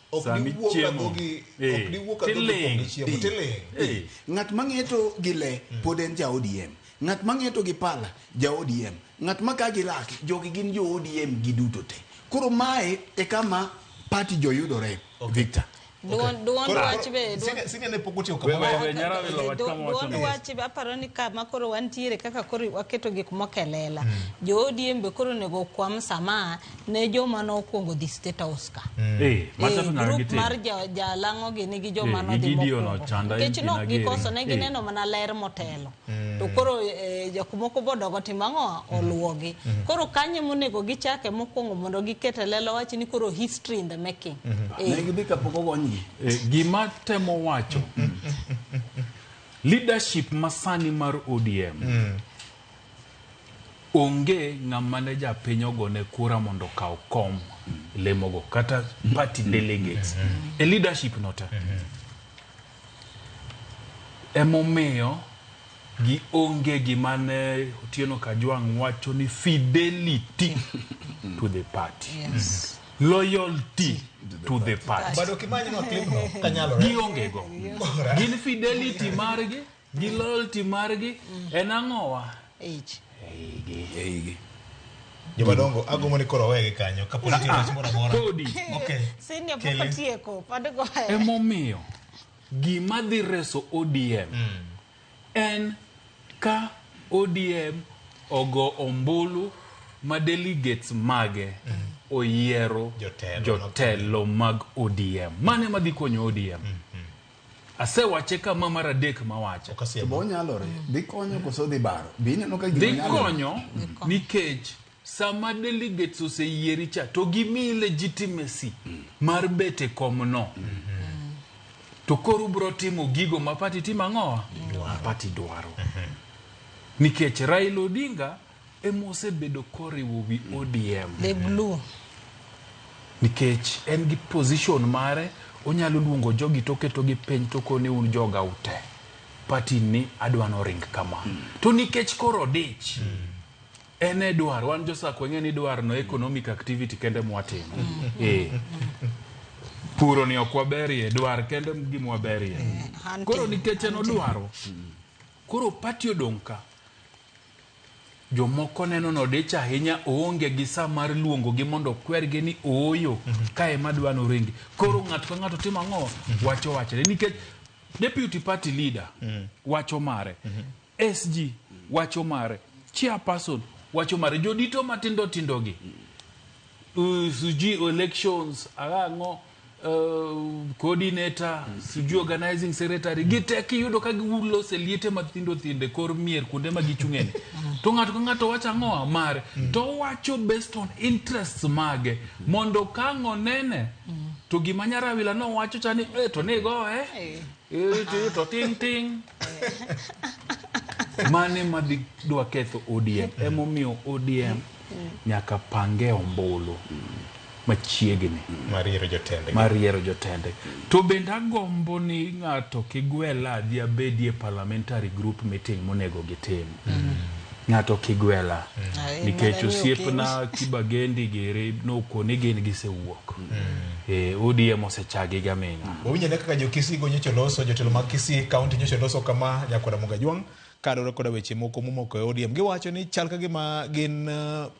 Ok Sami diwuo ka chiemo. dhogi, ok diwuo ka dhogi Tiling'. pong' gi chiemo, tiling'. Ng'at ma ng'eto gi le pod en ja ODM. Ng'at ma ng'eto gi pala ja ODM. Ng'at ma ka gi lak jogi gin jo ODM giduto te. Koro mae e kama party jo yudore, Victor. Duond wach be Senior ne pok otiyo We- kama. we- we Nyarawilo wach kama wacho duond ni. wach be aparo ni kama koro wantiere kaka koro waketo gik moko e lela. Jo ODM be koro onego okwam sama ne joma nokwongo dhi State House ka. Macha to nyaka Group gitim. mar jalang'o gi nigi joma Gi nodhi Gideon mokwongo. Ochanda, Nikech Eugene nok Agere. gikoso ne gineno mana ler motelo. To koro jok moko bodogo timo ang'o oluwogi. Koro kanyo monego gichake mokwongo mondo giket e lela wach ni koro history in the making. Ne gidhi kapok ogonygi. Gima temo wacho leadership masani mar ODM onge ng'ama ne japiny ogone kura mondo okaw kom lemogo kata party delegates e leadership no te. Emomiyo gionge gima ne Otieno Kajwang' wacho ni fidelity to the party. Yes. Loyalty to the party. Bado kimany no clip no kanyalore. Gionge go. Gin fidelity margi, gi loyalty margi, en ang'owa? Ich. Eigi. Jomadongo agombo ni koro wegi kanyo kapok nitie wach moro amora. Podi. Okay. Senior pok Kele. otieko, pod goye. Emomiyo gima dhi reso ODM en ka ODM ogo ombulu ma delegates mage oyiero jotelo mag ODM. Mano ema dhi konyo ODM. Asewache kama mar adek mawache. To be onyalore. Dhi konyo koso dhi baro. Be ineno ka gima Dhi nyalore? konyo nikech sama delegates oseyieri cha to gimiyi legitimacy mar bet e komno. To koro ubro timo gigo ma party timo ang'owa? Ma party dwaro. Nikech Raila Odinga ema osebedo koriwo wi ODM. The glue. Nikech en gi position mare, onyalo luongo jogi toketogi piny tokone un joga ute. Party ni adwa noring kama. To nikech koro odich, en e dwaro, wan josako wang'e ni dwaro no economic activity kende mwatimo. Puro ni ok waberie, dwar kende gima waberie. Koro nikech en odwaro, koro party odong' ka. Jomoko neno nodich ahinya, oonge gi saa mar luongogi mondo okwergi ni ooyo, kae ema dwa noringi. Koro ng'ato ka ng'ato timo ang'o? Wacho wachne. Nikech deputy party leader wacho mare, SG wacho mare, chairperson wacho mare, jodito matindo tindo gi, sijui elections, ang'o, coordinator, sijui organizing secretary, gite kiyudo ka giloso liete mathindo thindo e kor mier kuonde ma gichung'eni. To ng'ato ka ng'ato wacho ang'o mare, to owacho based on interests mage, mondo ka ang' onene, to gima Nyarawila nowacho cha ni to nigoye, to ting ting. Mane madhi dwa ketho ODM. Emomiyo ODM nyaka pange ombulu machiegni Mar yiero jotendgi. mar yiero jotende. To bende agombo ni ng'ato kigwela adhi abedie parliamentary group meeting monego gitim. Ng'ato kigwela. Nikech osiepna Kibagendi giri nokoni gin gisewuok. ODM osechagi gaming'a. Wawinjo ane kaka jo Kisii go nyocha oloso, jotelo mag Kisii County nyocha oloso kama nyakwara Mugajwang' kaluwore koda weche moko momako e ODM. Giwacho ni chal ka gima gin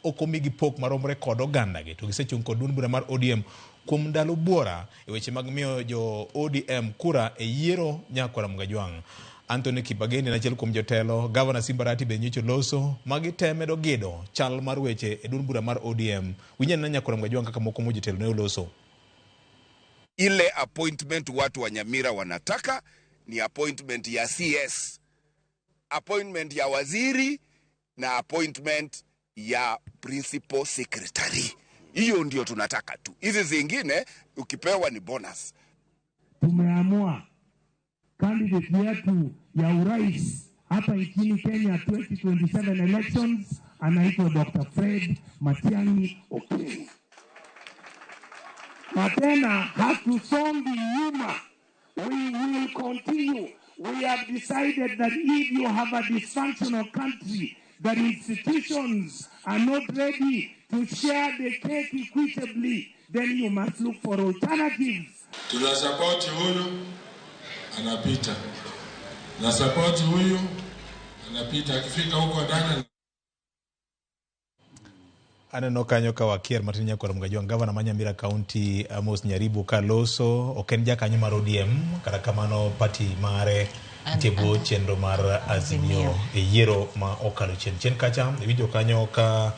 ok omigi pok maromre kod ogandagi to gisechung' kod duond bura mar ODM kuom ndalo buora e weche mag miyo jo ODM kura e yiero nyakwara Mugajwang'. Anthony Kibagendi en achiel kuom jotelo, Gavana Simba Arati be nyocha oloso, magi te medo gido chal mar weche e duond bura mar ODM. Winj anena nyakwara Mugajwang' kaka moko kuom jotelo ne oloso. Ile appointment watu wa Nyamira wanataka ni appointment ya CS, appointment ya waziri na appointment ya principal secretary. Hiyo ndio tunataka tu. Hizi zingine ukipewa ni bonus. Tumeamua candidate yetu ya urais hapa nchini Kenya 2027 elections anaitwa Dr. Fred Matiang'i Okengo. Na tena hatusongi nyuma. We will continue. We have decided that if you have a dysfunctional country, that institutions are not ready to share the cake equitably, then you must look for alternatives. Tunasapoti huyu anapita, na sapoti huyu anapita, akifika huko ndani. Aneno kanyo ka wakier matin nyakwar Mgajwang', gavana ma Nyamira County Amos Nyaribo kaloso, ok en jakanyo mar ODM, kata kamano party mare nitie bwo chenro mar Azimio e yiero ma okalo chien. Chien kacha iwinjo kanyo ka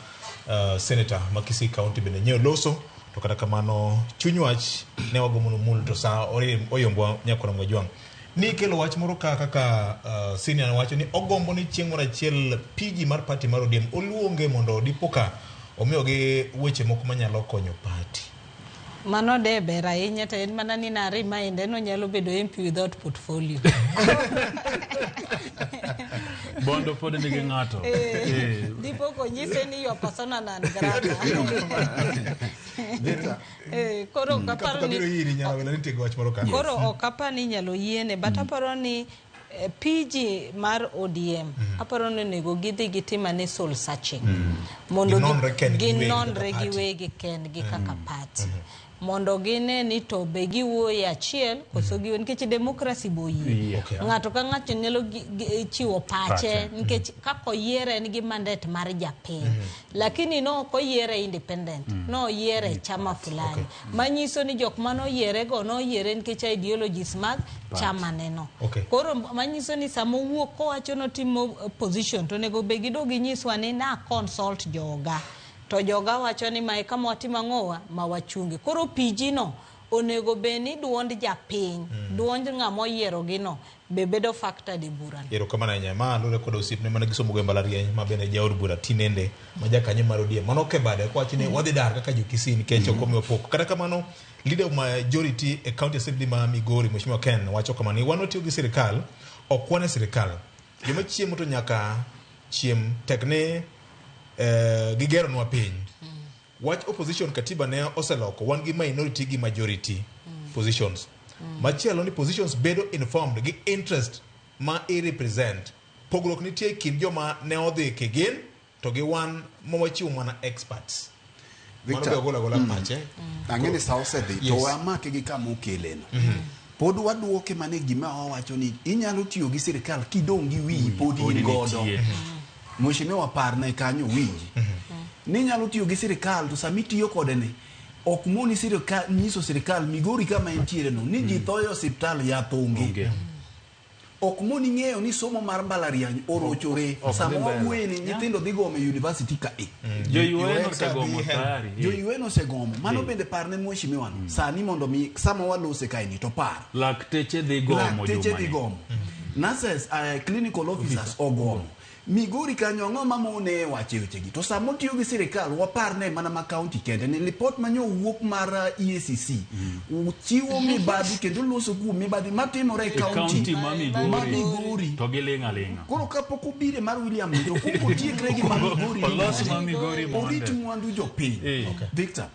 senator ma Kisii County bende nyiewo loso, to kata kamano chuny wach ne wagomo nomul to sa oyombwa nyakwar Mgajwang'. Ni kelo wach moro ka kaka senior wacho ni ogombo ni chieng' moro achiel PG mar party mar ODM oluonge mondo dipoka omiyogi weche moko manyalo konyo party. Mano de ber ahinya, to en mana ni na remind en onyalo bedo MP without portfolio. Bondo pod nigi ng'ato. Dipo konyise ni your persona non grata. Koro ok aparo ni koro ok apar ni inyalo yiene, but aparo ni PG mar ODM aparo ni onego gidhi gitim ane soul searching mondo ginonre giwegi kendgi kaka party, mondo gine ni to be giwuoyo achiel koso giwuoyo, nikech democracy bo oyie. Ng'ato ka ng'ato nyalo chiwo pache nikech kaka oyiere en gi mandate mar japiny, lakini no ok oyiere independent, no oyiere chama fulani, manyiso ni jok manoyiere go noyiere nikech ideologies mag chama neno. Koro manyiso ni sama owuok kowacho notimo position to onego be gidog ginyiswa ni na consult joga, to joga wacho ni mae kama watimo ang'owa ma wachunge. Koro PG no onego bed ni duond japiny, duond ng'ama oyiero gi no be bedo factored e burano. Erokamano ahinya. Ma luwore kod osiepne mane gisomo go e mbalariany ma bende jaod bura tinende ma jakanyo mar ODM. Mano ok e bade kowacho ni wadhi dar kaka jo Kisii nikech ok omiwa pok. Kata kamano leader of majority e county assembly ma Migori Mheshimiwa Ken wacho kama ni wan watiyo gi sirikal, ok wan e sirikal. Joma chiemo to nyaka chiem tek ni gigeronwa piny. Wach opposition katiba ne oseloko, wan gi minority gi majority positions. Machielo ni positions bedo informed gi interest ma i represent. Pogruok nitie e kind joma ne odhi kigin to gi wan ma wachiwo mana experts. Mano be ogolo agola pache. Ang'e ni sa osedhi to wamake gi kama okeleno. Pod waduoke mana e gima wawacho ni inyalo tiyo gi sirikal kidong' gi wiyi pod in godo. Mheshimiwa parne kanyo winji. Ni inyalo tiyo gi sirikal to sama itiyo kode ni ok moni sirikal nyiso sirikal Migori kama entiere no ni ji tho e osiptal yath onge. Ok moni ng'eyo ni somo mar mbalariany orochore. Sama wawuoye ni nyithindo dhi gomo e university ka e. Jo UN osegomo tayari. Jo UN osegomo. Mano bende parne mheshimiwa no. Sani mondo mi sama walose kae ni to par. Lakteche dhi gomo. Lakteche dhi gomo. Nurses, clinical officers ogomo. Migori kanyo ang'o mamone wache wechegi. To sama otiyo gi sirikal waparne mana ma county kende ni lipot manyo wuok mar EACC chiwo mibadhi kendo loso kuom mibadhi matimore e county ma Migori to giling' aling'a. Koro kapok obire mar William to kuongo otiekre gi ma Migori, olos ma Migori mondo orit mwandu jopiny. Victor,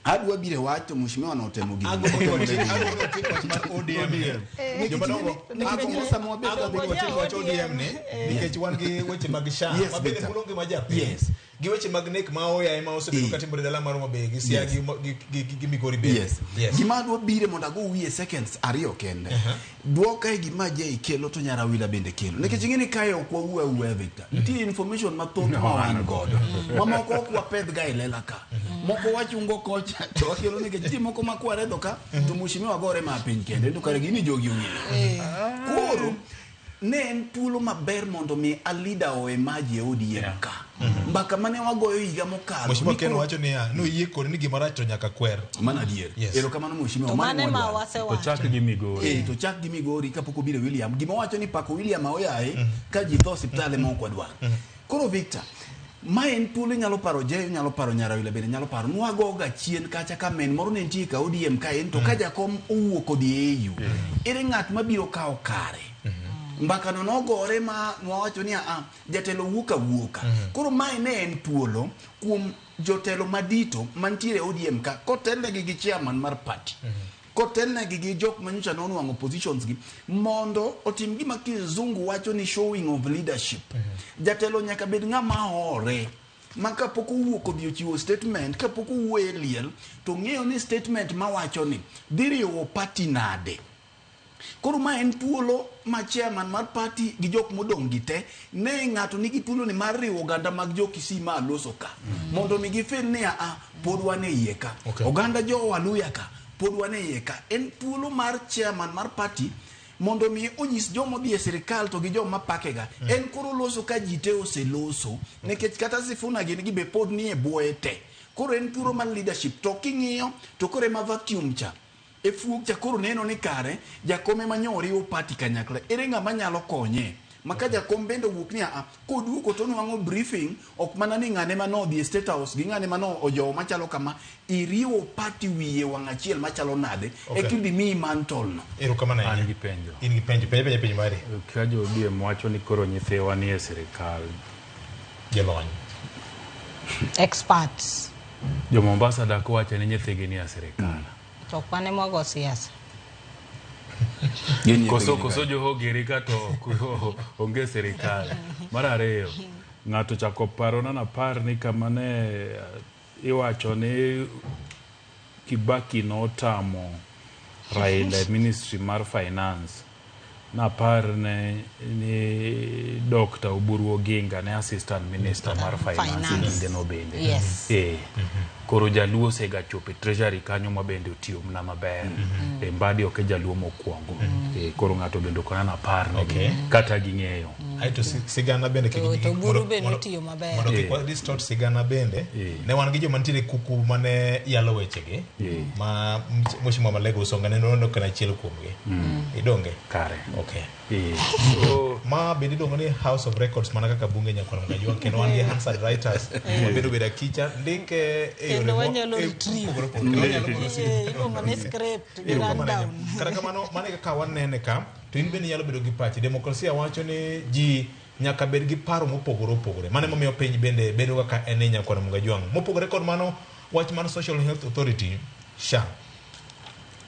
adwa bire wach to mheshimiwa notemo gini. ODM ni nikech wan gi weche mag SHA ma bende mulo ngima japiny. Gi weche mag nek ma oyaye ma osebedo katimore dala mar Homa Bay gi Siaya gi Migori bende. Gima adwa bire mondo ago wiye seconds ariyo kende. Duoka e gima Jay kelo to Nyarawila bende kelo. Nikech ing'e ni kae ok wawuo awuoya Victor. Nitie information mathoth ma wan godo. Mamoko ok wapedh ga e lela ka. Moko wachungo kocha to wakelo nikech nitie moko ma kwaredho ka to mheshimiwa gore ma piny kende to kare gini jogi ong'eyo. Koro ne en thuolo maber mondo mi a leader o emerge e ODM ka. Mbaka mane wagoyo higa mokalo. Mheshimiwa ni Ken koro- wacho niya, noyie kodi ni gima rach to nyaka kwer. Mano adier. Yes. Erokamano mheshimiwa. To mano mano ema mwadwaro. wasewacho. To chak gi Migori. Eh, to chak gi Migori kapok obiro William. Gima wacho ni pako William aoyaye ka ji tho osiptal ema ok wadwar. Koro Victor, ma en thuolo inyalo paro Jeyo, inyalo paro Nyarawila bende nyalo paro. Nwagoga chien kacha ka men moro ne nitie ka ODM ka en to ka jakom owuok odhi e AU. Ere ng'at mabiro kawo kare? Mbaka no nogore ma nwawacho ni a jatelo wuok awuoka. Koro mae ne en thuolo kuom jotelo madito mantiere e ODM ka kotelnegi gi chairman mar party. Kotelnegi gi jok manyocha nonwang'o positions gi mondo otim gima kizungu wacho ni showing of leadership. Jatelo nyaka bed ng'ama hore ma kapok owuok odhi ochiwo statement kapok owuoyo e liel to ng'eyo ni statement mawacho ni dhi riwo party nade. Koro ma en thuolo ma chairman mar party gi jok modong' gi te ne ng'ato nigi thuolo ni mar riwo oganda mag jo Kisii ma aloso ka mondo mi gifeel ni a pod wan e iye ka oganda jo Waluya ka pod wan e iye ka en thuolo mar chairman mar party mondo mi onyis joma odhi e sirikal to gi joma pakega en koro loso ka ji te oseloso nikech kata Sifuna gin gi be pod nie bwoye te koro en thuolo mar leadership to king'iyo to koro ema vacuum cha e fuok cha koro neno ni kare jakom ema nyo oriwo party kanyakla ere ng'ama nyalo konye ma ka jakom bende owuok ni aa koduogo to onwang'o briefing ok mana ni ng'ane ma nodhi e state house gi ng'ane ma no ojowo machalo kama iriwo party wiye wang' achiel machalo nade Okay. eka idhi miyi mantle no Erokamano ahinya. An gi penjo. In gi penjo, penj penja penjo mari. Ka jo ODM wacho ni koro nyithiwa ni e sirikal. Jolony. Experts. Jo Mombasa dak wacho ni nyithigi ni e sirikal. To ok wan ema wago siasa. Koso koso jo Hogeri ka to ok onge sirikal. Mar ariyo, ng'ato chako parona napar ni kama ne iwacho ni Kibaki notamo Raila e ministry mar finance. Napar ne ni Dr. Oburu Oginga ne assistant minister mar finance e Finance. kinde no bende. Yes. Eh. Koro jaluo osega chopo e treasury kanyo ma bende otiyo mana maber. E Mbadi ok e jaluo mokwongo. Eh, koro ng'ato bende ok anana par negi Okay. kata ging'eyo. Aeto sigana bende kik- To, to kik- Oburu mondo- be mondo- notiyo maber. mondo kik wa distort sigana bende ne wan gi joma nitiere kuku mane yalo wechegi ma Mheshimiwa Malego Usonga ne nono kana achiel kuomgi idonge kare okay ma bende iluongo ni House of Records mana kaka bunge nyakwar Mgajwa kendo wan gi Hansard writers ma bende obedo akicha ndike e yore Kendo mo- wanyalo e retrieve. mopogore opogore. Kendo wanyalo golo Eh, Iluongo ni script gi Erokamano ahinya. rundown. Kata kamano mano e kaka wanene ka to in bende inyalo bedo gi pachi demokrasia wacho ni ji nyaka bed gi paro mopogore opogore mano emomiyo piny bende bedo kaka en e nyakwar Mgajwang' mopogore kod mano wach mar Social Health Authority SHA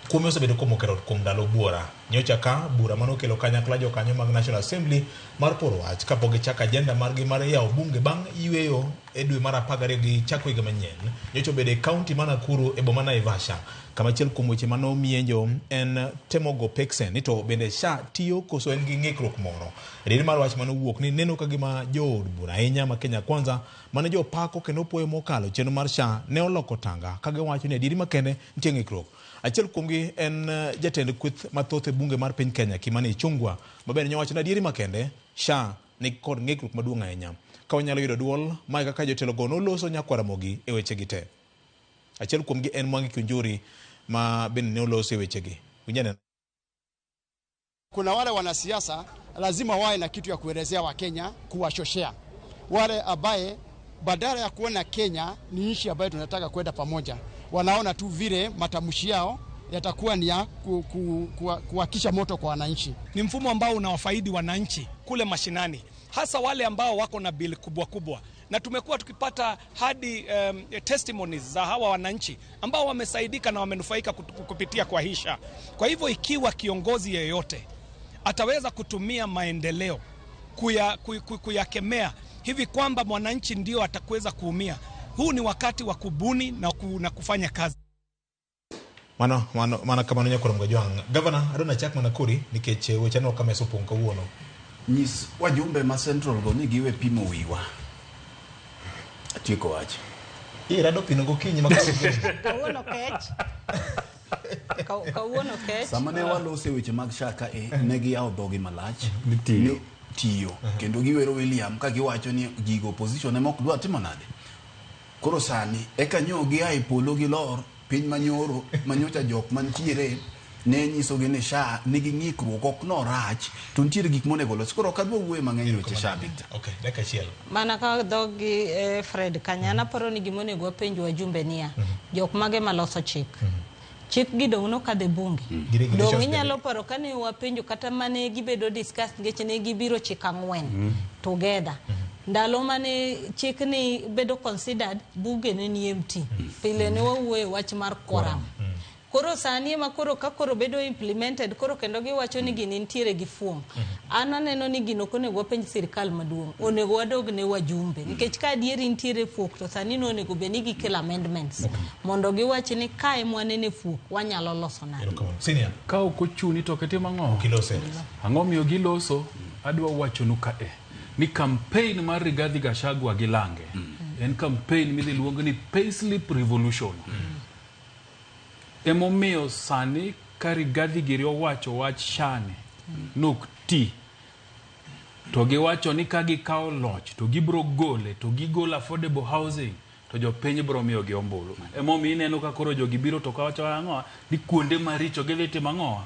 kuome osebedo komokero kuom ndalo buora nyocha ka bura manokelo kanyakla jokanyo mag National Assembly mar poro wach kapok gichako agenda margi mar yawo bunge bang' yweyo e dwe mar 12 gi chako higa manyien nyocha obedo e kaunti ma Nakuru e boma Naivasha kama achiel kuom weche manomienjo en temo go peksen ni to bende SHA tiyo koso en gi ng'ikruok moro adieri mar wach manowuok ni neno ka gima jood bura ahinya ma Kenya Kwanza mane jopako kendo puoyo mokalo chenro mar SHA ne oloko tanga ka giwacho ni adieri makende nitie ng'ikruok achiel kuomgi en jatend kweth mathoth e bunge mar piny Kenya Kimani Ichung'wa ma bende nyowacho ni adieri makende SHA nigi kod ng'ikruok maduong' ahinya ka wanyalo yudo duol mae kaka jotelogo noloso nyakwar Ramogi e wechegi te achiel kuomgi en Mwangi Kiunjuri ma bende ne oloso e wechegi winj anena Kuna wale wanasiasa lazima wawe na kitu ya kuelezea Wakenya, kuwachochea wale ambaye badala ya kuona Kenya ni nchi ambayo tunataka kwenda pamoja, wanaona tu vile matamshi yao yatakuwa ni ya kuwakisha moto kwa wananchi. Ni mfumo ambao unawafaidi wananchi kule mashinani, hasa wale ambao wako na bili kubwa kubwa, na tumekuwa tukipata hadi testimonies za hawa wananchi ambao wamesaidika na wamenufaika kupitia kwa hii SHA. Kwa hivyo ikiwa kiongozi yeyote ataweza kutumia maendeleo kuyakemea hivi kwamba mwananchi ndio atakuweza kuumia, huu ni wakati wa kubuni na kufanya kazi. Mano mano mana kamano nyakwar Mgajwang' gavana adwa nachak mana kori nikech weche aneno ka mesa opong' kawuono nyis wajumbe ma central go ni giwe pimo wiwa atieko wach irado pino gokinyi ma Kawuono kech. Kawuono kech. Sama ne walose weche mag SHA ka e ne giyawo dhogi malach Nitie. tiyo kendo giwero William ka giwacho ni gigo opposition ema ok dwa timo nade. Koro sani eka nyo gia e polo gi lor piny manyoro manyocha jok mantiere ne nyisogi ni SHA nigi ng'ikruok ok norach to nitiere gik monego los. Koro ok adwa wuoyo mang'eny e weche SHA Victor. Okay, dakika achiel. Mana ka dhogi Fred Kanyana aparo ni gima onego wapenj wajumbe niya, jok mage maloso chik. Chik gi dong' nokadho e bunge. Gi regulations Dong' inyalo paro kane wapenjo kata mane gibedo discuss nikech ne gibiro chik ang'wen together. Ndalo mane chik ni bedo considered, buge ne ni empty. Pile ne wawuoyo wach mar quorum. Koro sani ema koro ka koro bedo implemented koro kendo giwacho ni gini nitiere gi fuong'. An aneno ni gino ok onego wapenj sirikal maduong', onego wadog ne wajumbe nikech ka adieri nitiere fuok to sani no onego bed ni gikelo amendments mondo giwach ni kae mwanene fuok wanyalo loso nade. Senior. Ka ok ochuni to ok itim ang'o? Gilose. Ang'o miyo giloso? Adwa wachonu kae ni campaign mar Rigathi Gachagua gi Lange en campaign midhi luong ni payslip revolution. Emomiyo sani ka Rigathi giri owacho wach SHA ni nok ti to giwacho ni ka gikawo loch to gibro gole to gigolo affordable housing to jopiny bro miyogi ombulu. Emomiyo ineno ka koro jogi biro to kawacho ang'o ni kuonde maricho gidhi timo ang'o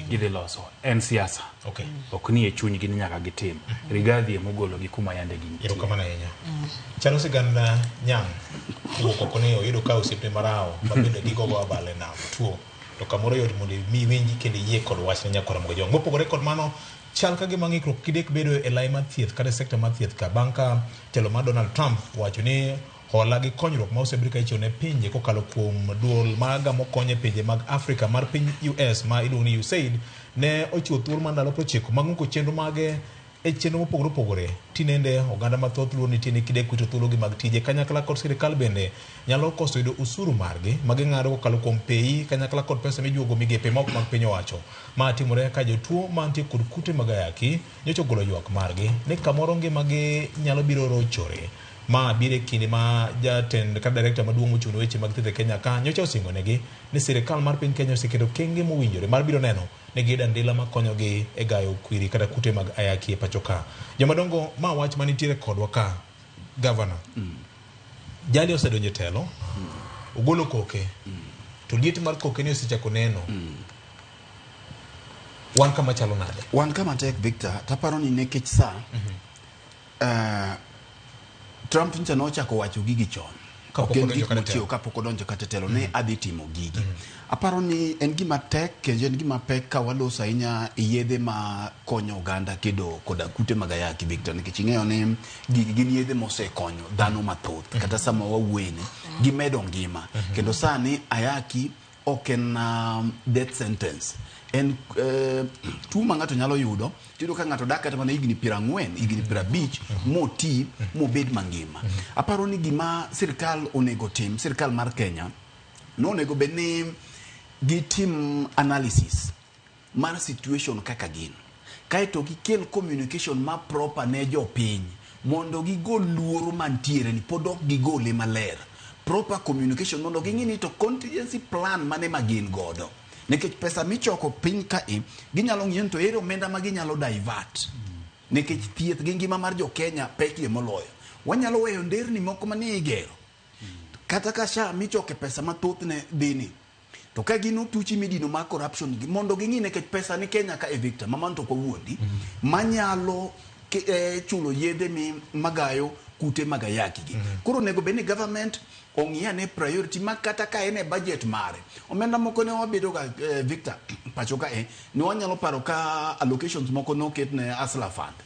gidhi loso. En siasa. Okay. Ok ni e chunygi ni nyaka gitim. Rigathi emogologi kuma yande gintie. Erokamano ahinya. Chalo sigand nyang' wuok oko ni oyudo ka osiepne marawo ma bende gigogo abal e nam tuo to kamoro yot mondo imi iwinji kendo iyie kod wachne nyakwar Ramogi Ojwang'. Mopogore kod mano, chal ka gima ng'ikruok kidek bedo e lai mar thieth kata e sekta mar thieth ka bang' ka telo mar Donald Trump wacho ni hola gi konyruok ma osebed ka ichiwo ne pinje kokalo kuom duol ma gamo kony e pinje mag Afrika mar piny US ma iluongo ni USAID ne ochiwo thuolo mar ndalo 90 mag ng'uko chenro mage e chenro mopogore opogore. Tinende oganda mathoth luor nitie ni kidek wito thuologi mag tije kanyakla kod sirikal bende nyalo koso yudo usuru margi ma ging'ado kokalo kuom pei kanyakla kod pesa mijuogo migepe moko mag piny owacho. Ma timore ka jotuo mantie kod kute mag ayaki nyocha ogolo ywak margi ni kamoro ngimagi nyalo biro rochore. Ma biro e kinde ma jatend kata director maduong' mochung' ne weche mag thieth e Kenya ka nyocha osingo negi ni sirikal mar piny Kenya oseketo okenge mowinjore mar biro neno ni giyudo andila makonyogi e gayo kwiri kata kute mag ayaki e pacho ka. Jomadongo, ma wach manitiere kodwa ka, Governor. Jali osedonjo e telo, ogolo koke, to liet mar koke ni osechako neno. Wan kama chalo nade? Wan kama tek Victor, taparo ni nikech sa Trump ncha nochako wacho gigi chon. Kapok Ok en odonjo gik kata e mochiewo telo. kapok odonjo kata e telo ne adhi timo gigi. Aparo ni en gima tek kendo en gima pek ka waloso ahinya yedhe ma konyo oganda kedo koda kute mag ayaki Victor nikech ing'eyo ni gigi gin yedhe mosekonyo dhano mathoth kata sama wawuoyeni gimedo ngima kendo sani ayaki ok en death sentence en tuo ma ng'ato nyalo yudo tiyudo ka ng'ato dak kata mana higni 40 higni 50 moti mobed mangima. Aparo ni gima sirikal onego tim, sirikal mar Kenya nonego bed ni gitim analysis mar situation kaka gin kaeto gikel communication ma proper ne jopiny mondo gigol luoro mantiere ni pod ok gigole maler. Proper communication mondo ging'i ni to contingency plan mane ma gin godo nikech pesa michoko piny kae ginyalo ng'iyo ni to ere omenda ma ginyalo divert nikech thieth gi ngima mar jo Kenya pekie moloyo. Wanyalo weyo nderni moko manie igero kata ka SHA michoke pesa mathoth ne dhi ni to ka gin otuchi midino mar corruption gi mondo ging'i nikech pesa ni Kenya ka e Victor ma mano to ok wawuondi manyalo chulo yedhe mi magayo kute mag ayaki gi. Koro onego bed ni government ong'i ane priority ma kata ka en e budget mare. Omenda moko ne wabedo ga Victor pacho ka ne wanyalo paro ka allocations moko noket ne Hustler Fund.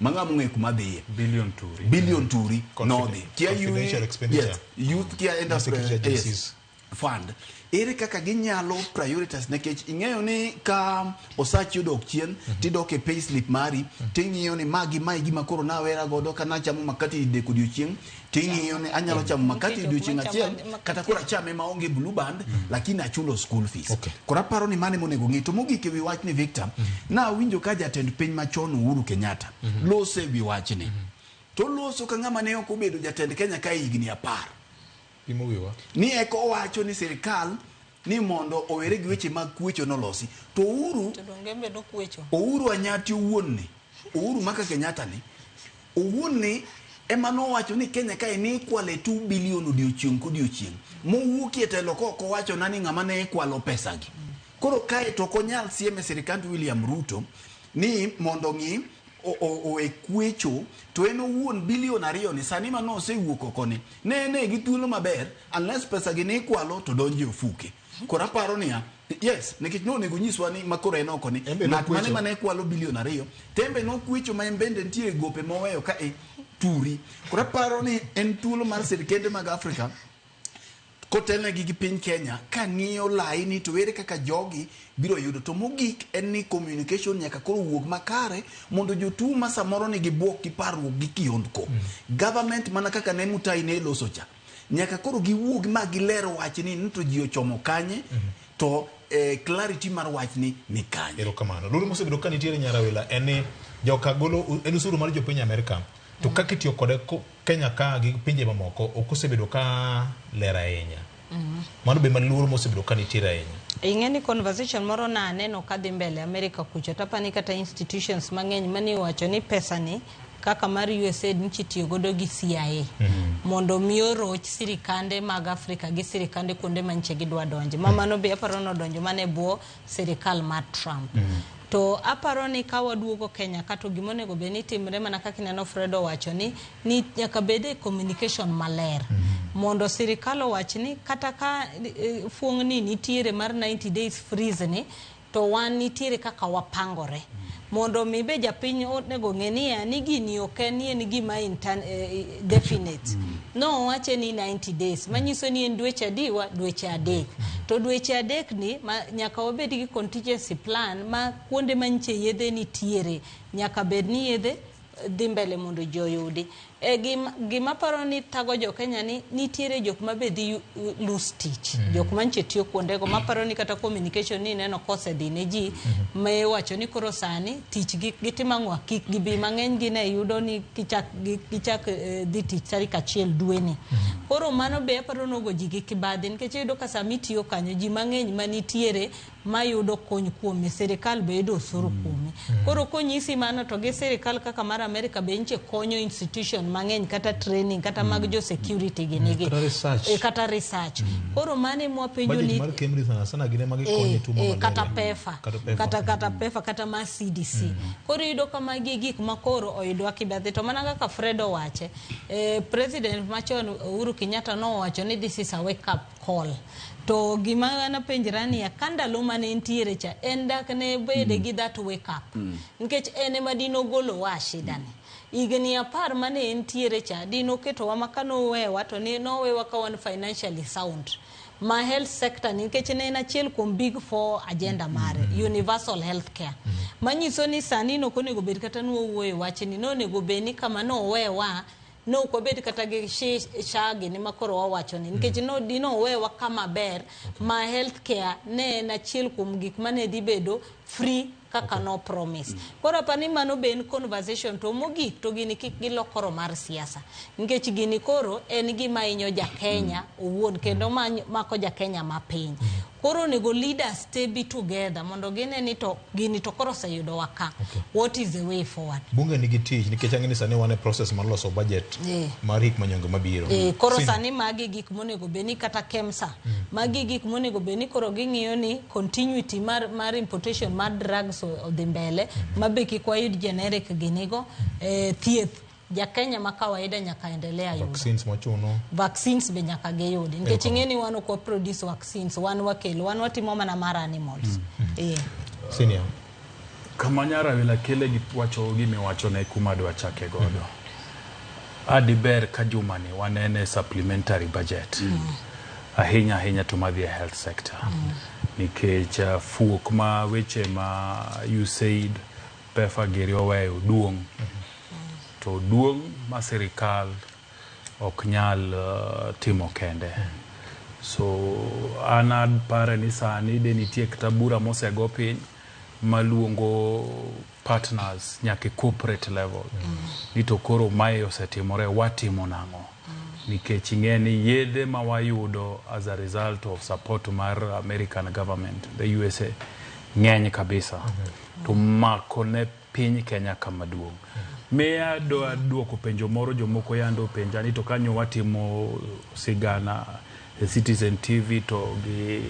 Ma ng'ama ong'eyo kuma dhiye. Billion turi. Billion turi nodhi. Kia Confidential expenditure. Yes, youth kia Security enterprise. agencies. Yes, fund. Ere kaka ginyalo prioritize nikech ing'eyo ni ka osachi odok chien tidok e payslip mari ting'iyo ni magi mae gima koro nawera godo ka nachamo makati didek odiochieng' ting'iyo ni anyalo chamo makati odiochieng' achiel kata koro achame maonge blue band lakini achulo school fees. Koro aparo ni mano emonego ng'i. To mogik ewi wachni Victor, nawinjo ka jatend piny machon Uhuru Kenyatta loso ewi wachni. To loso ka ng'ama ne ok obedo jatend Kenya ka higni 10. Pimo wiwa. Ni eko owacho ni sirikal ni mondo owere gi weche mag kwecho nolosi. To Uhuru To donge en be nokwecho? Uhuru Anyati owuon ni Uhuru maka Kenyatta ni owuon ni ema nowacho ni Kenya kae ni ikwale 2 billion odiochieng' kodiochieng' mowuokie telo kok owachona ni ng'ama ne ikwalo pesagi. Koro kae to ok onyal siem e sirikand William Ruto ni mondo ng'i owe kwecho to en owuon bilion 2 ni sani ma nosewuok oko ni ne en e gi thuolo maber unless pesa gi ne ikwalo to donjo e ofuke. Koro aparo niya, yes, nikech nonego nyiswa ni makoro en oko ni ng'at mane mane kwalo bilion 2 to en be nokwecho ma en bende nitie gope moweyo ka e turi. Koro aparo ni en thuolo mar sirkende mag Afrika kotelnegi gi piny Kenya ka ng'iyo laini to ere kaka jogi biro yudo. To mogik en ni communication nyaka koro wuog makare mondo jotuo ma samoro nigi buok gi parruok gi kiondko. Government mana kaka ne Mutai ne loso cha, nyaka koro giwuog ma giler wachni ni to ji ochomo kanye to clarity mar wachni ni kanye. Erokamano. Luoro mosebedo ka nitiere Nyarawila en ni joka golo en osuru mar jopiny Amerika to kaka itiyo kode Kenya ka gi pinje mamoko ok osebedo ka ler ahinya. Mano be maluoro mosebedo ka nitiere ahinya. Ing'e ni conversation moro na aneno ka dhi mbele Amerika kucho tapani kata institutions mang'eny mane iwacho ni pesa ni kaka mar USAID nchi tiyo godo gi CIA mondo mi oroch sirikande mag Afrika gi sirikande kuonde ma nche gidwa donje. Ma mano be aparo nodonjo mana e bwo sirikal mar Trump. To aparo ni ka waduogo Kenya ka to gima onego bed ni timre mana kaka ineno Fred owacho ni nyaka bed e communication maler. Mondo sirikal owach ni kata ka fuong' ni nitiere mar 90 days freeze ni to wan nitiere kaka wapangore. Mondo mi be japiny onego ng'e niya ni gini ok en ni en gima definite. No owache ni 90 days manyiso ni en dweche adiwa dweche 3. To dweche 3 ni nyaka wabed gi contingency plan ma kuonde manche yedhe nitiere nyaka bed ni yedhe dhi mbele mondo ji oyudi. Gima paro ni thago jo Kenya ni nitiere jok ma be dhi lose tich. Jok manche tiyo kuondego maparo ni kata communication ni neno kosedhi ne ji ma iwacho ni koro sani tich gitimo ang'o kik gibi mang'eny gi ne yudo ni gichak dhi tich tarik 1 dweni. Koro mano be aparo nogo ji gi kibadhi nikech iyudo ka sama itiyo kanyo ji mang'eny manitiere mayudo kony kuome sirikal be yudo osuru kuome. Koro konyisi mano to gi sirikal kaka mar Amerika be nche konyo institution mang'eny kata training kata mag jo security gi nigi kata research. Kata research. Koro mane mwapenjo ni mar Cambridge sana sana gine magi konyo tuo mar kata PEPFAR kata PEPFAR kata ma CDC. Koro iyudo ka magi gik ma koro oyudwa kibadhi to mana kaka Fred owache President machon Uhuru Kenyatta nowacho ni this is a wake up call. To gima napenjra ni ka ndalo mane nitiere cha en dak ne bede gi that wake up. Nikech en ema dino golowa shida ni. Higni 10 mane entiere cha dino ketowa ma kanowewa to ne nowewa ka wan financially sound. Ma health sector nikech ne en achiel kuom big 4 agenda mare universal health care. Manyiso ni sani nok onego bed kata nwawuoyo wachni nonego bed ni kama nowewa no ok wabed kata gi shagi ni makoro wawacho ni nikech no dino wewa kama ber ma health care ne en achiel kuom gik mane dhi bedo free kaka no promise. Koro apani mano be en conversation to mogik to gini kik gilok koro mar siasa nikech gini koro en gima hinyo ja Kenya owuon kendo mako ja Kenya mapiny. Koro onego leaders te be together mondo gine ni to gini to koro oseyudowa ka. What is the way forward? Bunge nigi tich nikech ang'e ni sani wan e process mar loso budget mar hik manyonge mabiro. Koro sani magi gik monego bed ni kata KEMSA magi gik monego bed ni koro ging'iyo ni continuity mar importation mar drugs odhi mbele mabe kik wayud generic ginigo thieth ja Kenya ma kawaida nyaka endelea yudo. Vaccines mochuno. Vaccines be nyaka giyudi. Nikech ing'e ni wan ok wa produce vaccines, wan wakelo, wan watimo mana mar animals. Senior. Kama Nyarawila kele gi wacho gimiwacho ne kuma dwa chake godo. Adi ber ka juma ni wanene supplementary budget. Ahinya ahinya to madhi e health sector. Nikech fuok ma weche ma USAID PEPFAR giri oweyo duong'. To duong' ma sirikal ok nyal timo kende. So an apare ni sani de nitie kata bura mosego piny maluongo partners nyaka e corporate level. Ni to koro mae osetimore watimo nang'o? Nikech ing'e ni yedhe ma wayudo as a result of support mar American government, the USA, ng'eny kabisa. To mako ne piny Kenya kama duong'. Miya dwa duoko penjo moro jomoko yande openja ni to kanyo watimo sigana e Citizen TV to gi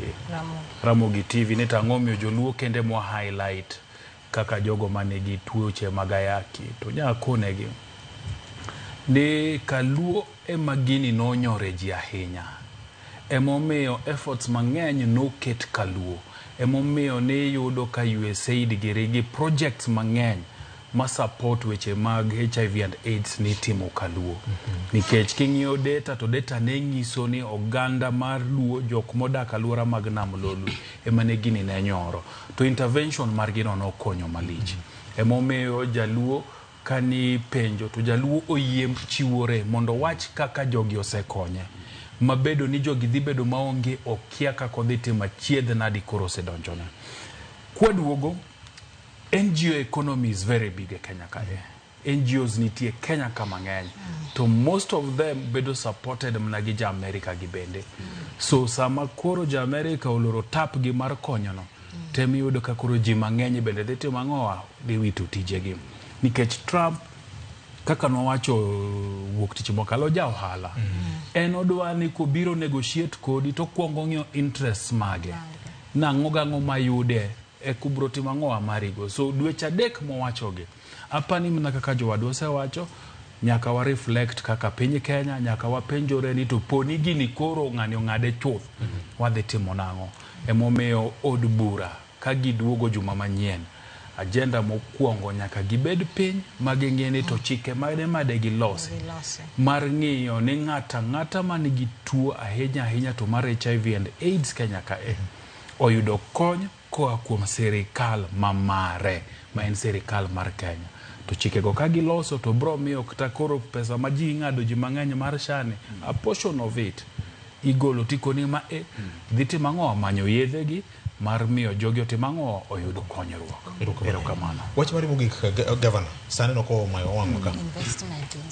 Ramogi TV ni to ang'o omiyo joluo kende mwa highlight kaka jogo manigi tuoche mag ayaki to nya konegi ni kaluo ema gini nonyore ji ahinya emomiyo efforts mang'eny noket kaluo emomiyo niyudo ka USAID giri gi projects mang'eny ma support weche mag HIV and AIDS nitimo kaluo nikech king'iyo data to data ne nyiso ni oganda mar luo jok modak aluora mag nam lolwe ema ne gini ne nyoro to intervention margi no nokonyo malich emomiyo jaluo kani penjo to jaluo oyie chiwore mondo owach kaka jogi osekonye mabedo ni jogi dhi bedo maonge okia kaka odhi timo achiedh nadi koro osedonjone kwaduogo NGO economy is very big e Kenya kae. NGOs nitie Kenya ka mang'eny. To most of them bedo supported mana gi ja America gi bende. So sama koro ja America oloro tap gi mar konyono, tem iyudo ka koro ji mang'eny bende dhi timo ang'owa dhi wito tijegi. Nikech Trump kaka nwawacho wuok tich mokalo ja ohala. En odwa ni kobiro negotiate kodi to okuongo ng'iyo interests mage. Nang'o gang'o mayude eka ubro timo ang'owa marigo. So dweche adek mowachogi, apani mana kaka jowadwa osewacho, nyaka wa reflect kaka piny Kenya, nyaka wapenjore ni to poni gini koro ng'ani ong'ade chuth, wadhi timo nang'o? Emomiyo od bura ka giduogo juma manyien, agenda mokwongo nyaka gibed piny ma ging'e ni to chike mane made gilosi mar ng'iyo ni ng'ato ang'ata man gi tuo ahinya ahinya to mar HIV and AIDS Kenya kae oyudo kony koa kuom sirikal mamare ma en sirikal mar Kenya. To chikego ka giloso to bro miyo kata koro pesa ma ji ing'ado ji mang'eny mar SHA ni, a portion of it igolo tikoni ma e dhi timo ang'o manyo yedhe gi mar miyo jogi otim ang'o oyud konyruok. Erokamano. Wach mari mogik gavana, sani no ko omayo wang'wa ka.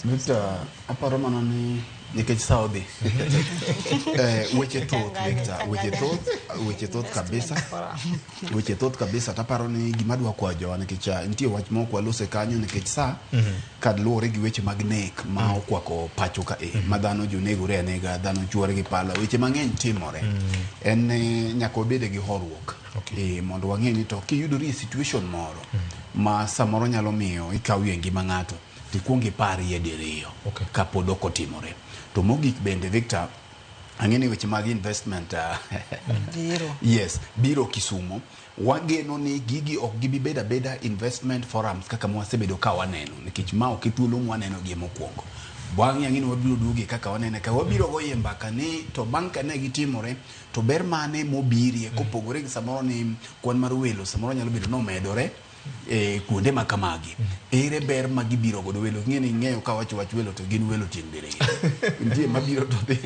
Victor, aparo mana ni nikech sa odhi. Weche thoth Victor, weche thoth kabisa. Weche thoth kabisa taparo ni gima dwa kwayo jowa nikech nitie wach moko walose kanyo nikech sa kad luwore gi weche mag nek ma okwako pacho ka e ma dhano jonegore anega dhano chwore gi pala weche mang'eny timore en ni nyaka wabede gi horuok mondo wang'e ni to kiyudori e situation moro ma samoro nyalo miyo ikawie ngima ng'ato tikuong iparie diriyo kapod ok otimore to mogik bende Victor ang'e ni weche mag investment Biro. yes biro Kisumo wageno ni gigi ok gibi bedo abeda investment forums kaka mwasebedo ka waneno nikech ma ok e thuolo mwaneno gi mokwongo bang'e ang'e ni wabiro duoge kaka wanene ka wabiro goye mbaka ni to bang' ka ne gitimore to ber mane mobirie kopogore gi samoro ni kwan mar welo samoro nyalo bedo nomedore e kuonde ma kamagi ere ber ma gibiro godo welo ing'e ni ing'eyo ka wacho wach welo to gin welo tieng' diriyo nitie mabiro to dhi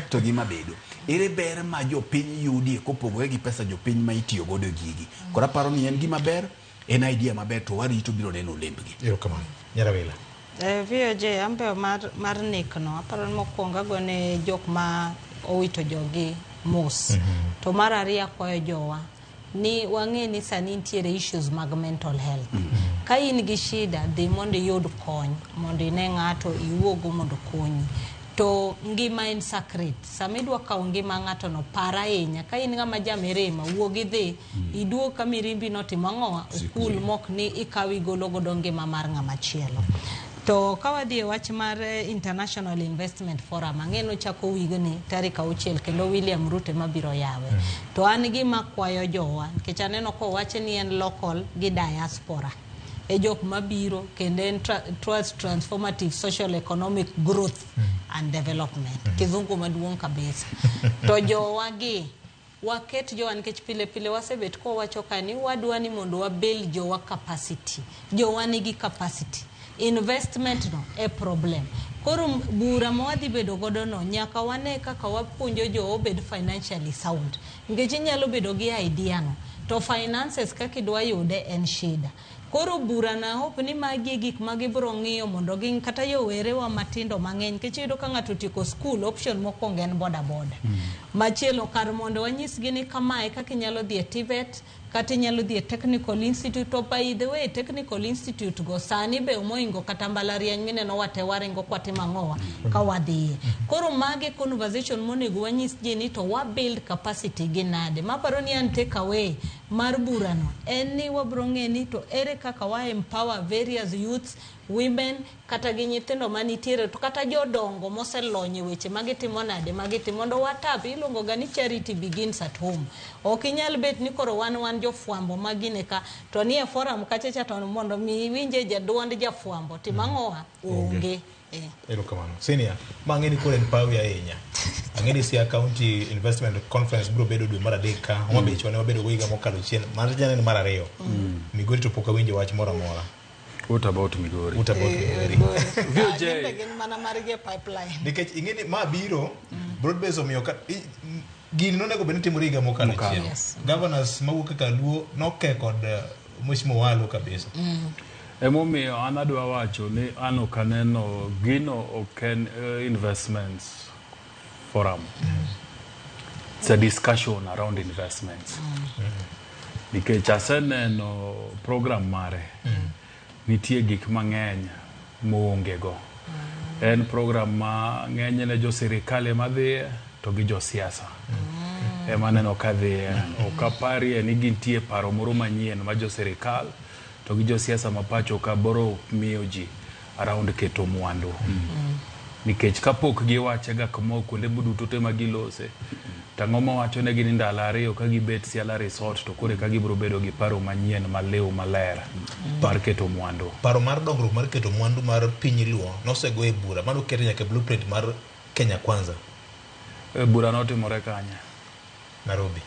to gi mabedo ere ber ma jopiny yudie kopogore gi pesa jopiny ma itiyo godo e gigi koro aparo ni en gima ber en idea maber to warito biro neno olembgi Erokamano. Nyarawila. VOJ ambe mar nek no aparo ni mokwongo agone jok ma owito jogi mos to mar ariyo akwayo jowa ni wang'e ni sani nitiere issues mag mental health ka in gi shida dhi mondo iyud kony mondo ine ng'ato iwuogo mondo okonyi to ngima en sacred sama idwa kawo ngima ng'ato no par ahinya ka in ng'ama ja mirima wuog idhi iduog ka mirimbi notimo ang'owa okul mok ni ikawo igolo godo ngima mar ng'ama chielo to ka wadhi e wach mar International Investment Forum ang'e nochako wigni tarik 6 kendo William Ruto ema biro yawe to an gima kwayo jowa nikech aneno kowache ni en local gi diaspora e jok mabiro kendo en towards transformative social economic growth and development kizungu maduong' kabisa to jowa gi waket jowa nikech pile pile wasebet kowacho ka ni wadwa ni mondo wabuild jowa capacity jowa nigi capacity investment no e problem koro bura ma wadhi bedo godo no nyaka wane kaka wapuonjo jowa obed financially sound nikech inyalo bedo gi idea no to finances kaka idwa yude en shida. Koro bura na hope ni magi e gik ma gibiro ng'iyo mondo gin kata yowerewa matindo mang'eny nikech iyudo ka ng'ato otieko skul option mokwongo en boda boda. Machielo kar mondo wanyisgi ni kamae kaka inyalo dhi e TVET kata inyalo dhi e Technical Institute to by the way Technical Institute go sani be moingo kata mbalariany mineno wate waringo kwatimo ang'owa ka wadhiye. Koro magi conversation monego wanyis ji ni to wa build capacity gi nade. Maparo ni an take away mar burano en ni wabro ng'e ni to ere kaka wa empower various youths, women kata gi nyithindo manitiere to kata jodongo moselony e weche magitimo nade magitimo mondo watap iluongo ga ni charity begins at home. Ok inyal bet ni koro wan jofwambo magine ka to nie forum kacha cha to mondo mi iwinje jaduond jafwambo tim ang'owa onge. Erokamano. Senior, ma ang'e ni koro en pawi ahinya. Ang'e ni Siaya County Investment Conference biro bedo dwe mar adek ka. Homa Bay chon ne wabedo go higa mokalo chien. Mar jana en mar ariyo. Migori to pok awinjo wach moro amora. What about Migori? What about Migori? VOJ. Gin be gin mana margi e pipeline. Nikech ing'e ni ma biro broad base omiyo ka gini nonego bed ni timore higa mokalo chien. Yes. Governors mawuok kaka Luo noke kod Mheshimiwa Walo kabisa. Emomiyo an adwa wacho ni an ok aneno gino ok en investments forum. It's a discussion around investments. Nikech aseneno program mare. Nitie gik mang'eny moonge go. En program ma ng'enyne jo sirikal ema dhiye to gi josiasa. Ema aneno ka dhiye. Ok aparie ni gintie paro moro manyien ma jo sirikal to gi josiasa ma pacho ka boro miyo ji around keto mwandu. Nikech kapok giwache ga kamo kuonde duto te ma gilose, to ang'o mawacho negi ni ndalo ariyo ka gibet Siala Resort to koro eka gibiro bedo gi paro manyien maliw maler mar keto mwandu. Paro mar dongruok mar keto mwandu mar piny Luo nosego e bura mano kete nyaka e blueprint mar Kenya Kwanza. Bura notimore kanye? Nairobi.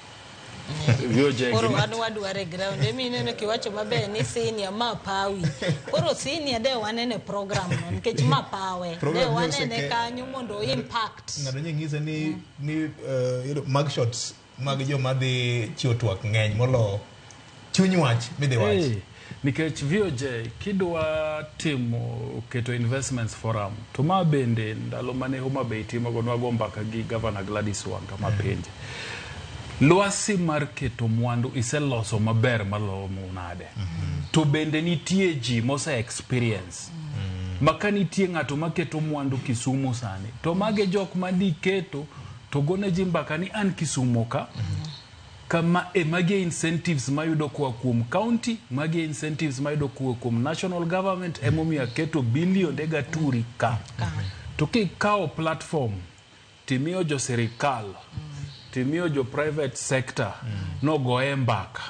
VOJ Koro gima- wan wadware ground emi ineno kiwacho maber ni senior ma pawi. Koro senior de wanene program no nikech ma pawe. De Program ni wanene kanyo mondo impact. Ng'ato nye ng'ise ni mug shots mag joma dhi chiwo twak ng'eny molo chuny wach midhi wach. Hey, nikech VOJ kidwa timo keto investments forum to ma bende ndalo mane Homa Bay timogo nwago mbaka gi Governor Gladys Wanga mapenje. Lwasi mar keto mwandu iseloso maber malomo nade. To bende nitie ji mose experience. Ma ka nitie ng'ato maketo mwandu Kisumu sani, to mage jok madiketo to gone ji mbaka ni an Kisumu ka, kama e magi incentives mayudo koa kuom county, magi incentives mayudo koa kuom national government, emomiyo aketo bilionde gaturi ka. To kikawo platform timiyo jo sirikal, timiyo jo private sector nogoye mbaka.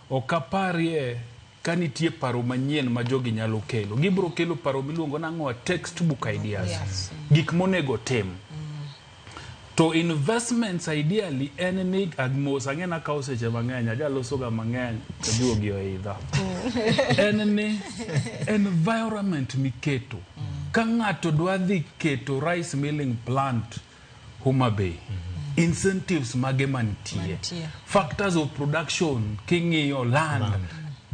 Ok aparie ka nitie paro manyien ma jogi nyalo kelo. Gibiro kelo paro miluongo nang'o textbook ideas. Yes. Gik monego tim. To investments ideally en ni mos ang'e nakawo seche mang'eny, ajalosoga mang'eny to juogi oidha. En ni environment miketo. Ka ng'ato dwa dhi keto rice milling plant Homa Bay, incentives mage mantie. Factors of production, king'iyo land.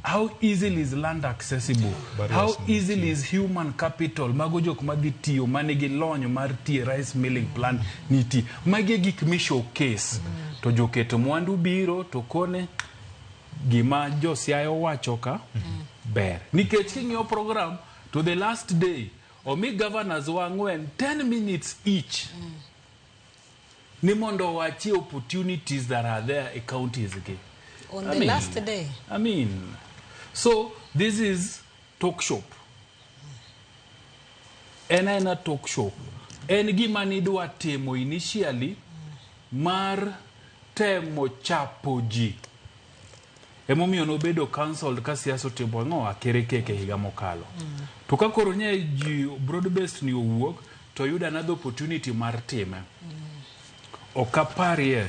How easily is land accessible? Barriers How easily is human capital? Mago jok madhi tiyo manigi lony mar tiyo rice milling plant nitie. Magi e gik mi showcase. To joketo mwandu biro to kone gima jo Siaya owacho ka ber. Nikech king'iyo program to the last day omi governors wa ang'wen 10 minutes each ni mondo owachi opportunities that are there e counties gi. On I the mean, last day. I mean, so this is talk shop. En aena talk shop. En gima nidwa timo initially mar temo chapo ji. Emomiyo nobedo cancelled ka siasa otimo ang'o akerekeke higa mokalo. To ka koro nye ji broad based ni owuok to yudo another opportunity mar time. Ok aparie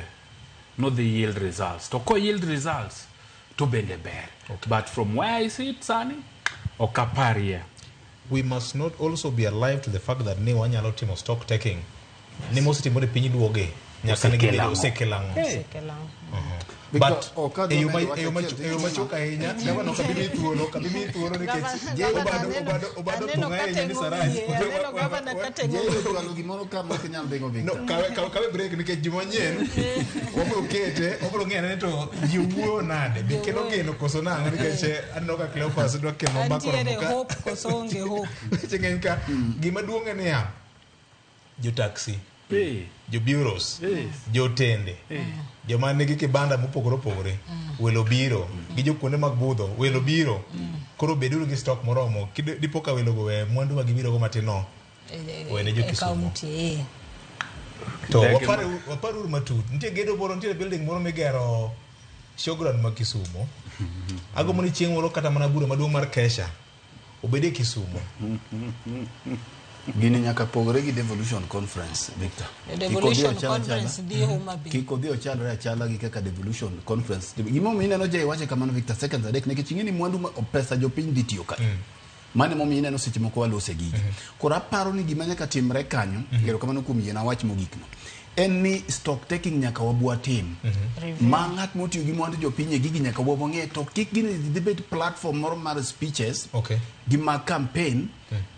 nodhi yield results. To ko yield results to bende ber. But from where I sit sani, ok aparie. We must not also be alive to the fact that ni wanyalo timo stock taking. Ni mosetimore piny duoge. Nyaka ne gibedo Osekelo ang'o? osekelo ang'o. Hey. But e yo machuok ahinya, gavana ok abi thuolo, ok abi miyi thuolo nikech Obado thung' ahinya ni Saraj. Jay gimoro ka mok inyal dhigo Victor. No, kawe break nikech juma manyien wabiro kete, wabiro ng'eyo ni to ji wuoyo nade, be kelo geno koso nang'o, nikech aneno ka Cleophas dwa kelo mbaka oromo Antiere ka. hope koso onge hope. Weche ng'eny ka. Gima duong' en niya, jo taxi, jo bureaus, jotende, joma nigi kibanda mopogore opogore, welo biro, gi jo kuonde mag budho, welo biro. Koro beduru gi stock moromo, dipo ka welo go we mwandu ma gibiro go matin no, wene jo E Kisumu. kaunti, eh. To waparuru matut, nitie gedo moro, nitie building moro migero showground ma Kisumu. Agombo ni chieng' moro kata mana bura maduong' mar Kesha obed e Kisumu. Gini nyaka pogore gi devolution conference, Victor. Devolution conference dhi Homa Bay. Kik odhi ochalre achala gi kaka devolution conference. Gimomiyo ineno Jay wache kamano Victor, seconds adek, nikech ing'e ni mwandu pesa jopiny dhi tiyo kanyo. Mano emomiyo ineno seche moko walose gigi. Koro aparo ni gima nyaka timre kanyo, erokamano kuom yiena wach mogikno, en ni stock taking nyaka wabwa tim. Ma ng'at motiyo gi mwandu jopiny e gigi nyaka wang'e, to kik gini dhi bed platform moro mar speeches gi mag campaign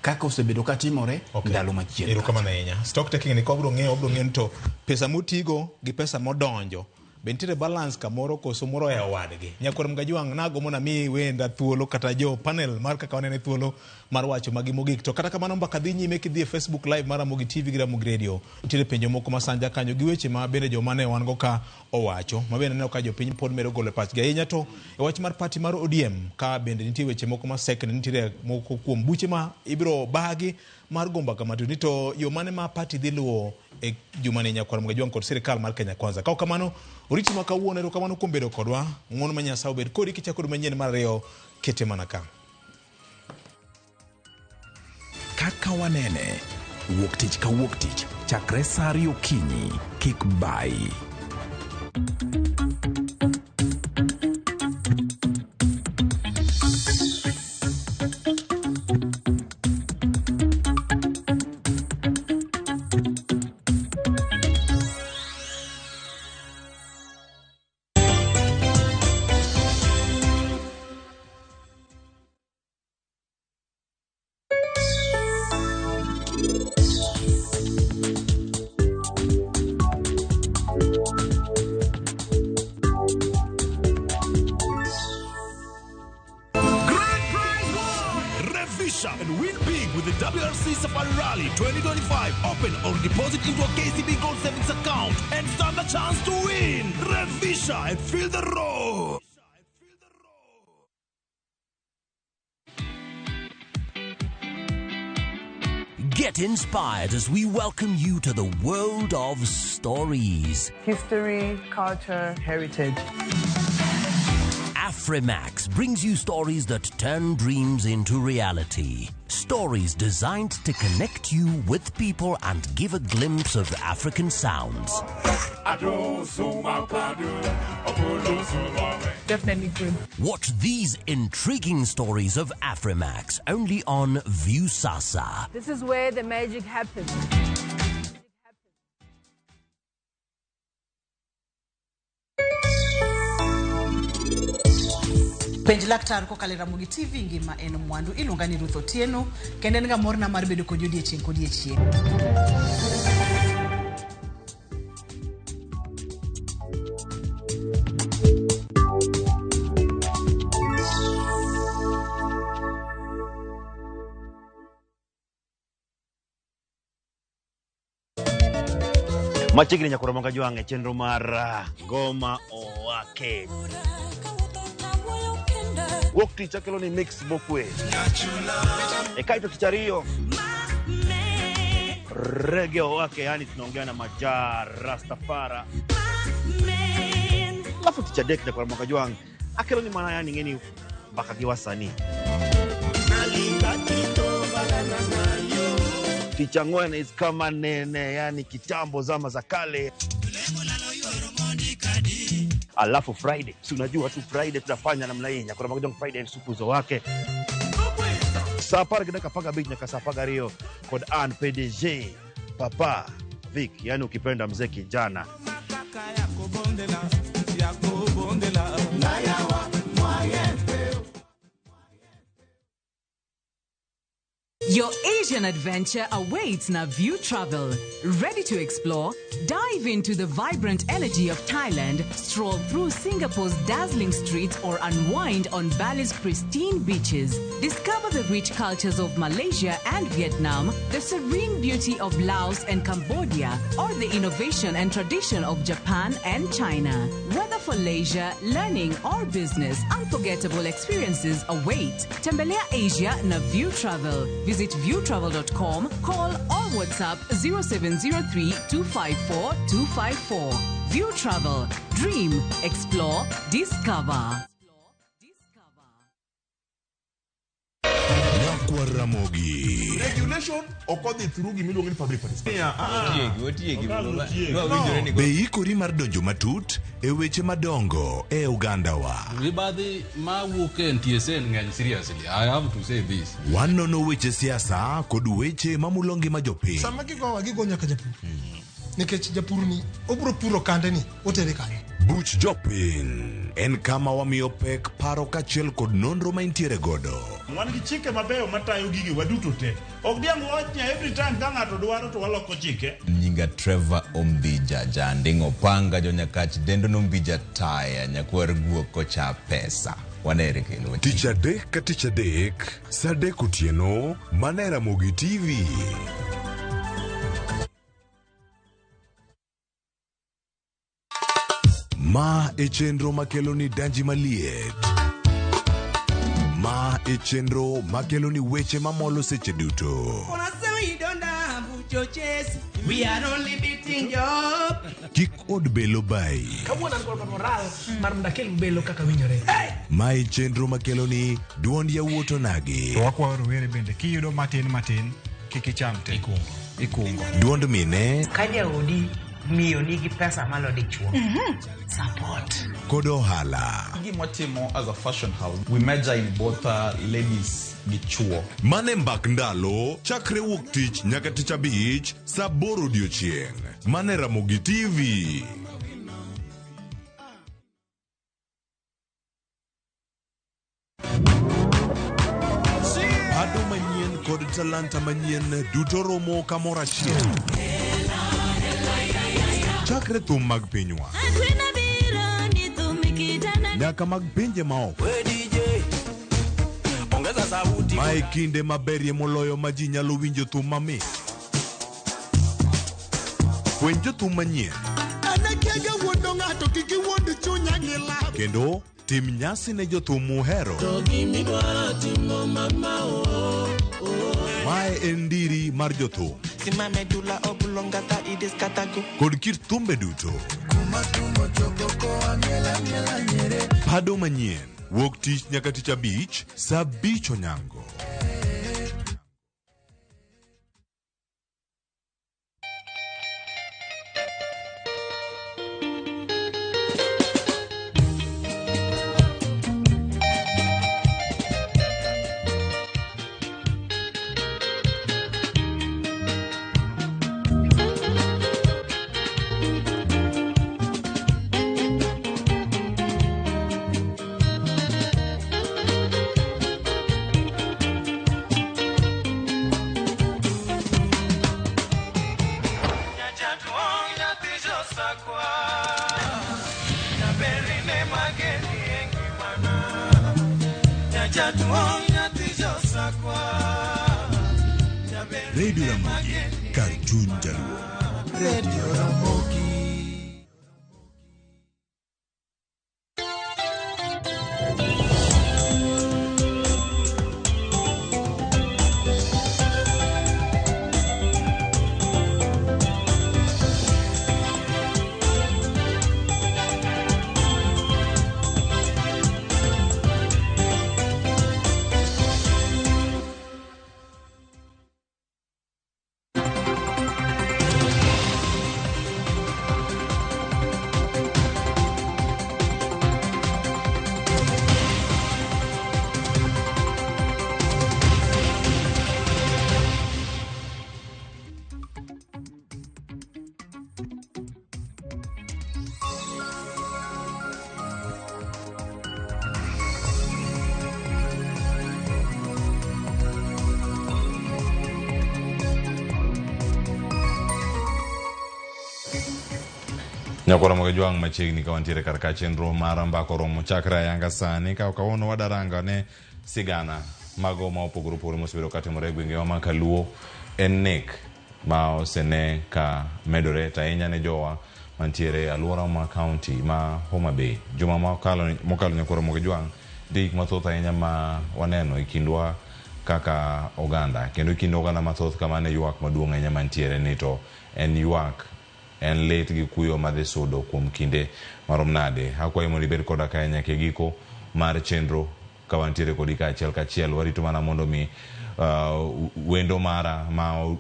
kaka osebedo ka timore ndalo machiegni. Erokamano ahinya. Stock taking ni wabiro ng'eyo, wabiro ng'eyo ni to pesa motigo gi pesa modonjo be nitiere balance kamoro koso moro e owadgi. Nyakwar Mgajwang' nagombo namiyi wenda thuolo kata jo panel mar kaka wanene thuolo mar wacho magi mogik. To kata kamano mbaka dhi nyime kidhi e Facebook live mar Ramogi TV gi Ramogi Radio. Nitiere penjo moko ma sanja kanyo gi weche ma bende joma ne wan go ka owacho. Ma bende aneno ka jopiny pod medo golo pachgi ahinya. To e wach mar party mar ODM ka bende nitie weche moko ma sekni, nitiere moko kuom buche ma ibiro bagi mar go mbaka matut ni to yo mane ma party dhi luwo e jumani Nyakwar Mgajwang' kod sirikal mar Kenya Kwanza. Ka ok kamano, oriti ma kawuono, erokamano kuom bedo kodwa. Ng'uono ma Nyasaye obed kodi kichako dwe manyien mar ariyo, kete mana ka. Kaka wanene, wuok tich ka wuok tich, chakre saa ariyo okinyi, kik bayi. And win big with the WRC Safari Rally 2025. Open or deposit into a KCB Gold Savings account and stand a chance to win. Revisha and feel the road. Get inspired as we welcome you to the world of stories. History, culture, heritage. Afrimax brings you stories that turn dreams into reality. Stories designed to connect you with people and give a glimpse of African sounds. Definitely good. Watch these intriguing stories of Afrimax only on Viusasa. This is where the magic happens. Penj laktar kokalo e Ramogi TV ngima en mwandu. Iluonga ni Ruth Otieno kendo en ga morna mar bedo kodi odiechieng' kodiechieng'. Machiegni nyakoro Mgajwang' e chenro mar Ngoma Owake. Wuok tich akelo ni mix mokwe. E kaito tich ariyo rege owake, yani tunaongea na Maja Rastafara. Alafu tich adek nyakwar Mgajwang' akelo ni mana yani ng'eni mbaka gi wasanii. Tich ang'wen is kama nene, yani kitambo zama za kale. Alafu Friday, si unajua tu Friday tunafanya namna hii. Nyakwar Mgajwang' Friday en supuzo wake. Saa apar gi dakika apar gabich nyaka saa apar gariyo kod an PDG Papa Vic, yani ukipenda mzee kijana. Your Asian adventure awaits Naview Travel. Ready to explore? Dive into the vibrant energy of Thailand, stroll through Singapore's dazzling streets, or unwind on Bali's pristine beaches. Discover the rich cultures of Malaysia and Vietnam, the serene beauty of Laos and Cambodia, or the innovation and tradition of Japan and China. Whether for leisure, learning, or business, unforgettable experiences await. Tembelea Asia na View Travel. Visit viewtravel.com, call or WhatsApp 0703 254 254. View Travel. Dream, explore, discover. Nyakwar Ramogi. Regulation ok odhi through gimiluongo ni public participation. Be ikori mar donjo matut e weche madongo e ogandawa. Mibadhi mawuok e NTSA ng'eny seriously. I have to say this. Wanono weche siasa kod weche mamulo ngima jopiny. Sama gigowa gigo nyaka japur. Nikech japur ni obiro puro kande ni otere kanye. Buch jopiny en kama wamiyo pek paro kaachiel kod nonro ma intiere godo. Wan gi chike mabeyo matayo gigi waduto te. Ok diang' wach ni every time ka ng'ato dwaro to waloko chike. Nyinga Trevor Ombija Janding Opanga Jonyakach Dendo Nombija Taya Nyakwar Guok Kocha Pesa. Wanere kendo. Tich adek ka tich adek, saa adek otieno, mana e Ramogi TV. Ma e chenro makelo ni danji maliet. Ma e chenro makelo ni weche mamolo seche duto. We are only beating job. Kik od belo bai. Kawuono an kod moral mar mondo akel belo kaka winjore. Ma e chenro makelo ni duond yawuot onagi. To wakwayo rowere bende kiyudo matin matin kik icham te. Ikungo. Duond mine Ka jaodi miyo nigi pesa malo dichuo. Support. kod ohala. Gima watimo as a fashion house, we major in both ladies gi chuo. Mane mbak ndalo chakre wuok tich nyaka tich abich saa aboro odiochieng'. Mane Ramogi TV. Pado manyien kod talanta manyien duto romo kamoro achiel. Chakre thum mag pinywa nyaka mag pinje maoko. Mae kinde maberie moloyo ma ji nyalo winjo thum mamit. Fweny jothum manyien Anakiaga wuondo ng'ato kik iwuond chunya gi lab. kendo tim nyasi ne jothum muhero. Mae en ndiri mar jothum Simamedula oblongata idiskatago. kod kit thumbe duto. Pado manyien wuok tich nyaka tich abich saa abich onyango. Radio Ramogi, kar chuny jaluo. Radio Ramogi. Nyakwara Ramogi Jwang' machiegni ka wantiere kar ka chenro mar mbaka oromo chakre ayanga sani ka kawuono wadaranga ne sigana mago ma opogore opogore mosebedo katimore e gwengewa ma kaluo en nek ma osene ka medore to ahinya ne jowa mantiere e alwora ma kaunti ma Homa Bay. Juma mokalo mokalo Nyakwar Ramogi Jwang' nitie gik mathoth ahinya ma waneno e kindwa kaka oganda kendo e kind oganda mathoth kama ne ywak maduong' ahinya mantiere ni to en ywak en lit gi kuyo madhi sudo kuom kinde marom nade. Akwayi mondo ibed koda kae nyaka e giko mar chenro ka wantiere kodi kaachiel kachiel. Warito mana mondo mi wendo mara ma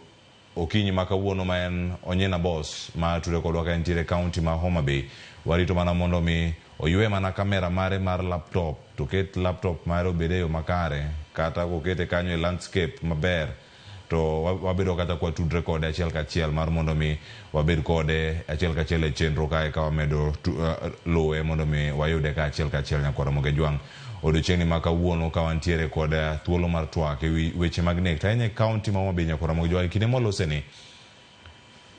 okinyi ma kawuono ma en Onyina Boss ma tude kodwa ka entiere e kaunti ma Homa Bay. Warito mana mondo mi oywe mana kamera mare mar laptop to ket laptop mare obed e yo makare kata kokete kanyo e landscape maber to wabedo kata kwatudre kode achiel kachiel mar mondo mi wabed kode achiel kachiel e chenro kae ka wamedo luwe mondo mi wayude ka achiel kachiel Nyakwar Ramogi Jwang'. Odiochieng'ni ma kawuono ka wantiere kod thuolo mar twak ewi weche mag nek to ahinya e kaunti ma Homa Bay Nyakwar Ramogi Jwang' e kinde mwaloseni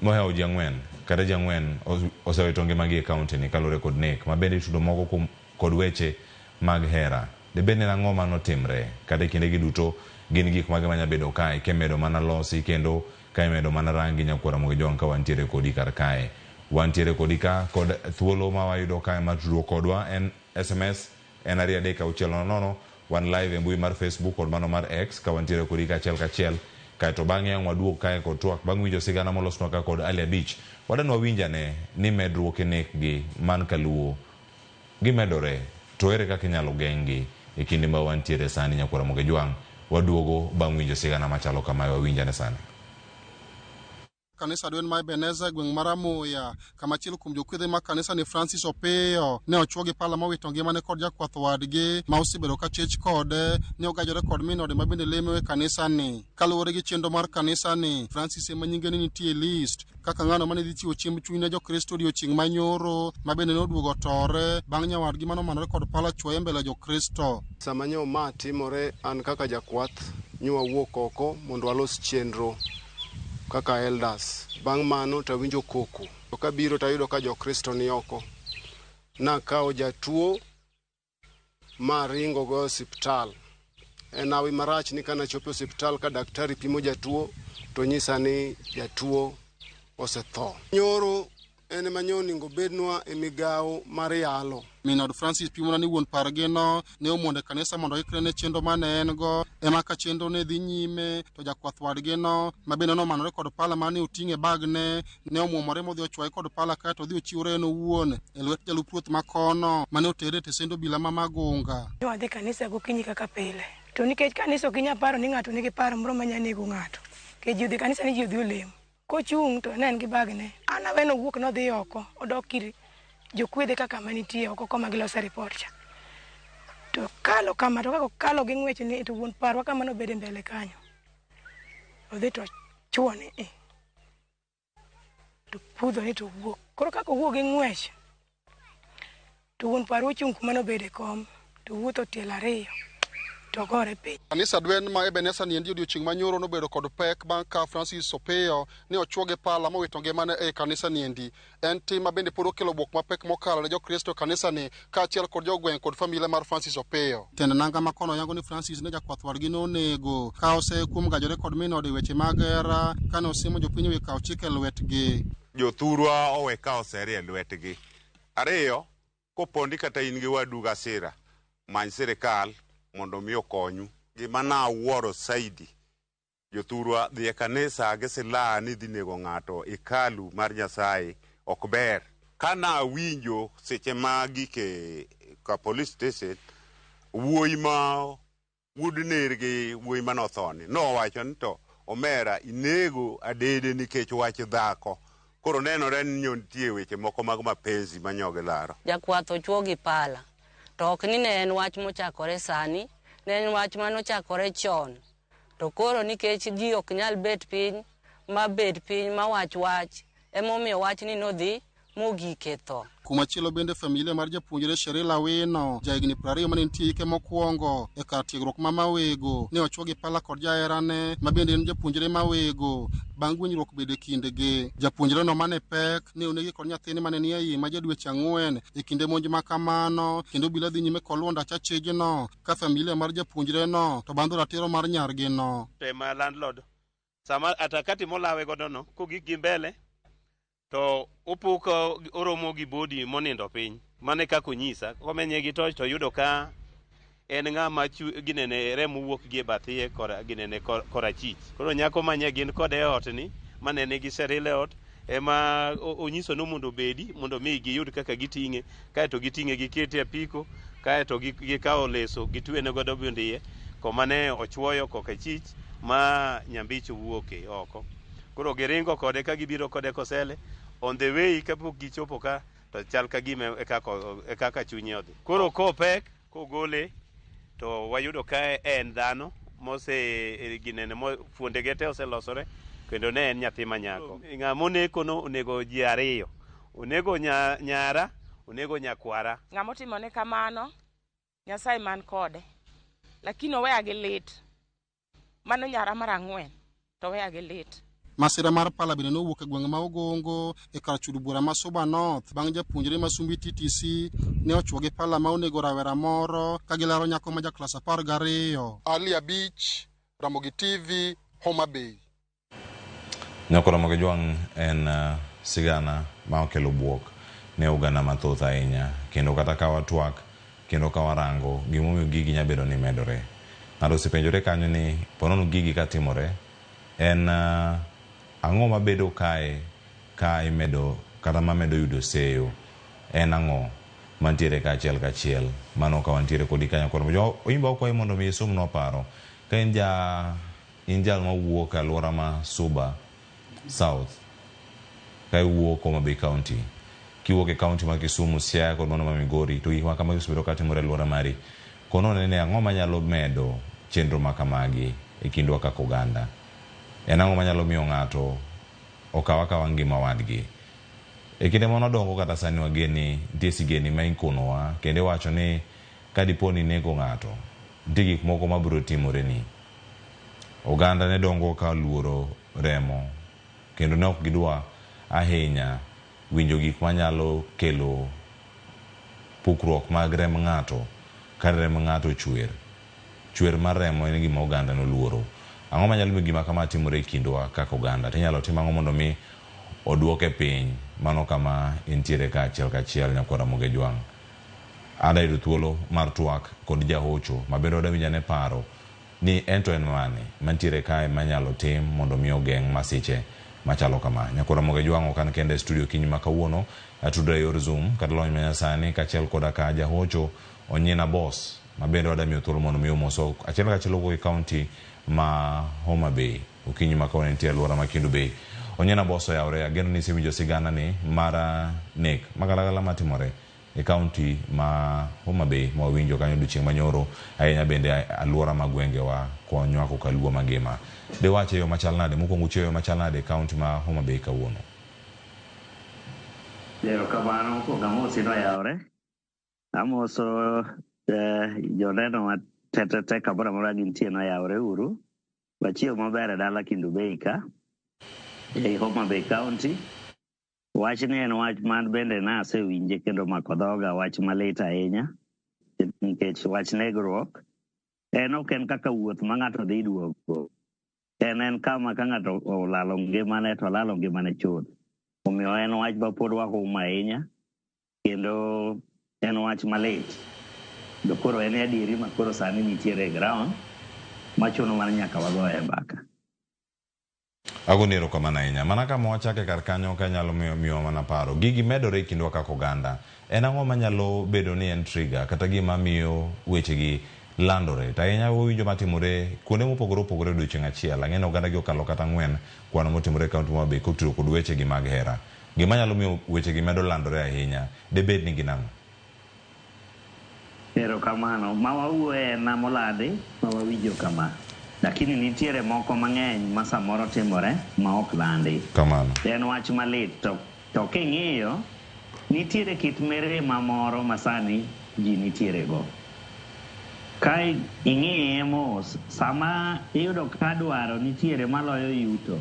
mohewo ji ang'wen kata ji ang'wen osewito ngimagi e kaunti ni kaluwore kod nek ma bende itudo moko kuom kod weche mag hera. Debed ni en ang'o manotimre kata e kindegi duto gin gik mage manya bedo kae kimedo mana losi kendo ka imedo mana rangi Nyakwar Ramogi Jwang' ka wantiere kodi kar kae. Wantiere kodi ka kod thuolo ma wayudo kae mar tudruok kodwa en SMS en 23600 wan live e mbui mar Facebook kod mano mar X ka wantiere kodi kachiel kachiel kaeto bang'e ang' waduog kae kod twak bang' winjo sigana molosnwa ka kod Ali Abich wadan wawinj ane ni medruok e nek gi man kaluo gimedore to ere kaka inyalo geng'gi e kinde ma wantiere sani Nyakwar Ramogi Jwang' waduogo bang' winjo sigana machalo kamae wawinj ane sani. Kanisa dwen ma Ebenezer e gweng' mar Amoya, kama achiel kuom jokwedhe mag kanisa ni Francis Opiyo ne ochwo gi pala mowito ngimane kod jakwath wadgi ma osebedo ka chich kode ni ogajore kod min ode ma bende lemo e kanisa ni. Kaluwore gi chenro mar kanisa ni, Francis ema nyinge ne nitie e list kaka ng'ano mane dhi chiwo chiemb chuny ne Jokristo odiochieng' ma nyoro ma bende ne oduogo tore bang' nyawadgi mane omanore kod pala chwoye mbele Jokristo. Sama nyo ma timore, an kaka jakwath nyo wawuok oko mondo walos chenro kaka elders. Bang' mano to awinjo koko. To kabiro to ayudo ka Jokristo ni oko. Nakawo jatuo ma aringo go e osiptal. En hawi marach ni kanachopo e osiptal ka daktari pimo jatuo to nyisa ni jatuo osetho. Nyoro en ema nyo onego bednwa e migawo mar yalo. Min od Francis pimona ni wuon pargino ne omondo e kanisa mondo oikre ne chenro mane en go ema ka chenro ne dhi nyime to jakwath wadgino ma bende nomanore kod pala mane oting'o e bagne ne omuomore modhi ochwaye kod pala kaeto odhi ochiwore en owuon e lwet jalup ruoth ma kono mane otere e tesend obila ma Magunga. Ne wadhi kanisa gokinyi kaka pile. To nikech kanisa ok inyal paro ni ng'ato nigi paro moro manya nego ng'ato. Nikech ji odhi kanisa ni ji odhi olemo. Kochung' to ne en gi bagne. An awe nowuok nodhi oko, odok ir jokwedhe kaka manitie oko koma gilose report cha. To kalo kama, to kaka okalo gi ng'wech ni to wuon parwa kama nobedo e mbele kanyo. Odhi to chuo ni i. To pudho ni to wuok. Koro kaka owuok gi ng'wech, to wuon parwa ochung' kuma nobedo e kom, to wuotho tielo ariyo, to gore piny. Kanisa dwen ma Ebenezer niendi odiochieng' ma nyoro nobedo kod pek bang' ka Francis Opiyo ne ochwo gi pala mowito ngimane e kanisa niendi. En tim ma bende pod okelo bwok mapek mokalo ne Jokristo e kanisa ni kaachiel kod jogweng' kod familia mar Francis Opiyo. Tend nanga ma kono yango ni Francis ne jakwath wadgi nonego ka ose kuom gajore kod min ode weche mag hera kane osimo jopiny owe kawo chik e lwetgi. Jothurwa owe kawo seri e lwetgi. Ariyo, kopondi kata in gi wadu gasira, many sirikal mondo mi okonyu. Gima nawuoro saidi, jothurwa dhi e kanisa gi silaha ni dhi nego ng'ato hekalu mar Nyasaye ok ber. Kana awinjo seche ma gike ka police station, wuoyi ma wuod nergi wuoyi manothoni nowacho ni to omera inego adede nikech wach dhako. Koro nenore ni nyo nitie weche moko mag mapenzi ma nyo gilaro. Jakwath ochwo gi pala. To ok ni ne en wach mochakore sani, ne en wach manochakore chon. To koro nikech ji ok nyal bet piny, ma bed piny ma wach wach, emomiyo wachni nodhi mogik e tho. Kumachielo bende familia mar japuonjre Sherila Wino, jahigni 20 mane nitie hike mokwongo e kar tiegruok ma Mawego, ne ochwo gi pala kod jaherane ma bende en japuonjre Mawego bang' winjruok bedo e kindgi. Japuonjreno mane pek ne onegi kod nyathine mane nie iye ma ja dweche 4 e kinde monj ma kamano, kendo obila dhi nyime kod luwo ndach achijno ka familia mar japuonjreno to bandho ratiro mar nyargino. Tema landlord sama atakati molawe godo no kogik gi mbele to opuko oromo gi body monindo piny. Mane kaka onyisa komenye gi torch to yudo ka en ng'ama ginene remo wuok gi e bath iye kora ginene korachich. Koro nyako manye gin kode e ot ni mane nigi Sheril e ot ema onyiso no mondo obedi mondo mi giyud kaka giting'e, kaeto giting'e gikete e apiko, kaeto gikawo leso gitwene godo bende iye koma ne ochuoyo kokachich ma nyambich owuoke oko. Koro giringo kode ka gibiro kode Kosele. On the way kapok gichopo ka to chal ka gima e kaka chunye odhi. Koro kopek kogole to wayudo ka en dhano mose ginene fuondege te oselosore kendo ne en nyathi manyako. Ng'ama oneko no onego ji ariyo. Onego nyara, onego nyakwara. Ng'ama otimone kamano, Nyasaye man kode. Lakini oweya gi lit. Mano nyara mar 4 to oweya gi lit. Masira mar pala bende nowuok e gweng' ma Ogongo e kar chudo bura ma Suba North bang' japuonjre ma Sumbi TTC ne ochwo gi pala ma onego rawera moro ka gilaro nyako ma ja klas 12. Ali Abich, Ramogi TV, Homa Bay. Nyako Ramogi Jwang' en sigana ma okelo buok ne oganda mathoth ahinya, kendo kata ka watwak kendo ka warango gimomiyo gigi nyalo bedo ni medore. Ng'ato osepenjore kanyo ni ponono gigi katimore en ang'o mabedo kae ka imedo kata mamedo yudo seyo en ang'o mantiere kaachiel kachiel. Mano ka wantiere kodi kanyo koro jo imba okwayi mondo mi isumnwa paro ka in jal mawuok e alwora ma Suba South, ka iwuok Homa Bay County, kiwuok e county ma Kisumu, Siaya kod mano ma Migori, to gik ma kamagi osebedo katimore e alwora mari, kono nene ang'o manyalo medo chenro ma kamagi e kindwa kaka oganda? En ang'o manyalo miyo ng'ato okaw akawa ngima wadgi? E kinde mane wadongo kata sani wageni, nitie sigeni ma ikonowa kendo iwacho ni ka dipo ni inego ng'ato, nitie gik moko mabiro timoreni. Oganda ne dongo ka luoro remo kendo ne ok gidwa ahinya winjo gik manyalo kelo pukruok mag remb ng'ato ka remb ng'ato chwer. Chwer mar remo en gima oganda noluoro. Ang'o manyalo miyo gima kama timore e kindwa kaka oganda? Tinyalo tim ang'o mondo mi oduoke piny? Mano kama intiere kaachiel kachiel nyakwar Ramogi Jwang'. Ada yudo thuolo mar twak kod jahocho ma bende wadwa winjo ane paro ni en to en mane mantiere kae manyalo tim mondo mi ogeng' masiche machalo kama. Nyakwar Ramogi Jwang' ok an kende e studio kinyi ma kawuono, atudra e yor Zoom kata lony manyasani kaachiel koda ka jahocho Onyina Boss ma bende wadwa miyo thuolo mondo mi omoso achiel kachiel owuok e county ma Homa Bay okinyi ma kawuono entie alwora ma Kendu Bay. Onyina Boss oyawre, ageno ni isewinjo sigana ni mar nek magalagala matimore e county ma Homa Bay ma wawinjo kanyo odiochieng' manyoro ahinya bende alwora ma gwengewa konywako kaluo mangima. Diwache yo machal nade? Mokwongo uchiewo yo machal nade e county ma Homa Bay kawuono? Erokamano mokwongo amosi noyawre. Amoso joneno ma tetete kamoro amora gintie noyawre uru. Wachiew maber e dala Kendu Bay ka, ei Homa Bay County. Wachni en wach man bende nasewinje kendo mako dhoga, wach malit ahinya nikech wach negruok en ok en kaka wuoth ma ng'ato dhi duogo. En kama ka ng'ato olalo ngimane to olalo ngimane chuth. Omiyo en wach ma pod wahum ahinya kendo en wach malit. To koro en adieri ma koro sani nitiere e ground machuno mana nyaka wagoye mbaka. Agoni erokamano ahinya. Mana kama wachake kar kanyo ka nyalo miyo mana paro. Gigi medore e kindwa kaka oganda. En ang'o manyalo bedo ni en trigger kata gima miyo wechegi landore? To ahinya wawinjo matimore kuonde mopogore opogore odiochieng' achiel. Ang'e ni oganda gi okalo kata 4 kwano motimore e county ma Homa Bay kotudo kod wechegi mag hera. Gima nyalo miyo wechegi medo landore ahinya debed ni gin ang'o? Erokamano. Ma wawuoye en molandi ma wawinjo kama. Lakini nitiere moko mang'eny ma samoro timore ma ok landi. Kamano. En wach malit to king'iyo Nitiere kit mirima moro ma sani ji nitiere go. Ka ing'iye mos, sama iyudo ka dwaro nitiere maloyo yuto,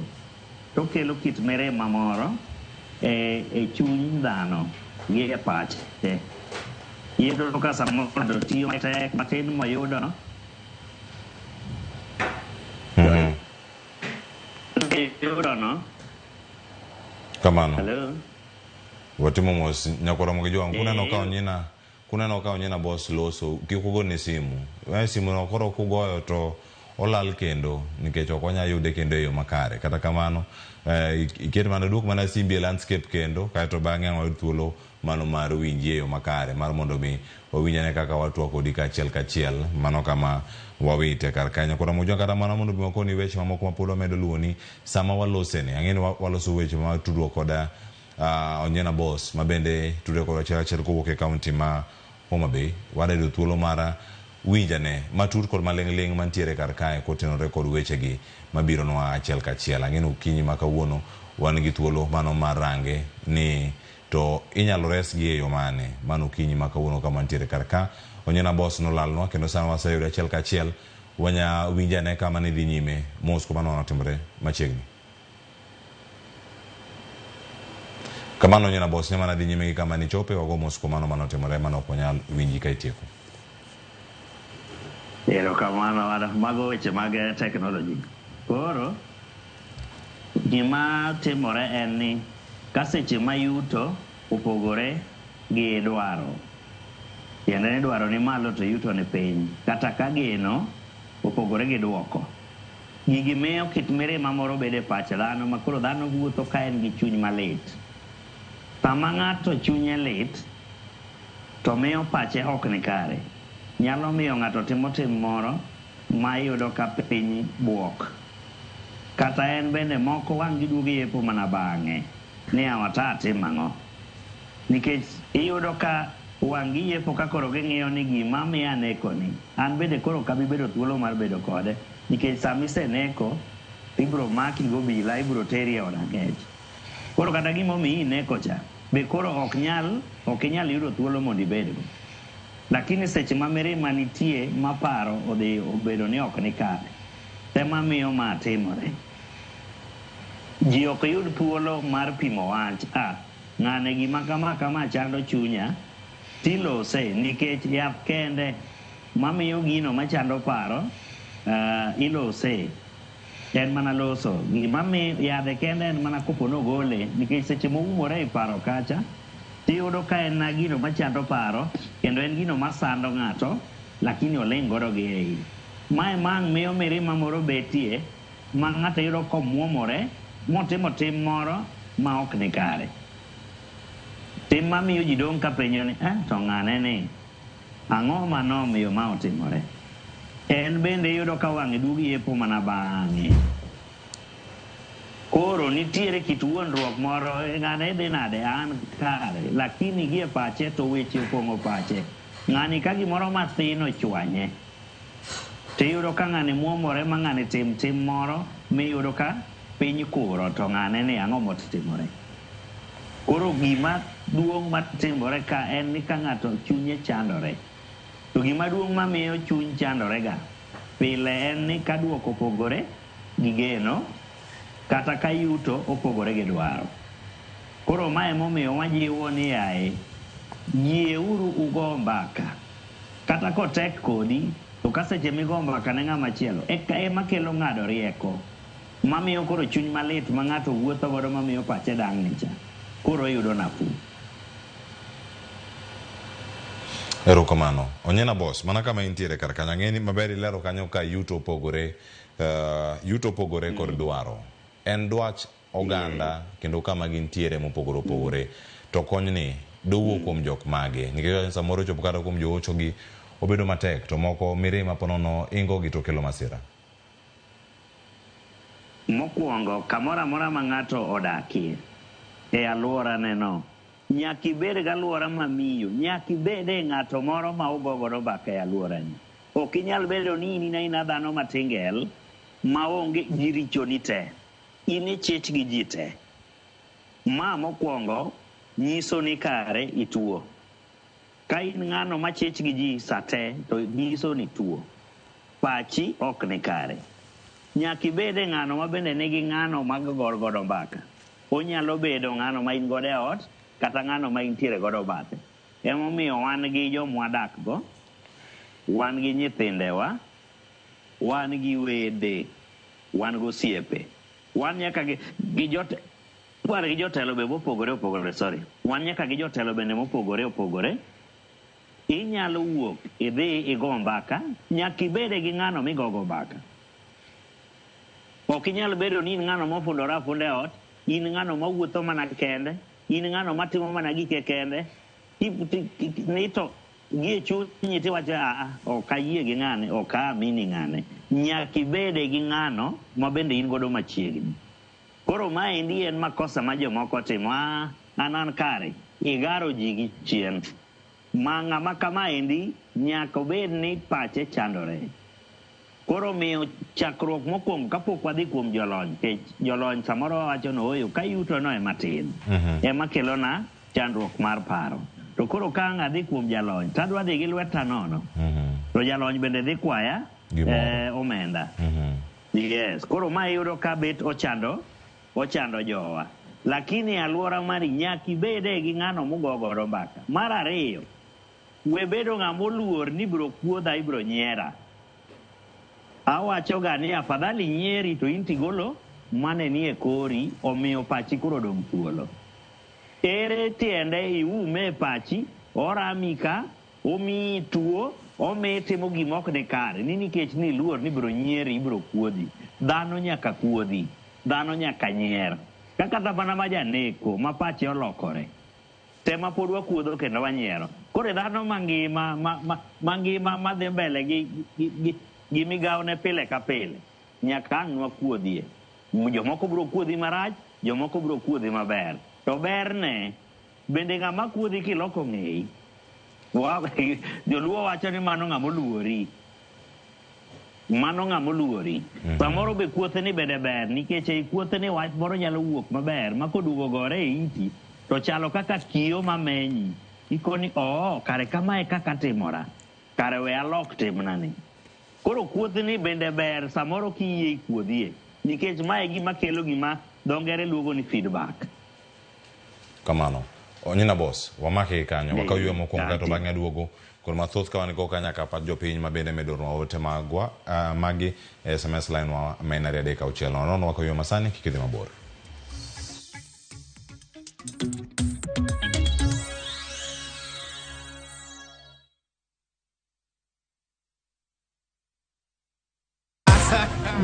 to kelo kit mirima moro e chuny dhano gi e pache. Iyudo ka samoro ng'ato tiyo matek matin moyudo no, yudo no. Kamano. Hello? Watimo mos nyakwara mogi jwang' kuneno ka onyina kuneno ka onyina boss loso kik ugone simu. Simu no koro kugoyo to olal kendo nikech ok wanyal yude kendo e yo makare. Kata kamano iket mana duok mana simbi e landscape kendo kaeto bang'e ang' wayud thuolo mano mar winji e yo makare mar mondo mi wawinj ane kaka watwa kodi kachiel kachiel mano kama wawite kar kanyo. Koro Ramogi kata mana mondo mi wakoni weche mamoko ma pod wamedo luwoni sama waloseni. Ang'e ni waloso weche ma tudruok koda Onyena Boss ma bende tudre kod achiel achiel kowuok e kaunti ma Homa Bay. Wadayudo thuolo mar winjane matut kod maling'ling' mantiere kar kae kotenore kod wechegi mabironwa achiel kachiel. Ang'e ni okinyi ma kawuono wan gi thuolo mano mar range ni to inyalo resgi e yo mane mano okinyi ma kawuono kama ntiere kar ka. Onyena Boss nolalnwa kendo sani waseyudo achiel kachiel wanya winjane kama ne dhi nyime mos kuma notimore machiegni. Kamano Onyena Boss nyamana dhi nyime gi kama nichope wago mos kuom mano manotimore mano ok wanyal winji ka itieko. Erokamano, mago weche mag technology. Koro gima timore en ni ka seche ma yuto opogore gi dwaro, tiende ni dwaro ni malo to yuto ni piny, kata ka geno opogore gi duoko. Gigi miyo kit mirima moro bedo e pach dhano ma koro dhano wuotho ka en gi chuny malit. Sama ng'ato chunye lit, to miyo pache ok ni kare. Nyalo miyo ng'ato timo tim moro ma iyudo ka piny buok. Kata en bende moko wang' giduogo yepo mana bang'e ni awa ta atim ang'o. Nikech iyudo ka wang' giyepo ka koro ging'iyo ni gima miyo aneko ni, an bende koro ok abi bedo thuolo mar bedo kode. Nikech sama iseneko, ibiro maki gobila, ibiro teri e od ang'ech. Koro kata gima omiyi ineko cha, be koro ok inyal yudo thuolo mondo ibedgo. Lakini seche ma mirima nitie ma paro odhi obedo ni ok ni kare, ema miyo ma timore. Ji ok yud thuolo mar pimo wach, ng'ane gima kama kama chando chunya, tilose nikech yath kende mamiyo gino machando paro ilose. En mana loso. Gima miyo yadhe kende en mana kopo nogole, nikech seche moumore e paro kacha, tiyudo ka en na gino machando paro, kendo en gino masando ng'ato, lakini oling' godo gi e iye. Mae mang' miyo mirima moro betie, ma ng'ato yudo komuomore, motimo tim moro ma ok ni kare. Tim mamiyo ji dong' ka penjo ni, to ng'ane ni, ang'o manomiyo ma otimore? En bende iyudo ka wang'e duogo yepo mana bang'e. Koro nitiere kit wuondruok moro, ng'ane idhi nade, an kare, lakini gi e pache to weche opong'o pache. Ng'ani ka gimoro mathin ochwanye, tiyudo ka ng'ani muomore ma ng'ani tim tim moro, miyudo ka piny kuro to ng'ane ni ang'o motimore. Koro gima duong' matimore ka en ni ka ng'ato chunye chandore. To gima duong' mamiyo chuny chandore ga pile en ni ka duoko opogore gi geno, kata ka yuto opogore gi dwaro. Koro mae emomiyo wajiwo ni yaye, yieuru ugo mbaka. Kata kotek kodi, to ka seche migo mbaka ne ng'ama chielo, eka ema kelo ng'ado rieko. Mamiyo koro chuny malit ma ng'ato wuotho godo mamiyo pache dang'ni cha, koro oyudo nafuu. Erokamano. Onyena Boss, mana kama intiere kar kanyo, ang'e ni maber ilero kanyo ka yuto opogore, yuto opogore kod dwaro. En dwach oganda kendo kama gintiere mopogore opogore. To konyni dowuok kuom jok mage? Nikech samoro chopo kata kuom joocho gi obedo matek, to moko mirima ponono ingo gi to kelo masira. Mokwongo, kamoro amora ma ng'ato odakie e alworane no, nyaka ibed gi alwora mamiyo, nyaka ibed e ng'ato moro ma ugo godo mbaka e alworani. Ok inyal bedo ni in aina dhano matingel maonge ji richoni te. In ichich gi ji te. Ma mokwongo nyiso ni kare ituo. Ka in ng'ano machich gi ji sate to nyiso ni tuo. Pachi ok ni kare. Nyaka ibede ng'ano ma bende nigi ng'ano mag gor godo mbaka. Onyalo bedo ng'ano ma in godo e ot kata ng'ano ma intiere godo bathe. Emomiyo wan gi jomwadak go, wan gi nyithindewa, wan gi wede, wan gosiepe, wan nyaka gi wan gi jotelo be mopogore opogore, sorry. Wan nyaka gi jotelo bende mopogore opogore. Inyalo wuok idhi igo mbaka, nyaka ibede gi ng'ano migogo mbaka. Ok inyal bedo ni in ng'ano mofundore afunda e ot, in ng'ano mawuotho mana kende, in ng'ano matimo mana gike kende, ni to gie chunyi tiwacho aa, ok ayie gi ng'ane, ok aamini ng'ane. Nyaka ibede gi ng'ano ma bende in godo machiegni. Koro maendi en makosa ma jomoko timo, an kare, igaro ji gi chien. Ma ng'ama kamaendi nyaka obed ni pache chandore. Koro miyo chakruok mokwongo kapok wadhi kuom jolony, nikech jolony samoro wawacho ni ooyo, ka yuto no ema tin, ema kelona chandruok mar paro. To koro ka ang' adhi kuom jalony, to adwa dhi gi lweta nono. To jalony bende dhi kwaya omenda. Yes, koro ma iyudo ka bet ochando jowa. Lakini alwora mari nyaka ibede gi ng'ano mugo godo mbaka. Mar ariyo, we bedo ng'ama oluor ni ibiro kuodha, ibiro nyiera. Awacho ga ni afadhali nyieri to in tigolo mane nie kori, omiyo pachi koro odong' thuolo. Ere tiende iume e pachi, orami ka, omiyi tuo, omiyi timo gima ok ni kare, ni nikech ni iluor ni ibiro nyieri, ibiro kuodhi. Dhano nyaka kuodhi, dhano nyaka nyier. Kaka mana ma janeko ma pache olokore, tema pod wakuodho kendo wanyiero. Koro dhano mangima mangima madhi mbele gi migawo ne pile ka pile, nyaka ang' nwakuodhie. Jomoko biro kuodhi marach, jomoko biro kuodhi maber. To berne, bende ng'ama kuodhi kiloko ng'eyi. Joluo wacho ni mano ng'ama oluori. Mano ng'ama oluori. Samoro be kuotheni bende ber, nikech ei kuotheni wach moro nyalo wuok maber, ma koduogo gore e iti, to chalo kaka kio mamenyi. Ikoni, oo, kare kamae kaka timora. Kare we alok timnani. Koro kuothni bende ber samoro kiyie ikuodhie, nikech mae gima kelo gima dho ngere luongo ni feedback. Kamano. Onyina boss, wamake kanyo, wakaw ywe mokwongo kaeto bang'e aduogo. Koro mathoth ka wan go ka nyaka pach jopiny ma bende medo ornwa ote magwa magi e SMS line wa ma en 236 nono. Wakaw ywe masani, kik idhi mabor.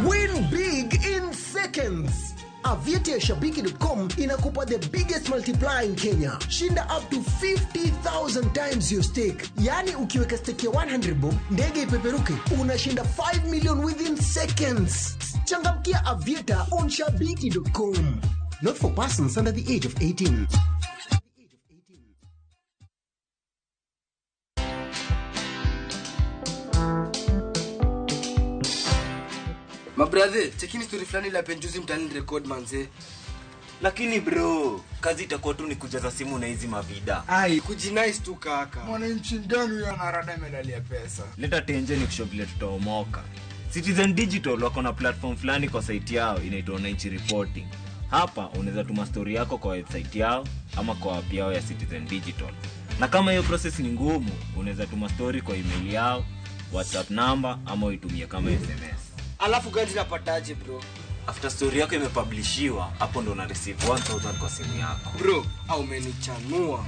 Win big in seconds. Aviator ya Shabiki.com inakupa the biggest multiplier in Kenya. Shinda up to 50,000 times your stake. Yani ukiweka stake ya 100 bob, ndege ipeperuke, unashinda 5 million within seconds. Changamkia Aviator on Shabiki.com. Not for persons under the age of 18. Mabrother, chekini story fulani la penjuzi mtani record manze. Lakini bro, kazi itakuwa tu ni kujaza simu na hizi mavida. Ai, kujinice tu kaka. Mwananchi ndani huyo anarada medali ya pesa. Leta tenje ni kushow vile tutaomoka. Citizen Digital wako na platform fulani kwa site yao inaitwa Wananchi Reporting. Hapa unaweza tuma story yako kwa website yao ama kwa app yao ya Citizen Digital. Na kama hiyo process ni ngumu, unaweza tuma story kwa email yao, WhatsApp number ama uitumie kama SMS. Alafu gani napataje bro? After story yako imepublishiwa, hapo ndo una receive 1000 kwa simu yako. Bro, au umenichanua.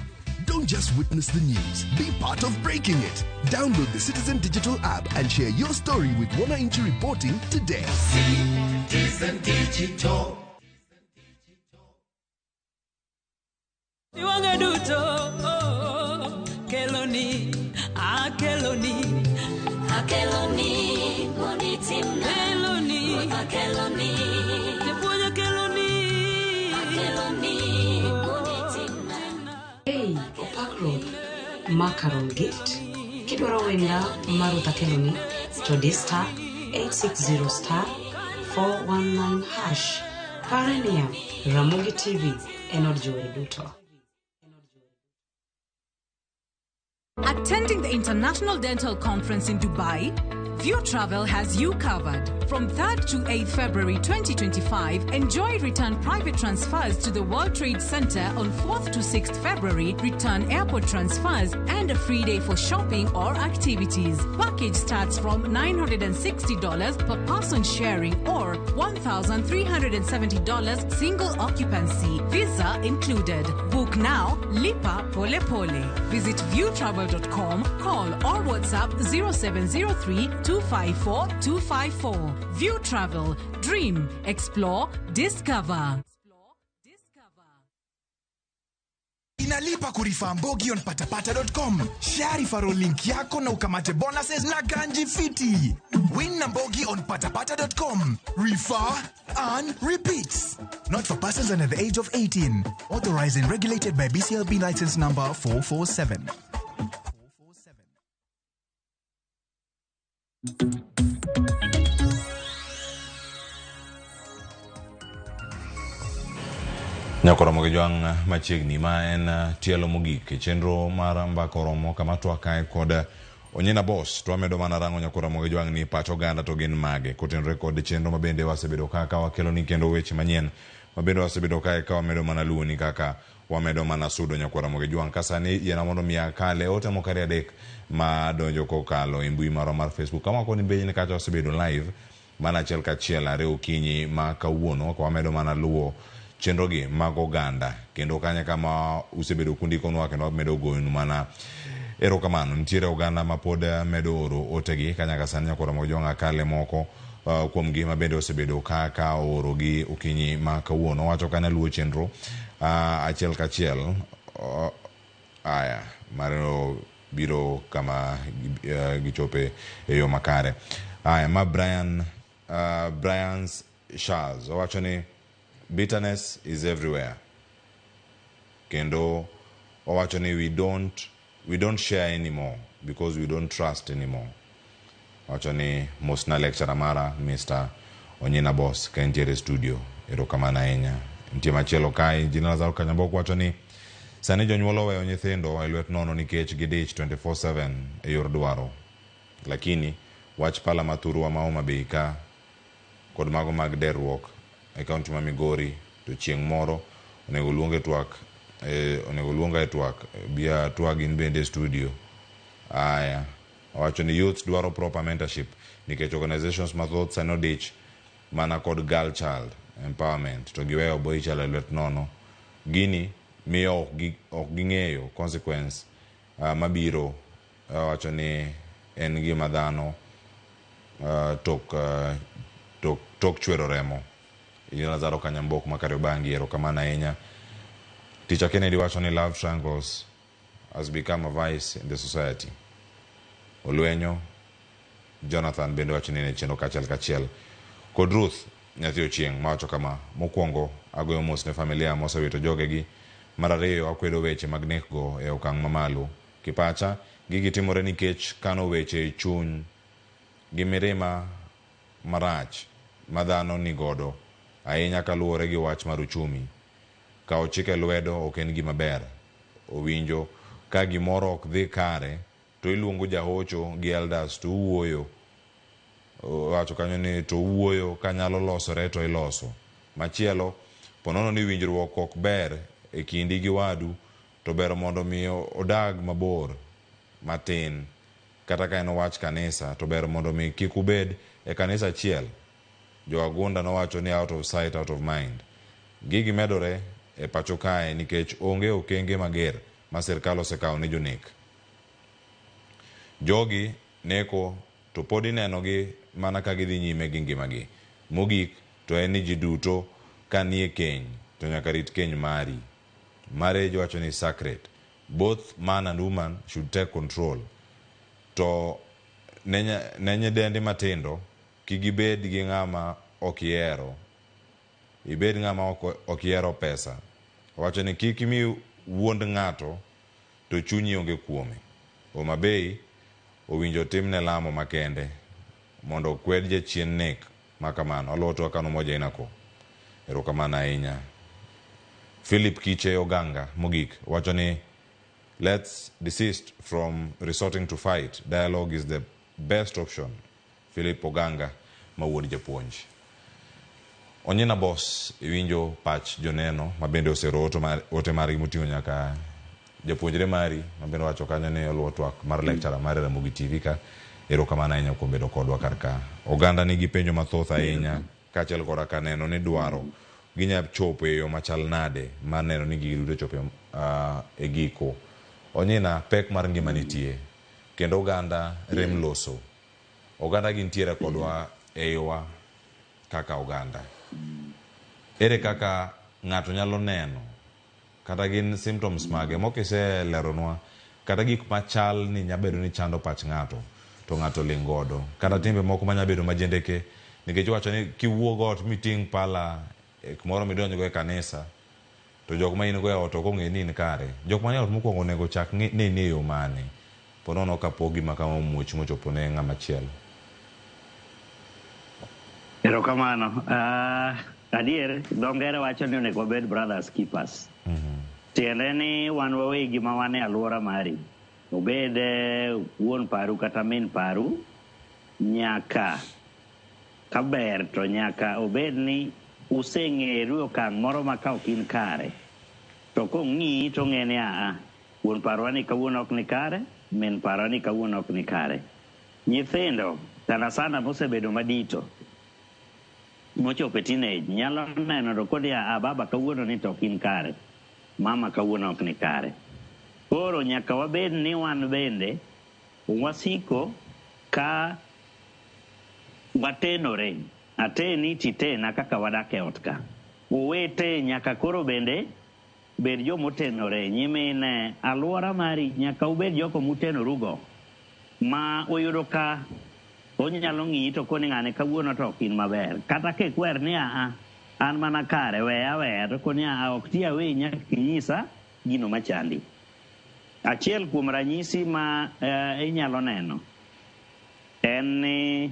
Don't just witness the news, be part of breaking it. Download the Citizen Digital app and share your story with Wananchi Reporting today. Citizen Digital. Keloni, akeloni, akeloni, keloni, akeloni, keloni, akeloni. Hey, Opak Road, Macaron Gift. Kidwaro wenda mar Ruth Akeloni to di star 860 star 419 hash. Pare niya, Ramogi TV en od jower duto. Attending the International Dental Conference in Dubai? View Travel has you covered. From 3rd to 8th February 2025, enjoy return private transfers to the World Trade Center on 4th to 6th February, return airport transfers, and a free day for shopping or activities. Package starts from $960 per person sharing or $1,370 single occupancy. Visa included. Book now, lipa pole pole. Visit viewtravel.com, call or WhatsApp 0703 254 254. View Travel, dream, explore, discover. Inalipa kurefer Mbogi on patapata.com. Share referral link yako na ukamate bonuses na ganji fiti. Win na Mbogi on patapata.com. Refer, earn, repeat. Not for persons under the age of 18. Authorized and regulated by BCLB license number 447. Nyakoromo gi jwang' machiegni ma en tielo mogik e chenro mar mbaka oromo kama twak kae kod Onyina Boss to wamedo mana rango nyakoromo gi jwang' ni pach oganda to gin mage kotenore kod chenro mabende wasebedo kaka wakeloni kendo weche manyien mabende wasebedo kae ka wamedo mana luwoni kaka wamedo mana sudo nyakwara gi jwang' ka sani yiena mondo mi akale ote moko ariyo adek ma donjo kokalo e mbui marwa mar Facebook kama koni be kacha wasebedo live mana achiel kachiel are okinyi ma kawuono ka wamedo mana luwo chenrogi mag oganda kendo kanya kama usebedo kundikonwa kendo wamedo goyonu mana erokamano. Nitiere oganda ma pod medo oro otegi ka nyaka sani nyakwara gi jwang' akale moko kuomgi ma bende osebedo kaka oorogi okinyi ma kawuono. Owacho ka naluwo chenro achiel kachiel aya mareno biro kama gichope e yo makare. Aya ma Brian Brian's Charles owacho ni bitterness is everywhere kendo owacho ni we don't share anymore because we don't trust anymore. Owacho ni mosna lecturer mara Mr. Onyina Boss ka entiere e studio, erokamano ahinya. Nitie machielo kae, Engineer Lazaro Kanyambok wacho ni sani jonyuol oweyo nyithindo e lwet nono nikech gidich 24/7 e yor dwaro, lakini wach pala mathurwa ma Homa Bay ka kod mago mag derruok e kaunti ma Migori to chieng' moro onego luonge twak onego luonga e twak bi atwag in bende e studio. Aya owacho ni youths dwaro proper mentorship nikech organizations mathoth sani odich mana kod girl child empowerment to giweyo boy child e lwet nono. Gini miyo ok ging'eyo consequence mabiro. Owacho ni en gima dhano tok chwero remo. Engineer Lazaro Kanyambok ma Kariobangi, erokamano ahinya. Teacher Kennedy wacho ni love triangles has become a vice in the society. Olwenyo Jonathan bende wacho ni en e chenro kachiel kachiel kod Ruth nyathi Ochieng' mawacho kama: mokwongo agoyo mos ne familia mosewito jogegi, mar ariyo akwedo weche mag nekgo e okang' mamalo. Kipacha gigi timore nikech kano weche e chuny gi mirima marach ma dhano nigodo ahinya kaluwore gi wach mar uchumi. Kawo chik e lwedo ok en gima ber. Owinjo ka gimoro ok dhi kare to iluongo jahocho gi elders to uwuoyo. Owacho kanyo ni to uwuoyo kanyalo losore to iloso. Machielo, ponono ni winjruok ok ber e kindi gi wadu to ber mondo mi odag mabor matin. Kata ka en wach kanisa to ber mondo mi kik ubed e kanisa achiel. Jo Agunda nowacho ni out of sight out of mind. Gigi medore e pacho kae nikech onge okenge mager ma sirkal osekawo ne jonek. Jogi neko to pod inenogi mana ka gidhi nyime gi ngimagi. Mogik to en ni ji duto ka nie keny to nyaka rit keny mari. Marriage wacho ni sacred. Both man and woman should take control. To ne nyidendi matindo kik gibed gi ng'ama ok ihero. Ibed ng'ama ok ihero pesa. Owacho ni kik imi wuond ng'ato to chunyi onge kuome. Homa Bay owinjo timne lamo makende mondo okwed jachien nek makamano. Aluwo twak an Umoja Inako. Erokamano ahinya. Philip Kiche Oganga mogik wacho ni Let's desist from resorting to fight. Dialogue is the best option. Philip Oganga ma wuod japuonj. Onyina Boss iwinjo pach joneno ma bende osero ote margi moting'o nyaka japuonjre mari ma bende owacho kanyo ni oluwo twak mar lecturer mar Ramogi TV ka. Erokamano ahinya kuom bedo kodwa kar ka. Oganda nigi penjo mathoth ahinya kaachiel koda ka neno ni dwaro ginya chopo e yo machal nade mar neno ni gigi duto chopo e giko. Onyina pek mar ngima nitie kendo oganda rem loso. Oganda gintiere kodwa e iwa kaka oganda. Ere kaka ng'ato nyalo neno kata gin symptoms mage mokiseleronwa kata gik machal ni nyabedo ni chando pach ng'ato to ng'ato ling' godo kata timbe moko manyabedo majendeke nikech iwacho ni kiwuog ot miting' pala e kumoro midonjgo e kanisa to jok ma in go e ot ok ong'e ni in kare. Jok manie ot mokwongo onego chak neni e yo mane po nono kapok gima kama omuoch mochopo ne ng'ama chielo. Erokamano. Adier, dho ngere wacho ni onego wabed brothers keepers. Tiende ni wan wawegi ma wan e alwora mari, obed wuon paru kata min paru, nyaka kaber to nyaka obed ni useng'eru e okang' moro ma ka ok in kare, to kong'iyi to ong'e ni aa, wuon parwa ni kawuono ok ni kare, min parwa ni kawuono ok ni kare. Nyithindo, sana sana mosebedo madito, mochopo e teenage, nyalo neno to koni aa, baba kawuono ni to ok in kare, mama kawuono ok ni kare. Koro nyaka wabed ni wan bende wasiko ka watenore, ateni titena kaka wadak e ot ka. Owete nyaka koro bende bed jomotenore, nyimine, alwora mari nyaka ubed jogo mutenorugo ma uyudo ka onyalo ng'iyi to koni ng'ane kawuono to ok in maber. Kata kikwer ni aa, an mana kare, weya aweya, to koni aa, ok ti aweyi nyaka inyisa gino machandi. Achiel kuom ranyisi ma inyalo neno en ni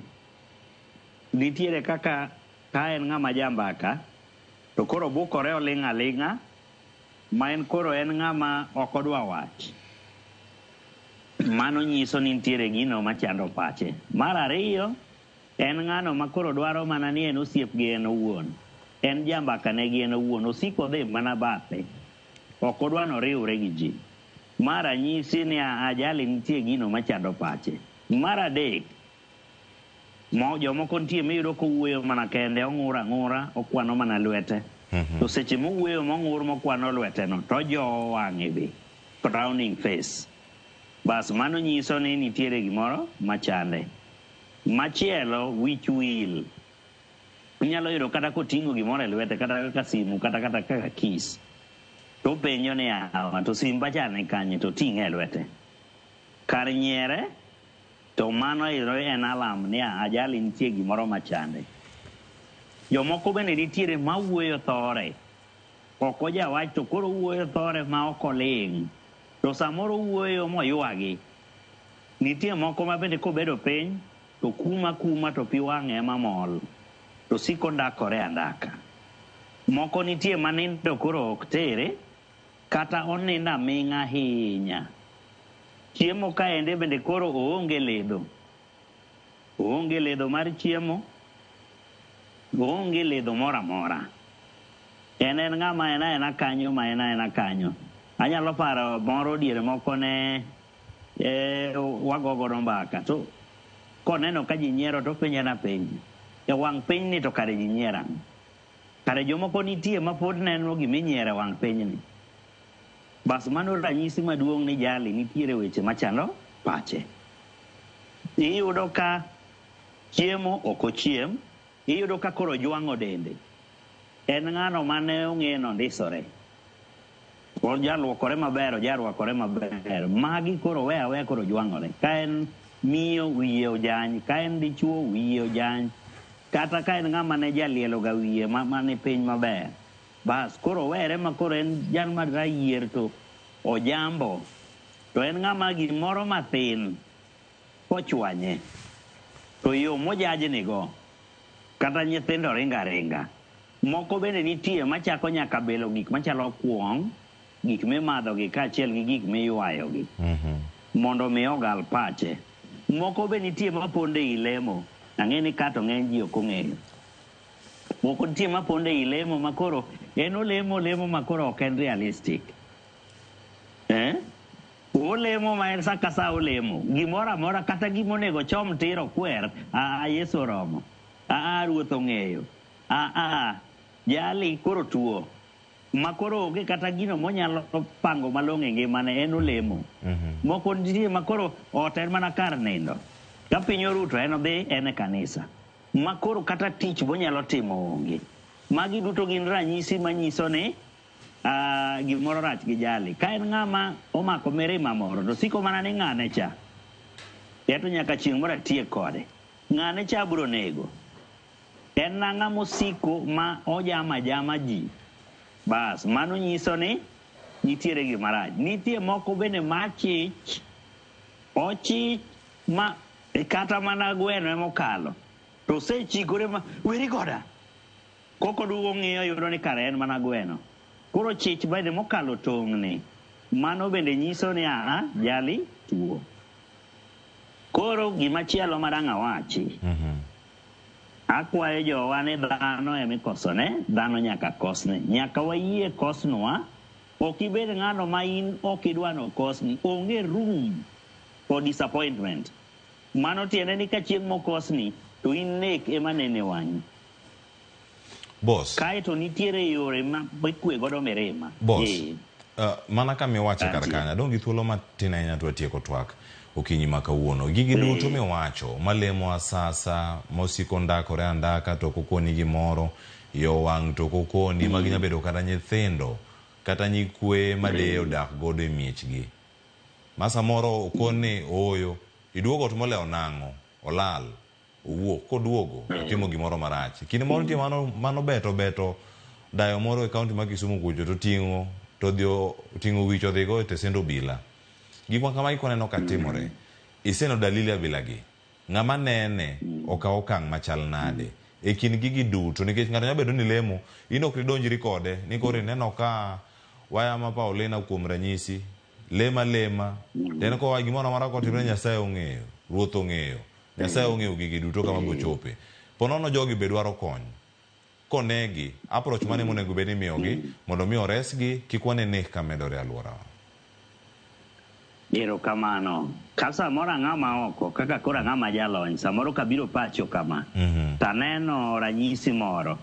nitiere kaka ka en ng'ama jambaka to koro bukore oling' aling'a ma en koro en ng'ama ok odwa wach. Mano nyiso ni nitiere gino machando pache. Mar ariyo, en ng'ano ma koro dwaro mana ni en osiep gi en owuon. En jambaka ne gi en owuon, osiko dhi mana bathe. Ok odwa noriwre gi ji. Ma ranyisi ni ajali nitie gino machando pache. Mar adek, jomoko nitie miyudo kowuoyo mana kende, ong'ur ang'ura, okwano mana lwete. To seche mowuoyo mong'ur mokwano lweteno, to ojowo wang'e be, frowning face. Bas mano nyiso ni nitiere gimoro machande. Machielo, wich wil. Inyalo yudo kata koting'o gimoro e lwete, kata kaka simu, kata kaka keys. To openjo ni awa, to simba cha ni kanye, to ting'e e lwete. Kar nyiere, to mano ero en alarm ni ajali nitie gimoro machande. Jomoko bende nitiere mawuoyo thore. Ok ojawach to koro owuoyo thore ma ok oling'. To samoro owuoyo moywagi. Nitie moko ma bende kobedo piny, to kuma kuma to pi wang'e ema mol. To siko ndakore andaka. Moko nitie ma nindo koro ok tere, kata onindo aming'a ahinya. Chiemo kaende bende koro oonge ledho. Oonge ledho mar chiemo, oonge ledho moro amora. En ng'ama en aena kanyo ma en aena kanyo. Anyalo paro moro diere moko ne wago godo mbaka. To koneno ka ji nyiero to penja na penj. E wang' piny ni to kare ji nyiera. Kare jomoko nitie ma pod neno giminyiero e wang' pinyni. Bas mano ranyisi maduong' ni jali nitiere weche machando pache. Iyudo ka chiemo ok ochiem, iyudo ka koro jwang'o dende. En ng'ano mane ong'e nondisore. Ojaluokore maber, ojarwakore maber. Magi koro we aweya koro jwang'ore. Ka en miyo wiye ojany, ka en dichuo wiye ojany, kata ka en ng'ama ne jalielo ga wiye mani piny maber. Bas, koro were ma koro en jal ma rayier to ojambo. To en ng'ama gimoro mathin kochwanye. To yo mojajni go, kata nyithindo ringa ringa. Moko bende nitie machako nyaka belo gik machalo kuong', gik mimadho gi kaachiel gi gik miywayo gi mondo mi ogal pache. Moko be nitie mapondo ei lemo. Ang'e ni ka to ng'eny ji ok ong'eyo. Moko nitie mapondo ei lemo ma koro en olemo lemo ma koro ok en realistic. Eh? Olemo ma en sa ka sa olemo. Gimoro amora kata gima onego chom tir okwer. Aa Yesu oromo. Aa Ruoth ong'eyo. Aa jali koro tuo. Ma koro onge kata gino monyalo pango malong'o e ngimane en olemo. Moko nitie ma koro ot en mana kar nindo. Ka piny oru to en odhi en e kanisa. Ma koro kata tich monyalo timo onge. Magi duto gin ranyisi manyiso ni gimoro rach gi jali. Ka en ng'ama omako mirima moro to siko mana ni ng'ane cha. Eto nyaka chieng' moro atiek kode. Ng'ane cha biro nego. En nang'a mosiko ma ojama jama ji. Bas, mano nyiso ni nitiere gima rach. Nitie moko bende machich, ochich ma kata mana gweno emokalo. To osechikore ma weri koda. Kokoduogo ng'iyo yudo ni kare en mana gweno. Koro chich bende mokalo tong'ni, mano bende nyiso ni aa, jali tuo. Koro gimachielo ma dang' awachi, akwayo jowa ni dhano emikosone, dhano nyaka kosne. Nyaka wayie kosnwa, ok ibed ng'ano ma in ok idwa nokosni. Onge room for disappointment. Mano tiende ni ka chieng' mokosni, to in nek ema nene wang'i. Boss. Kaeto nitiere yore ma ikwe godo mirima. Boss. Eh. Mana kama iwacho kar Antie. kanyo, adong' gi thuolo matin ahinya to watieko twak okinyi ma kawuono. Gigi duto miwacho, malemo asasa, mosiko ndakore andaka to ok okoni gimoro, yo wang' to ok okoni, magi nyalo bedo kata nyithindo, kata nyikwe ma deye odak godo e miechgi. Ma samoro okon ni ooyo, iduogo ot molewo nang'o, olal, owuok, koduogo, otimo gimoro marach. Kinde moro nitie mano beto beto dayo moro e kaunti ma Kisumu kucho to ting'o to odhi oting'o wich odhigo e tesend obila. Gik ma kamagi koneno ka timore, iseneno dalili abila gi. Ng'ama nene okaw okang' machal nade e kind gigi duto nikech ng'ato nyalo bedo ni lemo in ok idonjri kode ni koro ineno ka waya ma Paulina kuom ranyisi lema lema to en kowa gimoro amora kotimre Nyasaye ong'eyo, Ruoth ong'eyo, Nyasaye ong'eyo gigi duto kama bochope. Po nono jogi be dwaro kony. Konegi, approach mane monego bed ni imiyogi mondo mi oresgi kik wane nek ka medore e alworawa. Erokamano. Ka samoro ang'ama oko, kaka koro ang'ama jalony, samoro kabiro pacho kama, taneno ranyisi moro.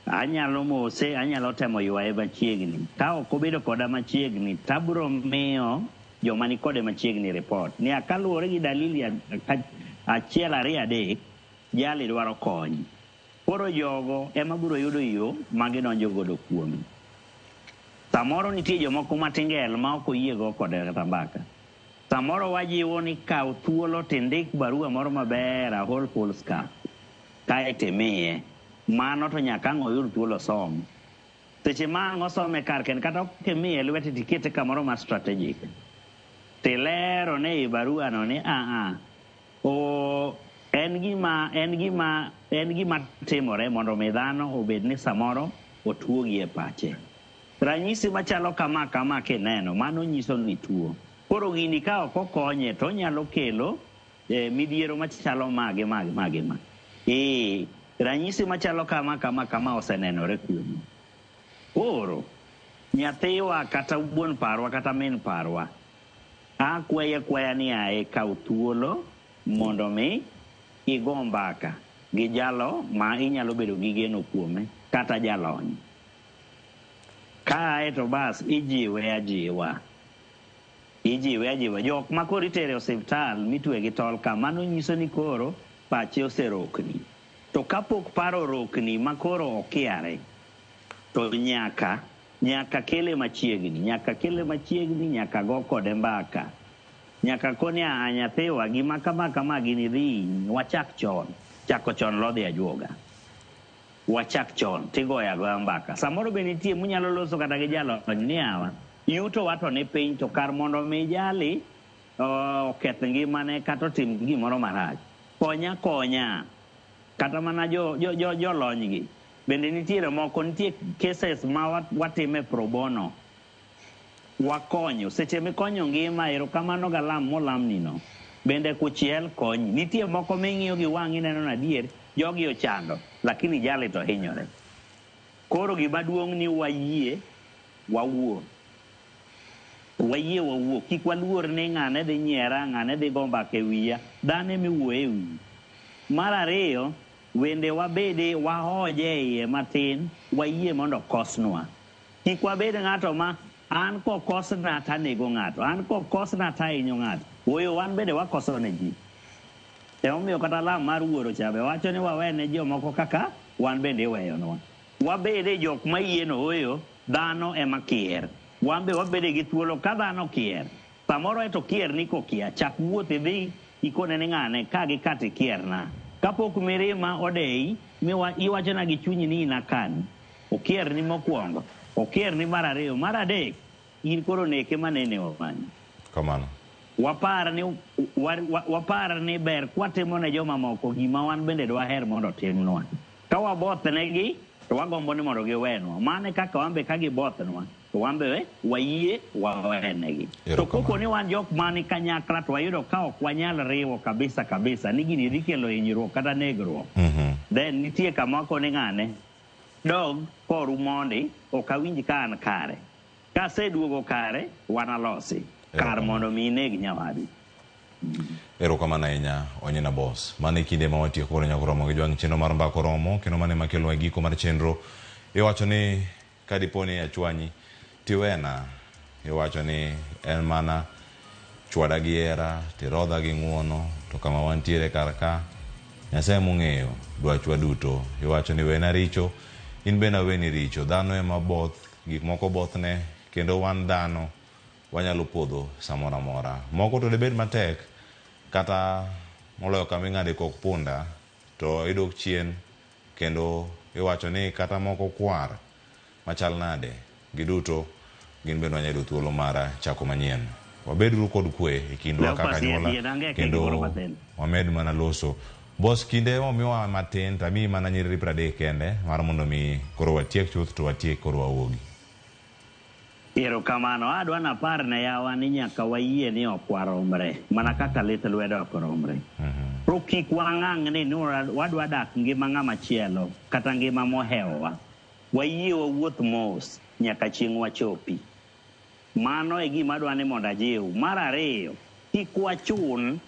Anyalo mose, anyalo temo ywaye machiegni. Ka ok obedo koda machiegni, tabro miyo joma ni kode machiegni report. Ni kaluwore gi dalili achiel ariyo adek, jali dwaro kony. Koro jogo ema biro yudo yo ma gidonjo godo kuome. Samoro nitie jomoko matingel ma ok oyiego kode kata mbaka. Samoro wajiwo ni kaw thuolo tindik barua moro maber a whole foolscap kaeto imiye. Mano to nyaka ang' oyud thuolo som. Seche ma ang' osome kar kende kata ok imiye lwete tikete kamoro ma strategic. Tilero ne ei barua no ni aa o en gima en gima en gima timore mondo mi dhano obed ni samoro otuo gi e pache. Ranyisi machalo kama kama kineno mano nyiso ni tuo. Koro gini ka ok okonye to onyalo kelo midhiero machalo mage mage mage ma. Ranyisi machalo kama kama kama osenenore kuome. Koro nyathiwa kata wuon parwa kata min parwa akwaye akwaya ni ae kaw thuolo mondo mi igo mbaka gi jalo ma inyalo bedo gi geno kuome kata jalony. Kae to bas ijiwe ajiwa. Ijiwe ajiwa. Jok ma koro itere osiptal mitwe gi tol ka mano nyiso ni koro pache oserokni. To kapok paro orokni ma koro okiare, to nyaka kele machiegni, nyaka kele machiegni, nyaka go kode mbaka. Nyaka koni a nyathiwa gima kama kama gini dhi wachak chon. Chako chon lodhi ajuoga. Wachak chon tigoyo agoya mbaka. Samoro be nitie munyalo loso kata gi jalony ni awa. Yuto wa to ni piny to kar mondo mi jali oketh ngimane kata otim gimoro marach. Konya konya. Kata mana jolony gi. Bende nitiere moko, nitie cases ma watime pro bono. Wakonyo. Seche mikonyo ngima, erokamano galam molamnino. Bende kuchiel konyi. Nitie moko ming'iyo gi wang'i ineno ni adier, jogi ochando, lakini jali to hinyore. Koro gima duong' ni wayie wawuo. Wayie wawuo. Kik waluor ni ng'ane dhi nyiera, ng'ane dhi go mbaka e wiya. Dhano ema iwuoyo e wiyi. Mar ariyo, wende wabede wahoje e iye matin, wayie mondo okosnwa. Kik wabed ng'ato ma an kokosna tanego ng'ato, an kokosna tahinyo ng'ato. Ooyo, wan bende wakoso ne ji. Emomiyo kata lam mar wuoro cha be wacho ni wawene jomoko kaka wan bende iweyonwa. Wabede jok mayie no ooyo, dhano ema kier. Wan be wabede gi thuolo ka dhano kier. Samoro eto kier ni kokia, chak wuoth idhi ikone ni ng'ane ka gi ka tikierna. Kapok mirima odeyi, miwa, iwachona gi chunyi ni in akani. Okierni mokwongo, okierni mar ariyo, mar adek, in koro neke manene wamanyi. Kamano. Wapar ni, wa, wa, wapar ni ber kwatimo ne jomamoko gima wan bende dwaher mondo otimnwa. Ka wabothnegi, to wagombo ni mondo giwenwa. Mano e kaka wan be ka gibothnwa, to wan be wayie wawenegi. To kopo ni wan jok mani kanyakla to wayudo ka ok wanyal riwo kabisa kabisa ni gini dhi kelo hinyruok kata negruok. Then nitie kama wakone ng'ane, dog koru mondi, ok awinj ka an kare. Kaseduogo kare, wanalosi. Kar mondo mi ineg nyawadu. Erokamano ahinya Onyina Boss. Mano e kinde ma watieko koro nyaka romo gi jwang' chenro mar Mbaka Oromo kendo mano ema kelonwa e giko mar chenro. Iwacho ni ka dipo ni achwanyi tiwena. Iwacho ni en mana chwada gi hera tirodha gi ng'uono to kama wantiere kar ka Nyasaye mong'eyo dwachwa duto. Iwacho ni wena richo in bende aweni richo. Dhano ema both, gik moko bothne kendo wan dhano wanyalo podho samoro amora. Moko to dibed matek kata moloyo kama ing'ade kok punda to idok chien kendo iwacho ni kata moko kwar machal nade, giduto gin bende wanyalo yudo thuolo mar chako manyien. Wabeduru kod kwe e kindwa kaka anyuola kendo wamed mana loso. Boss kinde momiwa matin to amiyi mana nyiriri 30 kende mar mondo mi koro watiek chuth to watiek koro wawuogi. Erokamano. Adwa napar ne yawa ni nyaka wayie ni ok waromre. Mana kaka lith lwedo ok romre. To kik wang'ang' ni wadwa dak ngima ng'ama chielo kata ngima mohewowa. Wayie wawuoth mos nyaka chieng' wachopi. Mano e gima adwa ni mondo ajiw. Mar ariyo, kik wachun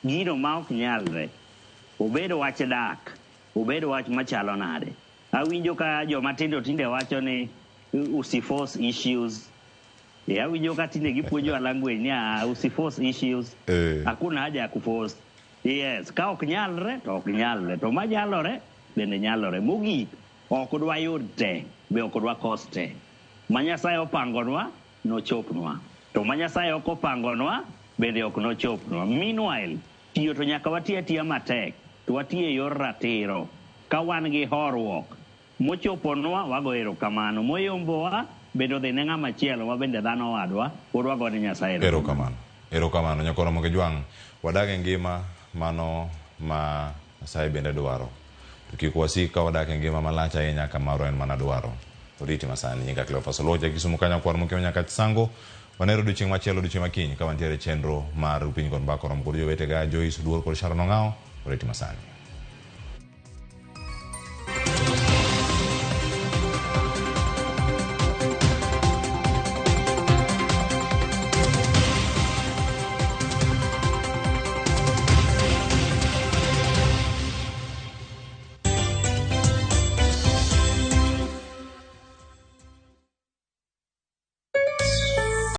gino ma ok nyalre. Obed wach dak, obed wach machalo nade. Awinjo ka joma tindo tinde wacho ni usiforce issues. E, awinjo ka tinde gipuonjowa language ni usiforce issues. Hakuna haja ya kuforce. Yes, ka ok nyalre to ok nyalre. To manyalore bende nyalore. Mogik, ok dwayud te, be ok dwakos te. Ma Nyasaye opangonwa, nochopnwa. To ma Nyasaye ok opangonwa, bende ok nochopnwa. Meanwhile, tiyo to nyaka wati atiya matek, to wati e yor ratiro. Ka wan gi horuok, mochoponwa wago erokamano, moyombowa bende odhi ne ng'ama chielo ma bende dhano wadwa, pod wago ne Nyasaye erokamano. Erokamano. Nyakoromo gi jwang' wadag e ngima mano ma Nyasaye bende dwaro. To kik wasik ka wadak e ngima malach ahinya ka marwa en mana dwaro. Oriti masani. Nyinga Cleophas Oluoch, Kisumu kanyo kwar mokiewo nyaka Sango. Wanero odiochieng' machielo odiochieng' makiny ka wantiere e chenro mar Upiny kod Mbaka Oromo kod jowetega Joyce Oduor kod Sharon Ong'awo. Oriti masani.